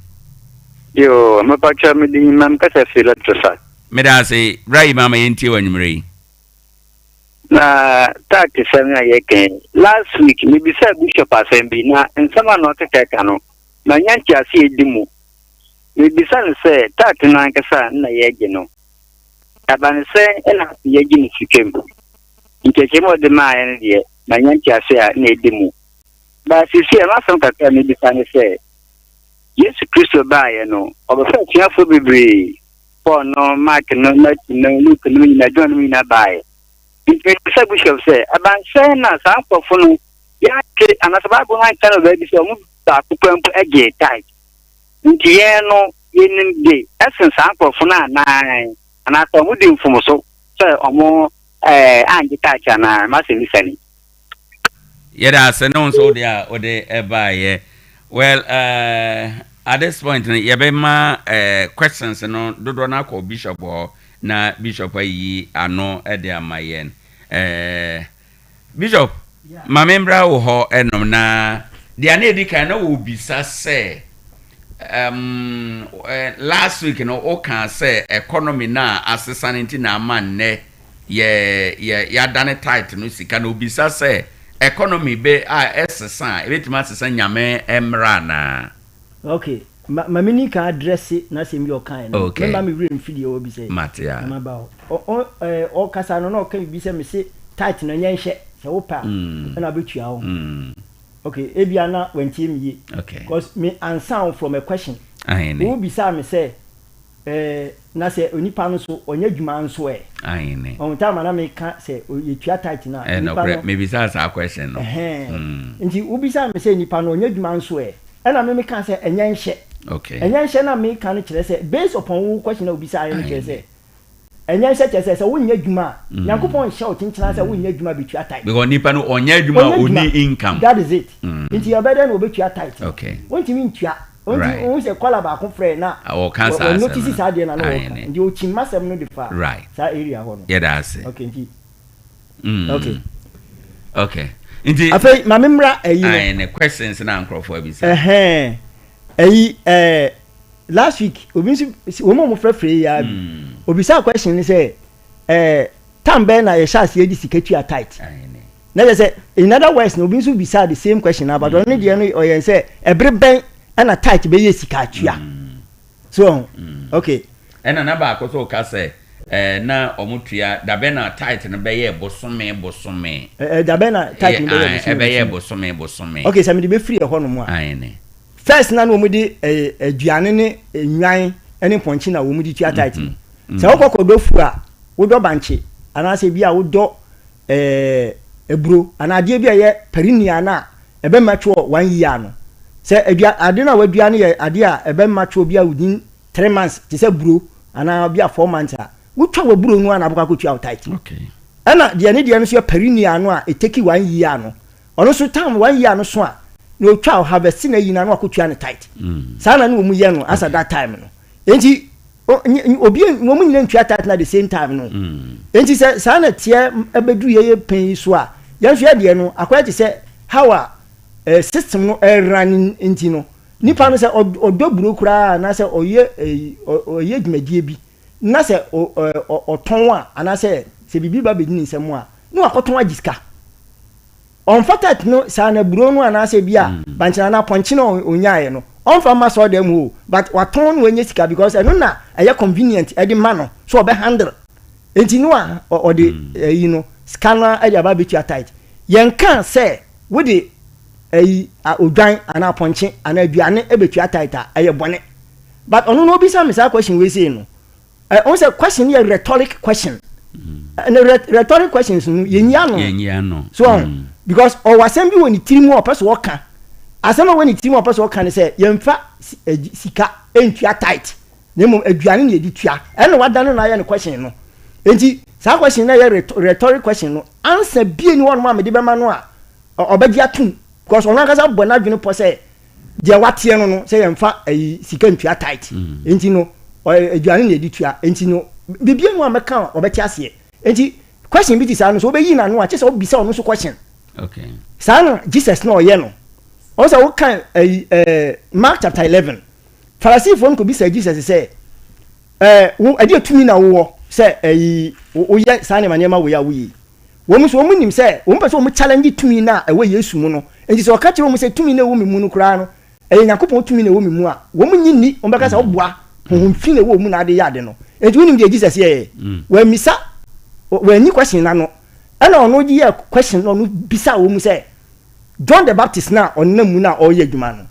Yo, mepakyɛ me din na mekasa fi Lɛtresa. Meda ase, bra yi ma ma yɛntie wɔ anwummerɛ yi. Na tithe sɛm a yɛka yi, last week mebisa bishop asɛm bi na nsɛm a na ɔkeka ka no, manya ntease a ɛdi mu. Mebisa no sɛ tithe no ankasa a na yɛgye no, ɛba no sɛn na yɛgye no sika mu? Nkyerɛkyerɛmu a ɔde maaeɛ no deɛ, manya ntease a na ɛdi mu. But seesei a m'asɛm kakra a mebisa ne sɛ, Yesu Kristo baeɛ no, ɔbɛfaa asuafoɔ bebree, Paul no, Mark no, Matthew no, Luke no nyinaa, John no nyinaa baeɛ. Nti mebisa Bishop sɛ, ɛba sɛn na saa nkurɔfo no yɛante anaasɛ Bible no anka no baabi sɛ wɔn baako koraa mpo gyee tithe? Nti yɛn no yɛnim de ɛsen saa nkurɔfo no anaa? Anaasɛ wɔn di mfomso sɛ wɔn ɛɛ angye tithe anaa? M'asɛm bisa ni. Yɛda ase ne wo nso wode a wode ɛbaeɛ. Well, at this point no yɛbɛma questions no dodoɔ no akɔ bishop hɔ na bishop ayiyi ano de ama yɛn. Bishop, ma me mbra wo hɔ ɛnom na deɛ na ɛdi kan na wɔbisa sɛ last week no wokaa sɛ economy no a asesa no nti na ama nnɛ yɛ yɛ yɛadane tithe no sika na obisa sɛ economy bɛ a ɛsesa a ebetumi asesa Nyame mmra anaa? Ok, ma ma me ni kan address n'asɛm bi a ɔkaeɛ no. Ok. Mɛma me werɛ mfi deɛ ɔbisa yi. Mate a. Na maba hɔ. Ɔ ɔ ɛɛ ɔkasa no na ɔka biribi sɛ mese tithe no ɛnyɛ nhyɛ, sɛ wopɛ a ɛna wobɛtua wo. Ok, ebia na wantie me yie. Ok. Cause me answer wo from a question. Ahene. Wobisaa me sɛ Ɛɛ, na sɛ onipa no nso, ɔnyɛ adwuma nso ɛ? Aane. Ɔho, time a na meka sɛ yɛtua tithe no a, Ɛyɛ nipa nokorɛ, no. mebisaa saa question no. Ɛhɛn. Nti wobisaa me sɛ nipa no, ɔnyɛ adwuma nso ɛ? Ɛna me mekaa sɛ ɛnyɛ nhyɛ. Okay. Ɛnyɛ nhyɛ no a meka no kyerɛ sɛ, based upon wo question a wobisaeɛ no kyerɛ sɛ, Aane. ɛnyɛ nhyɛ kyerɛ sɛ, sɛ wonyɛ adwuma a, Nyankopɔn nhyɛ wo kyenkyena sɛ wonyɛ adwuma bɛtua tithe. Because nipa no ɔnyɛ adwuma a Ɔnyɛ adwuma. ɔnni income. That is it. Nti ɛbɛyɛ dɛn na ɔbɛtua tithe no? Okay. Wontumi ntua. Nti Right. wohu sɛ kɔla baako frɛ na Ɔka saa wɔ asɛm notice no. saa adeɛ na na Aye, wɔka. ne. Nti ɔkyim m'asɛm no de fa Right. saa area hɔ no. Yɛda ase. Okay, nti. Okay. Okay. Nti. Afei ma me mmra ayi no. Aye, ne questions na nkurɔfoɔ abisa. Ɛhɛn. Ayi ɛɛ last week obi nso wɔn a wɔfrɛfrɛ yi ara bi. Obisaa question ne sɛ ɛɛ time bɛn na yɛhyɛ aseɛ de sika tua tithe. Aye, ne. Na kyerɛ sɛ in other words no obi nso bisaa the same question na but ɔno ne deɛ no ɔyɛ sɛ ɛbere bɛn ɛna tithe bɛyɛ sika atua. So ɔho okay. Ɛna na baako nso ka sɛ ɛɛ na wɔn tua dabɛn na tithe no bɛyɛ bosome bosome. Ɛɛ dabɛn na tithe no bɛyɛ bosome ɛbɛyɛ bosome bosome. Okay sɛ mede bɛfiri ɛhɔ nom a. Aane. First na na wɔn de ɛɛ aduane ne nnwan ne mpɔnkye na wɔn de tua tithe no. Sɛ wokɔ kɔdɔ fuo a wodɔ bankye anaasɛ ebi a wodɔ ɛɛ aburo anaa adeɛ bi a ɛyɛ perennial no a. ɛbɛ mature one year no, sɛ adua ade no a wadua no yɛ adeɛ a ɛbɛ mature bi a within 3 months te sɛ buro anaa bi a 4 months a, wotwa wɔ buro no a na abɛkɔ akɔtua wo tithe. Ɛna deɛ ne deɛ no nso yɛ perennial no a ɛtake one year no, ɔno nso time one year no so a na otwa harvest na yi na no akɔtua ne tithe. Saa na ne wɔn yɛ no as at that time no. Nti obi wɔn nyinaa ntua tithe na the same time no. Nti sɛ saa na teɛ ɛbɛduru yɛyɛ pɛn yi so a, yɛn nso yɛ deɛ no akɔyɛ te sɛ how a system no ɛrun. Nti no nipa no sɛ ɔdɔ buro koraa anaasɛ ɔyɛ ɛyi ɔyɛ dwumadie bi na sɛ ɔtɔn a, anaasɛ sɛ biribi ba bɛdi ne nsam a, na wakɔtɔn agye sika, ɔnfa tithe no saa na buro no anaasɛ bi a bankyɛn anaa pɔnkye na onyaeɛ no, ɔnfa ma sɔɔ dɛm o, but watɔn no wanya sika because ɛno na ɛyɛ convenient ɛde ma no so ɔbɛ handle. Nti no a ɔde ɛyi no sika no ɛde aba abɛtua tithe. Yɛn ka sɛ wode ɛyi odwan anaa pɔnkye anaa aduane ɛbɛtua tithe a, ɛyɛ bɔne. But ɔno no obisa mi saa question wei sei no, ɔn sɛ question yɛ rhetoric question. Ɛnna rhetoric questions no, yɛnyi ano. Yɛnyi ano. So ɔn because ɔwɔ asɛm bi wɔ ne tiri mu a ɔpɛ so ɔka. Asɛm a wɔ ne tiri mu a ɔpɛ so ɔka ne sɛ yɛnfa sika ntua tithe na mmom aduane na yɛde tua. Ɛna wadane no ayɛ ne question no. Nti saa question no yɛ rhetoric question no, answer bie ni wɔnom a mede bɛma no a ɔbɛgye atum because ɔno ankasa bɔ n'adwene pɔ sɛ deɛ wateɛ no sɛ yɛmfa ayi sika ntua tithe, nti no aduane na yɛde tua. Nti no biribi mu a mɛka a ɔbɛte aseɛ. Nti question bi ti saa no so, wobɛyi n'ano a kyɛ sɛ wobisa ɔno nso question. Saa na Jesus na ɔyɛ no. Ɔno sɛ woka ayi Mark chapter 11, Farisifoɔ no kɔbisa Jesus sɛ wo ɛdeɛ tumi na wowɔ sɛ ɛyi woyɛ saa nneɛma wei a woyɛ. Wɔn nso wɔn nim sɛ wɔn pɛ sɛ wɔn challenge tumi na ɛwɔ Yesu mu no. Nti sɛ ɔka kyerɛ wɔn sɛ tumi na ɛwɔ mi mu no koraa no ɛyɛ Nyankopɔn tumi na ɛwɔ mi mu a, wɔn nyi ni. Wɔn bɛka sɛ ɔboa, honhom fi na ɛwɔ mu na ade yɛ ade no. Nti wɔn nim deɛ Jesus yɛɛ, wɔn wɔn ani question na no, ɛna ɔno yɛ question na ɔno bisa wɔn mu sɛ John the Baptist na ɔnam mu na ɔreyɛ adwuma no,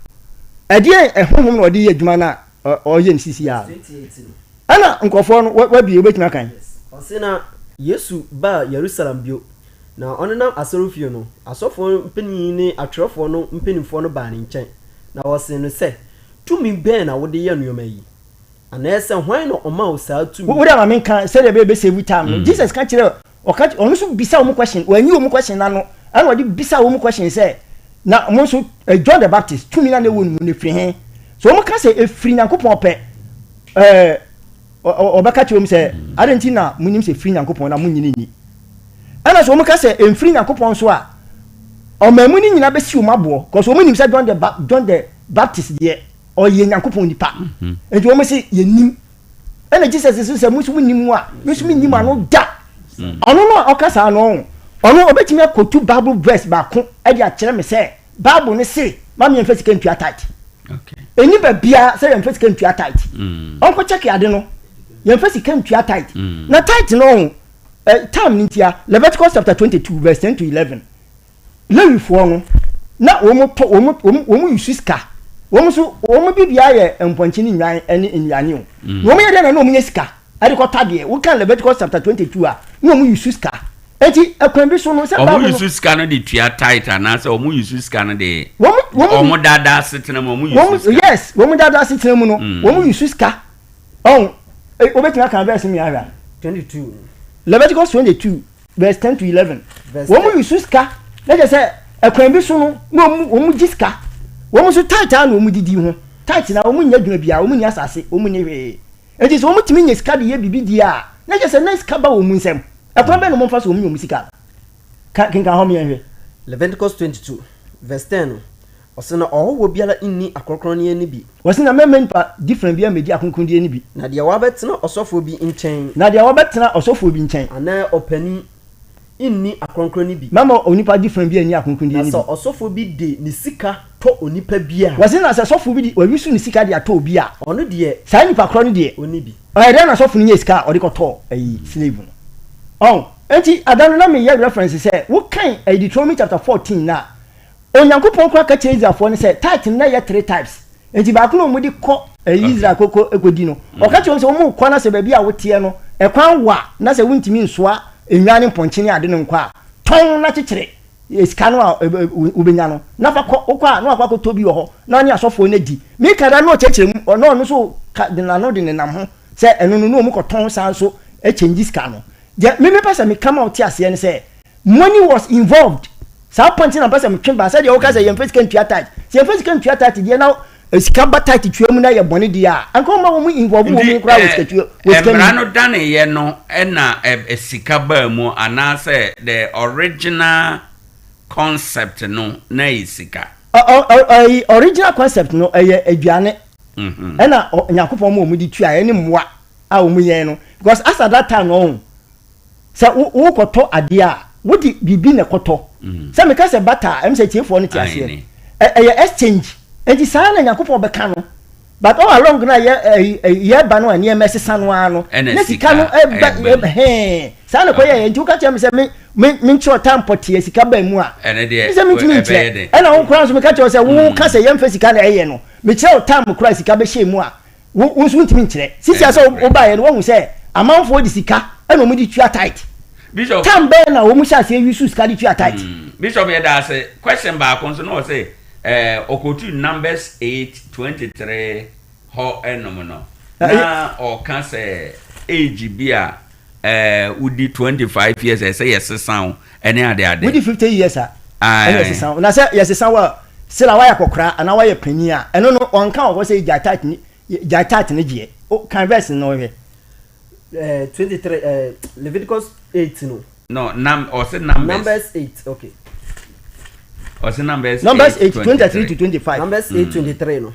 ɛdeɛ ɛhohom na ɔde yɛ adwuma na ɔreyɛ no sisi a, ɛna nkurɔfoɔ no wabie wobɛtumi akan. Ɔse na Yesu baa Yerusalem bio, na ɔnenam asɔrefie no, asɔfoɔ mpanin ne atwerɛfoɔ no mpanimfoɔ no baa ne nkyɛn, na wɔsee no sɛ, Tumi bɛn na wode yɛ nneɛma yi? Anaasɛ hwan na ɔma wo saa tumi? Wode ama menka sɛdeɛ ɛbɛyɛ bɛ save time no. Jesus ka kyerɛ ɔka, ɔno nso bisa wɔn question. Wɔanyi wɔn question n'ano, ɛna ɔde bisa wɔn question sɛ na mo nso John the Baptist tumi na na ɛwɔ ne mu no efiri he? So wɔn ka sɛ efiri Nyankopɔn pɛ, ɔbɛka kyerɛ wɔn sɛ adi nti na mo nim sɛ efiri Nyankopɔn na mo nyini nni? Ɛna so wɔn ka sɛ emfiri Nyankopɔn nso a, ɔman mu no nyinaa bɛsi wɔn aboɔ kɔsɔ wɔn nim sɛ John the Baptist deɛ ɔyɛ Nyankopɔn nipa. Nti wɔn sɛ yɛnim. Ɛna Jesus nso sɛ mo nso mo nim a, mo nso mo nim ano da. Ɔno no a ɔka saa no, ɔno ɔbɛtumi akɔtu Bible verse baako ɛde akyerɛ me sɛ Bible no se ma mi yɛnfa sika ntua tithe? Ɛni baabiara sɛ yɛnfa sika ntua tithe. Ɔnkɔ check ade no, yɛnfa sika ntua tithe. Na tithe no ɔho time no ntia, Leviticus chapter 22 verse 10 to 11, Lewifoɔ no na wɔn tɔ wɔn yusu sika. Wɔn nso wɔn bibia yɛ mpɔnkye ne nnwan ne nnuane o. Na wɔn yɛ dɛ na wɔn nyɛ sika ɛde kɔtɔ adeɛ. Wokan Leviticus chapter 22 a, na wɔn yusu sika. Eti ɛkwan bi so no sɛ Ɔmo Bible no yusu sika no de tua tithe anaasɛ ɔmo yusu sika no de wɔn ɔmo daadaa asetena mu ɔmo yusu sika? Yes, wɔn daadaa asetena mu no wɔn yusu sika. Ɔn wobɛtumi aka verse mi ahwɛ a. 22. Leviticus 22 verse 10 to 11. Verse Wɔn 10. yusu sika na kyerɛ sɛ ɛkwan bi so no na wɔn gye sika. Wɔn nso tithe a na wɔn didi ho tithe na wɔn nyɛ adwuma biara, wɔn nni asase, wɔn nni hwee. Eti sɛ wɔn tumi nya sika de yɛ biribi di a, na kyerɛ sɛ na sika ba wɔn nsam. Ɛkwan bɛn na wɔn fa so wɔn nya wɔn sika no? Ka kenkan hɔ mmiɛnhwɛ. Leviticus 22 verse 10 no, ɔse na ɔhɔhoɔ biara nni akronkronneɛ no bi. Wɔsi na mɛmɛ nipa different bi a mɛdi akronkronneɛ no bi. Na deɛ wabɛtena ɔsɔfoɔ bi nkyɛn. Na deɛ wabɛtena ɔsɔfoɔ bi nkyɛn. Anaa ɔpanin nni akronkron no bi. Mɛma onipa different bi a nni akronkronneɛ Na no sɛ bi. ɔsɔfoɔ bi de ne sika tɔ onipa bi a. Wɔsi na sɛ sɔfoɔ bi de wawisu ne sika de atɔ obi a. Ɔno deɛ. Saa nipa korɔ no deɛ. Ɔnni bi. Ɔyɛ dɛn na sɔfo no nya sika a ɔde kɔtɔɔ ɛyi slave no? Ɔn, enti ada no na meyɛ reference sɛ wokan ɛyi Deuteronomy chapter 14 no a, Onyankopɔn koraa ka kyerɛ Israelfoɔ no sɛ tithe no na ɛyɛ three types. Enti baako na wɔde kɔ ɛyi Israel kɔ kɔdi no. Ɔka kyerɛ wɔn sɛ wɔn rekɔ na sɛ baabi a woteɛ no ɛkwan wa na sɛ wontumi nsoa nnwan ne mpɔnkye ne ade no nkɔ a, tɔn na kyekyere. Sika no a wobɛnya no, na fa kɔ, wokɔ a na wakɔ akɔtɔ bi wɔ hɔ na ɔne asɔfoɔ no adi. Mika da na ɔkyerɛkyerɛ mu, ɔno ɔno nso ka de n'ano de nenam ho sɛ ɛno no na wɔn kɔtɔn san nso kyɛngyi sika no. Deɛ me mepɛ sɛ meka ma wote aseɛ ne sɛ, money was involved. Saa point na mepɛ sɛ metwe ba, sɛdeɛ woka sɛ yɛmfa sika ntua tithe. Sɛ yɛmfa sika ntua tithe deɛ na sika ba tithe tua mu na ɛyɛ bɔne deɛ a, anka wɔmma wɔn involve wɔn mu koraa wɔ sika tua, wɔ sika Mmara no no daneeɛ no na sika baa mu anaasɛ the original concept no na ɛyɛ sika? Ɔ original concept no ɛyɛ aduane ɛna Nyankopɔn ma wɔn de tua ɛne mmoa a wɔn yɛn no because as at that time no ɔho Sɛ wo wokɔtɔ adeɛ a, wode biribi na ɛkɔtɔ. Sɛ meka sɛ barter a, ɛm sɛ atiefoɔ no te aseɛ. Ɛ ɛyɛ exchange. Enti saa na Nyankopɔn bɛka no. But all along no a yɛ ɛyi ɛyi yɛreba no a nneɛma ɛsesa no ara no, Ɛna na sika sika no ɛba ɛba mu. ɛhɛn. Saa na ɛkɔyɛeɛ. Nti woka kyerɛ me sɛ me me menkyerɛ time pɔtee a sika baa mu a, Ɛno deɛ me sɛ mentumi ɛbɛyɛ nkyerɛ. den. Ɛna wo koraa nso meka kyerɛ wo sɛ woka sɛ yɛmfa sika na ɛyɛ no, mekyerɛ wo time koraa a sika bɛhyɛɛ mu a, Wo wo nso wontumi nkyerɛ. Sisi a sɛ wobaeɛ no woahu sɛ amanfoɔ de sika ɛna wɔn de tua tithe. Bishop. Time bɛn na wɔn hyɛ aseɛ use sika de tua tithe? Bishop yɛda ase. Question baako nso na ɔse ɛɛ ɔkɔtu Numbers 8:23 hɔ nom no na ɔka sɛ age bi a Ɛɛ wodi 25 years ɛsɛ yɛsesa wo ɛne ade ade. Wodi 50 years a ɛna yɛsesa wo. Na sɛ yɛsesa wo a still a woayɛ akɔkora anaa woayɛ panyin a ɛno no ɔnka wɔ hɔ sɛ gyae tithe ne gyae tithe ne gyeɛ. O kan verse no na hwɛ. Ɛɛ 23 ɛɛ Leviticus 8 no. No, num ɔse numbers. Numbers 8 okay. Ɔse Numbers Numbers 8 23 to 25. Numbers 8 23 no.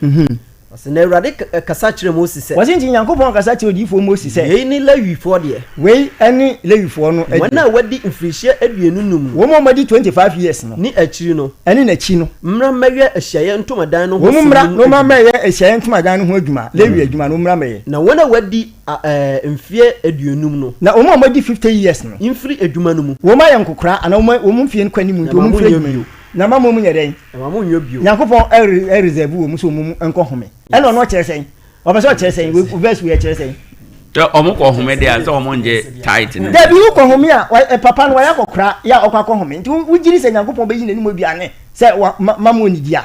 Ɔse na Awurade kasa kyerɛɛ Mose sɛ. Ɔse nti Nyankopɔn kasa kyerɛɛ odiyifoɔ Mose sɛ. Yei ne Lewifoɔ deɛ. Wei ne Lewifoɔ no deɛ. Wɔn a wɔadi mfirihyia 25 no. Wɔn a wɔadi 25 years no. Ne akyiri no. Ɛne n'akyi no. Mmra mmɛyɛ ahyiaeɛ ntomadan no ho Wɔn som mmra no na mu wɔn mmra adwuma. mmɛyɛ ahyiaeɛ ntomadan no ho adwuma, Lewi adwuma no, wɔn mmra mmɛyɛ. Na wɔn a wɔadi mfeɛ 50 no. Na wɔn a wɔadi 50 years no. Mfiri adwuma no mu. Wɔn ayɛ nkokoraa anaa wɔn wɔn mfeɛ no kɔ anim nti Na wɔn mma mfiri monnyɛ adwuma bio. mu. Na mma mo nyɛ dɛn? Na mma monnyɛ bio. Nyankopɔn reserve wɔn sɛ wɔn nkɔ home. Ɛna ɔno ɔkyerɛ sɛn? Ɔpɛ sɛ ɔkyerɛ sɛn? Wei verse wei ɛkyerɛ sɛn? Sɛ wɔn kɔ home deɛ a sɛ wɔn ngye tithe no. Dabi wokɔ home a wa papa no wayɛ akɔkora yɛ a ɔkɔ akɔ home nti wo wogye di sɛ Nyankopɔn bɛyi n'anim aduane sɛ wa ma ma mo anidi a?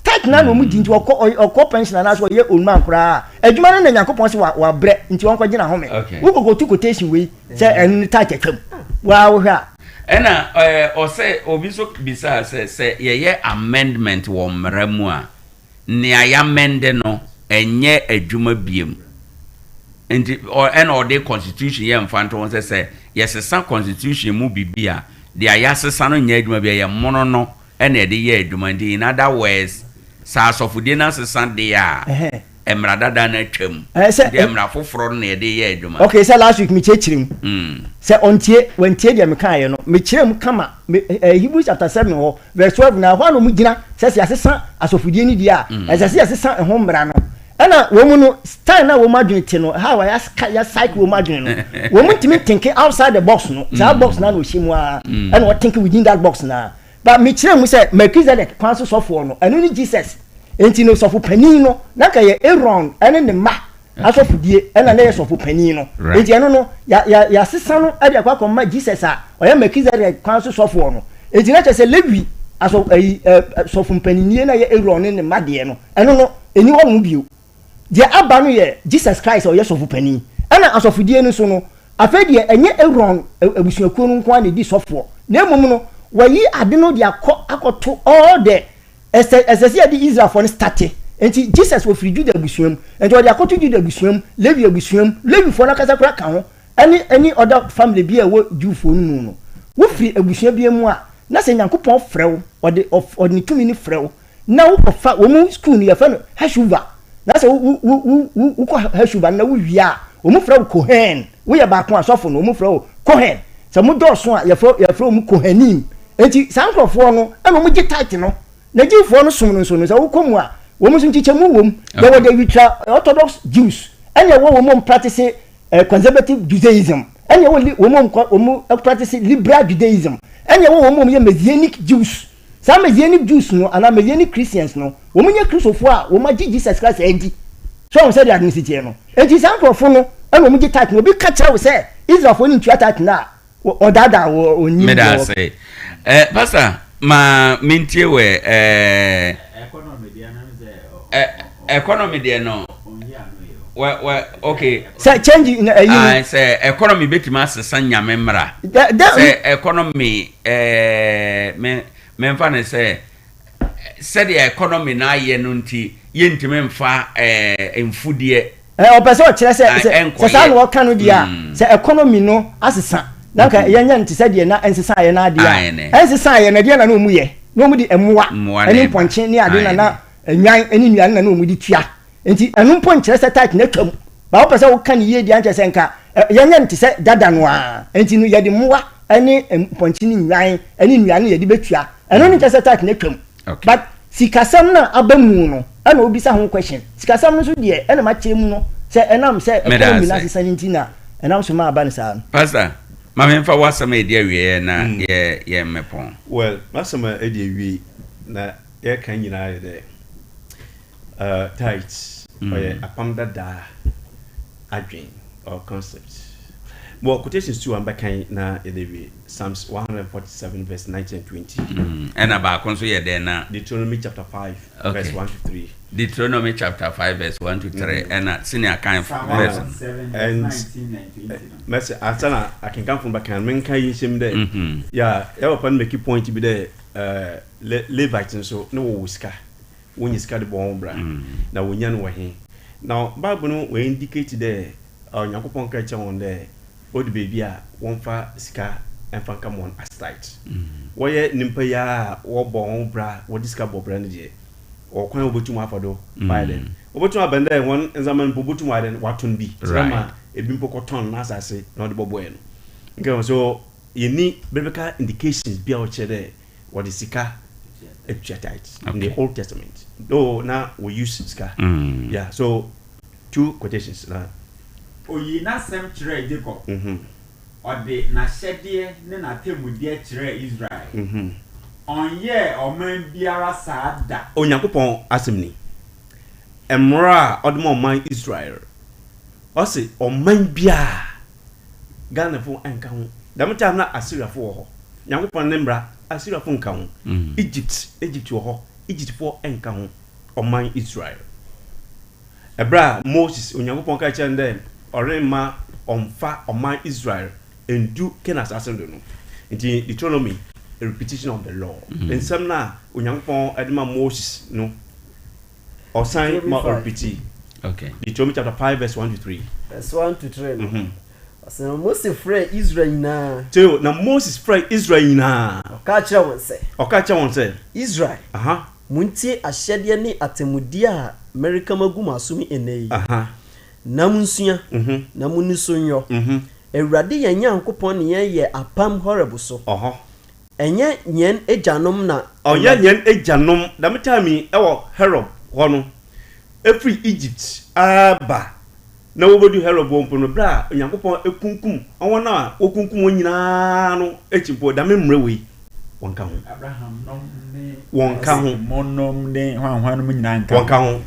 Tithe no ara na wɔn di nti ɔkɔ ɔkɔ pension anaasɛ ɔyɛ old man koraa a adwuma no na Nyankopɔn se wa wabrɛ nti ɔnkɔgye n'ahome. Okay. Wokɔ kɔtu quotation wei sɛ ɛno ne tithe atwam. Waa wohwɛ a. Ɛna ɛɛ ɔsɛ obi nso bisaa sɛ sɛ yɛyɛ amendment wɔ mmara mu a nea yɛamɛnde no ɛnyɛ adwuma biom. Nti ɔ ɛna ɔde constitution yɛ mfantoho sɛ sɛ yɛsesa constitution mu biribi a deɛ yɛasesa no nyɛ adwuma bio ɛyɛ mono no na ɛde yɛ adwuma nti in other words sɛ asɔfodie no asesa deɛ a mmara dada no atwam nti mmara foforɔ no na yɛde yɛ adwuma. Okay sɛ last week mekyerɛkyerɛ mu sɛ ɔntie wantie deɛ mekaeɛ no mekyerɛ mu kama me eh, Hebrews chapter 7 hɔ verse 12 na ɛhɔ a na wɔn gyina sɛ sɛ yɛasesa asɔfodie no deɛ a ɛsɛ sɛ yɛsesa ɛho mmara no ɛna wɔn mu no style na wɔn adwene te no how a yɛ psyche wɔn adwene no wɔn ntumi think outside the box no saa box na na ɔhyɛ mu ara ɛna ɔthinke within that box na But me kyerɛɛ mu sɛ Melchizedek kwan so sɔfoɔ no, ɛno ne Jesus. Enti no sɔfo panin no, na nka yɛ Aaron ne ne mma asɔfodie ɛna na yɛ sɔfo panin no. Enti ɛno no, ya, ya, yɛasesa no de akɔ akɔma Jesus a ɔyɛ Melchizedek kwan so sɔfoɔ no. Enti na kyerɛ sɛ Lewi asɔ, ayi, ɛ, sɔfo mpaninnie na yɛ Aaron ne ne mma deɛ no, ɛno no, ɛnni hɔ nom bio. Deɛ aba no yɛ Jesus Christ a ɔyɛ sɔfo panin. Ɛna asɔfodie no nso no, Afei deɛ, ɛnyɛ Aaron abusuakuo no nko ara na ɛdi sɔfoɔ, na mmom no, wɔayi ade no de akɔ akɔto all the, ɛsɛ, ɛsɛ sɛ yɛde Israelfoɔ no starte. Enti Jesus ɔfiri Juda abusua mu, enti wɔde akɔto Juda abusua mu, Lewi abusua mu, Lewifoɔ no ankasa koraa ka ho, ɛne any other family bi a ɛwɔ Jewfoɔ no mu no. Wofiri abusua biara mu a, na sɛ Nyankopɔn frɛ wo, ɔde, ɔde ne tumi no frɛ wo, na wokɔfa wɔn sukuu no yɛfrɛ no Heshuva na sɛ wo wo wo wo wokɔ Heshuva no na wowie a wɔn frɛ wo Kohen woyɛ baako a sɔfo no wɔn frɛ wo Kohen sɛ mo dɔɔso a yɛfrɛ yɛfrɛ wɔn Kohanim nti saa nkurɔfoɔ no ɛna wɔn gye tithe no na Jewfoɔ no som no nso no sɛ wokɔ mu a wɔn nso nkyekyɛmu wɔ mu yɛwɔ the ultra orthodox Jews ɛna ɛwɔ wɔn practice eh, conservative Judaism ɛna ɛwɔ wɔn wɔn practice liberal Judaism ɛna ɛwɔ wɔn wɔn yɛ Messianic Jews. Saa Messianic Jews no anaa Messianic Christians no, wɔnyɛ Kristofo a wɔagye Jesus Christ adi. So woahu sɛdeɛ ade no si teɛ no? Enti saa nkurɔfo no na wɔgye tithe no. Obi ka kyerɛ wo sɛ Israelfoɔ no ntua tithe no a, ɔdaadaa wo, ɔnnim Meda deɛ ase. Eh, Pastor, Ma mentie wɛ ɛɛ economy deɛ no wɛ wɛ okay. Sɛ change na ɛyi no. Sɛ economy betumi asesa nyame mmara. Sɛ economy ɛɛ me memfa ne sɛ sɛdeɛ economy no ayɛ no nti yɛntumi mfa ɛɛ mfudeɛ. Ɔpɛ sɛ ɔkyerɛ sɛ sɛ sɛ saa na ɔka no deɛ a mm. sɛ economy no asesa na nka mm-hmm. yɛnyɛ no te sɛ deɛ na ɛnsesaeɛ no adeɛ a ɛnsesaeɛ no ɛdeɛ na na ɔmu yɛ na ɔmu de mmoa ne mpɔnkye ne ade na na nnwan ne nnuane na na ɔmu de tua nti ɛno mpo nkyerɛ sɛ tight na atwam ba wopɛ sɛ woka ne yie deɛ ankyerɛ sɛ nka yɛnyɛ no te sɛ dada no a nti no yɛde mmoa ne mpɔnkye ne nnwan ne nnuane yɛde bɛtua ɛno ne nkyerɛ sɛ tight na atwam But sikasɛm no a aba mu no ɛna obisa ho question. Sikasɛm no nso deɛ ɛna makyerɛ mu no sɛ ɛnam sɛ economy no asesa no nti na ɛnam so ma aba no saa no. Pastor, ma me nfa w'asɛm a ɛdi awieɛ na yɛ yɛ mmɛpɔn. Well, m'asɛm a ɛdi awie na yɛreka nyinaa yɛ dɛ, Tithes ɔyɛ apam dadaa adwen or concept. Mewɔ quotations tu a mebɛkan na yɛde awie. Psalms 147 verse 19 and 20. Ɛna baako nso yɛ dɛn na? Deuteronomy chapter 5 verse 1 to 3. Deuteronomy chapter 5 verse 1 to 3 ɛna senior kan verse. And mɛsɛ ansa na akenkanfo no bɛkan menka yi nhyɛm dɛ ya yɛ papa no make point bi dɛ Levite nso ne wɔwɔ sika. Wonya sika de bɔ hɔn bra, na wonya no wɔ he? Na Bible no oindicate dɛ Nyankopɔn kaa kyerɛɛ hɔn dɛ odu beebi a wɔmfa sika mfa nka hɔn as tithe. Wɔyɛ nyimpa yi ara a wɔbɔ hɔn bra, wɔdze sika bɔ bra no deɛ, ɔwɔ kwan a wobotum afa do wɔayɛ dɛn? Obotum aba no dɛ hɔn ndzɛmba no mpo wobotum wɔayɛ dɛn, wɔatɔn bi, tse dɛ ma bi mpo kɔtɔn n'asaase na ɔdze bɔbɔe no. Nka so yennyi biblical indications bi a ɔkyerɛ dɛ Wɔde sika tua tithes in the Old Testament. Though na wɔ use sika. Mm. Yeah, so two quotations na. Oyii n'asɛm kyerɛɛ Jacob. Ɔde n'ahyɛdeɛ ne n'atemmudeɛ kyerɛɛ Israel. Ɔnyɛɛ ɔman biara saa da. Onyankopɔn asɛm ni. Mmara a ɔde ma ɔman Israel. Ɔse ɔman biara Ghanafo nka ho. Dɛm time na Assyriafo wɔ hɔ. Nyankopɔn ne mbra, Assyriafo nka ho. Egypt, Egypt wɔ hɔ, Egyptfoɔ nka ho. Ɔman Israel. Ɛberɛ a Moses, Onyankopɔn kaa kyerɛɛ no dɛ ɔremma ɔmfa ɔman Israel ndu Canaan asaase no do no. Nti Deuteronomy, a repetition of the law. Nsɛm no a Onyankopɔn de ma Moses no, Ɔsan ma ɔrepiti. Okay. Deuteronomy chapter 5 verse 1 to 3. Verse 1 to 3 no. Mm-hmm. Ɔsɛ na Mose frɛɛ Israel nyinaa. Teo, na Moses frɛɛ Israel nyinaa. Ɔka kyerɛɛ wɔn sɛ. Ɔka kyerɛɛ wɔn sɛ. Israel. Aha. Muntie ahyɛdeɛ ne atemmudeɛ a mereka magu mo aso mu ɛnnɛ yi. Aha. Na munsua, mm-hmm. na munni so nyɔ. Mm-hmm. Awurade yɛn Nyankopɔn ne yɛn yɛɛ apam Horeb so. Ɔhɔ. Ɛnyɛ yɛn agyanom na. Ɔnyɛ yɛn agyanom. Dɛm time yi wɔ Herod hɔ no, efiri Egypt ara ba na wobedu Herod hɔ mpo no, bere a Onyankopɔn ekunkum wɔn a wokunkum wɔn nyinaa no akyi mpo, dɛm mmere wei wɔnka ho. Abraham nom ne Wɔnka ho. Isaac mo nom ne hwan hwan nom nyinaa nka ho. Wɔnka ho.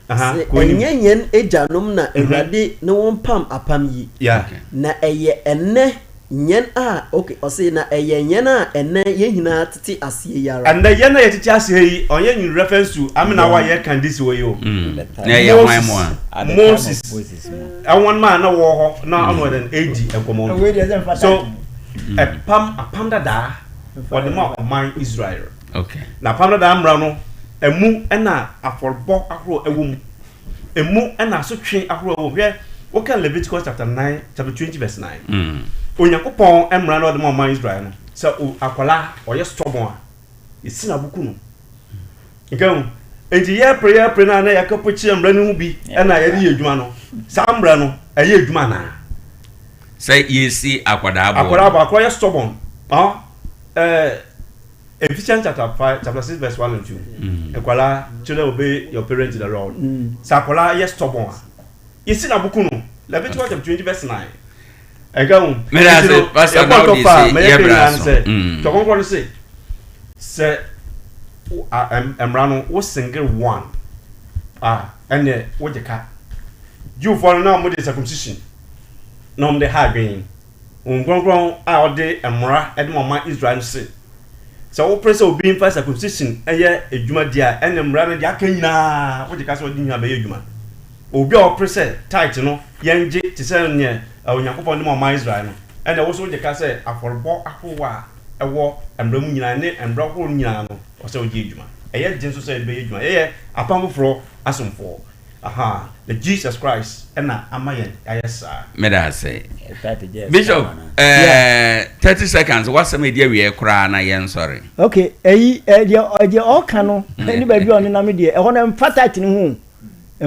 Aha, Sɛ kɔ anim. ɛnyɛ yɛn agyanom na Awurade ne wɔn pam apam yi, Yeah. na ɛyɛ ɛnnɛ yɛn a, ok, ɔse, na ɛyɛ yɛn a ɛnnɛ yɛn nyinaa tete aseɛ yi ara. Ɛnnɛ yɛn a yɛtete aseɛ yi, ɔnyɛ in reference to ame na wa yɛka this wɔ yi o. Na ɛyɛ hwan mu a? At the time of Moses, Moses mo. ɛwɔn ma na wɔ hɔ na ɔno ɛdɛn edi nkɔmɔ no. Wei deɛ sɛ mfa So title mu. ɛpam apam dadaa wɔde ma ɔman Israel. Okay. Na apam dadaa mmara no, ɛmu na afɔrebɔ ahorow wɔ mu. Emu na asotwe ahorow wɔ mu. Hwɛ, woka Leviticus chapter 9, chapter 20 verse 9. Mm. Onyankopɔn mmara na ɔde ma ɔman Israel no, sɛ akwadaa ɔyɛ stubborn a, yɛsi no abo ku no. Nka ho. Enti yɛpere yɛpere no a na yɛka pokyerɛ mmara no ho bi na yɛde yɛ adwuma no. Saa mmara no, ɛyɛ adwuma anaa? Sɛ yɛsi akwadaa boɔ. Akwadaa boɔ, akwadaa yɛ stubborn. Ɔn, ɛɛ. Ephesians chapter 5, chapter 6, verse 1 and 2. Nkwadaa, children obey your parents in the Lord. Sɛ akwadaa yɛ stubborn a, yɛsi n'aboko no. Leviticus chapter 20 verse 9. Ɛka ho. Meda Nti ase, no, Pastor, yɛbɔ na wode ntɔ fa a, si ma yɛka yɛ bra nyinaa ne so. sɛ, Mm. Twerɛ Kronkron no se, sɛ wo- a- ɛm- mmara no, wo single one a, ɛneɛ wogye ka. Jewfoɔ no na wɔde circumcision na wɔde ha adwene. Honhom Kronkron a ɔde mmara de ma ɔman Israel no se, Sɛ wopere sɛ obi mfa circumcision nyɛ adwuma deɛ a, ɛnne mmara no deɛ aka nyinaa wogye ka sɛ ɔde nyinaa bɛyɛ adwuma. Obi a ɔpere sɛ tithe no yɛngye te sɛ neɛ Onyankopɔn de ma ɔman Israel no, ɛnne wo nso wogye ka sɛ afɔrebɔ ahorow a ɛwɔ mmara mu nyinaa ne mmara horow no nyinaa no, ɔsɛ sɛ wogye adwuma. Ɛyɛ den nso sɛ yɛde bɛyɛ adwuma. Yɛyɛ apam foforɔ asomfoɔ. Ahaa, na Jesus Christ na ama yɛn ayɛ saa. Meda ase. Bishop, eh, 30 seconds, w'asɛm a ɛdi awieɛ koraa na yɛnsɔre. Ok, ɛyi, eh, deɛ, eh, deɛ ɔka no, ne baabi a ɔnenam deɛ, ɛhɔ no ɛmfa tithe no ho o.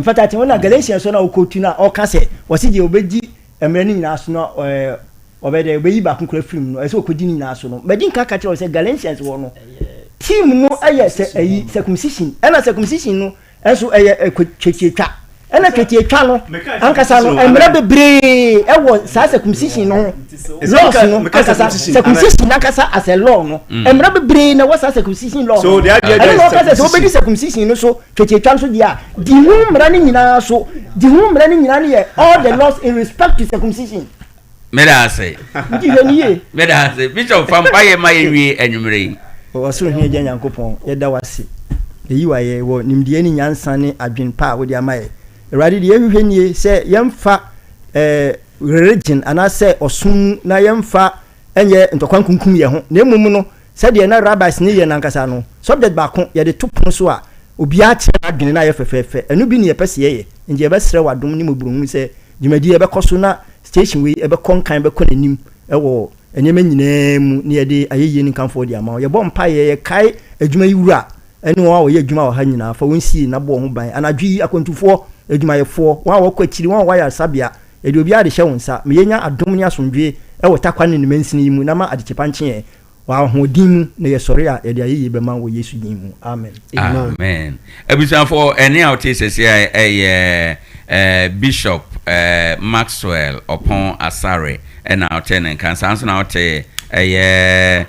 Ɛmfa tithe no ho, na Galatians so na ɔkɔtu no a, ɔka sɛ, wɔse deɛ ɔbɛdi mmerɛ no nyinaa so no, eh, ɔbɛyɛ dɛ, ɔbɛyi baako koraa afiri mu no, ɛsɛ sɛ ɔkɔdi ne nyinaa so no. Madi nka ka kyerɛ wo sɛ Galatians hɔ no, team no yɛ sɛ ɛyi, circumcision, ɛna circumcision no, Nso ɛyɛ twetiatwa. Ɛna twetiatwa no ankasa no mmara bebree ɛwɔ saa circumcision no ho. Laws no ankasa circumcision ankasa as a law no mm. mmara bebree na ɛwɔ saa circumcision law no. Ɛno na ɔka sɛ sɛ wobɛdi circumcision no so twetiatwa no so deɛ a di ho mmara no nyinaa so di ho mmara no nyinaa no yɛ all the laws in respect to circumcision. Meda ase. Nti hwɛ no yie. Meda ase. Bishop fa mpaeɛ ma yɛnwie anwummerɛ yi. Ɔsoro Hene Agya Nyankopɔn, yɛda wo ase, yɛyi wo ayɛ wɔ nimdeɛ ne nyansa ne adwene pa a wode ama yɛ. Awurade, deɛ yɛhwehwɛ nie, sɛ yɛmfa eh, religion anaasɛ ɔsom mu na yɛmfa nyɛ ntɔkwa nkunkum yɛn ho, na mmom no, Sɛdeɛ na rabbis no yɛ no ankasa no, subject baako yɛde to pono so a, obiara kyerɛ n'adwene na ayɛ fɛfɛɛfɛ. Ɛno bi ne yɛpɛ sɛ yɛyɛ. Enti yɛbɛsrɛ w'adom ne mmɔborɔhunu sɛ dwumadie yi ɛbɛkɔ so na station wei ɛbɛkɔ nkan bɛkɔ n'anim wɔ nneɛma nyinaa mu na yɛde ayɛyie ne nkamfoɔ de ama wo. Yɛbɔ mpaeɛ, yɛkae adwuma yi wura ne wɔn a wɔyɛ adwuma wɔ ha nyinaa, fa wɔn sie na bɔ wɔn ho ban. Anadwo yi, akwantufoɔ, adwumayɛfoɔ, wɔn a wɔkɔ akyiri, wɔn a wɔwɔ ayaresabea, Yɛde obiara de hyɛ wo nsa. Ma yɛnya adom ne asomdwoe wɔ Tarkwa ne ne mansini yi mu na ma adekyepa nkye yɛn wɔ ahoɔden mu na yɛsɔre a yɛde ayɛyie bɛma wo wɔ Yesu din mu. Amen. Amen. Abusuafoɔ, ɛnne a wote seesei ɛyɛ Bishop Maxwell Ɔpɔn Asare ɛna wote ne nka. Saa nso na wote ɛyɛ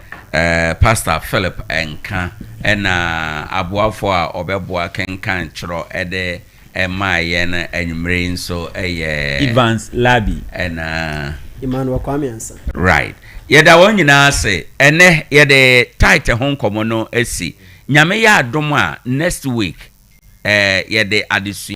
Pastor Philip nka ɛna aboafoɔ a ɔbɛboa kenkan twerɛ ɛde Ɛmaa yɛn anwummere yi nso yɛ. Evans Larbi. Ɛna. Emmanuel Kwame Ansah. Right. Yɛda wɔn nyinaa ase. Ɛnnɛ yɛde tithe ho nkɔmmɔ no asi. Nyame yɛ adom a next week eh, yɛde adesua.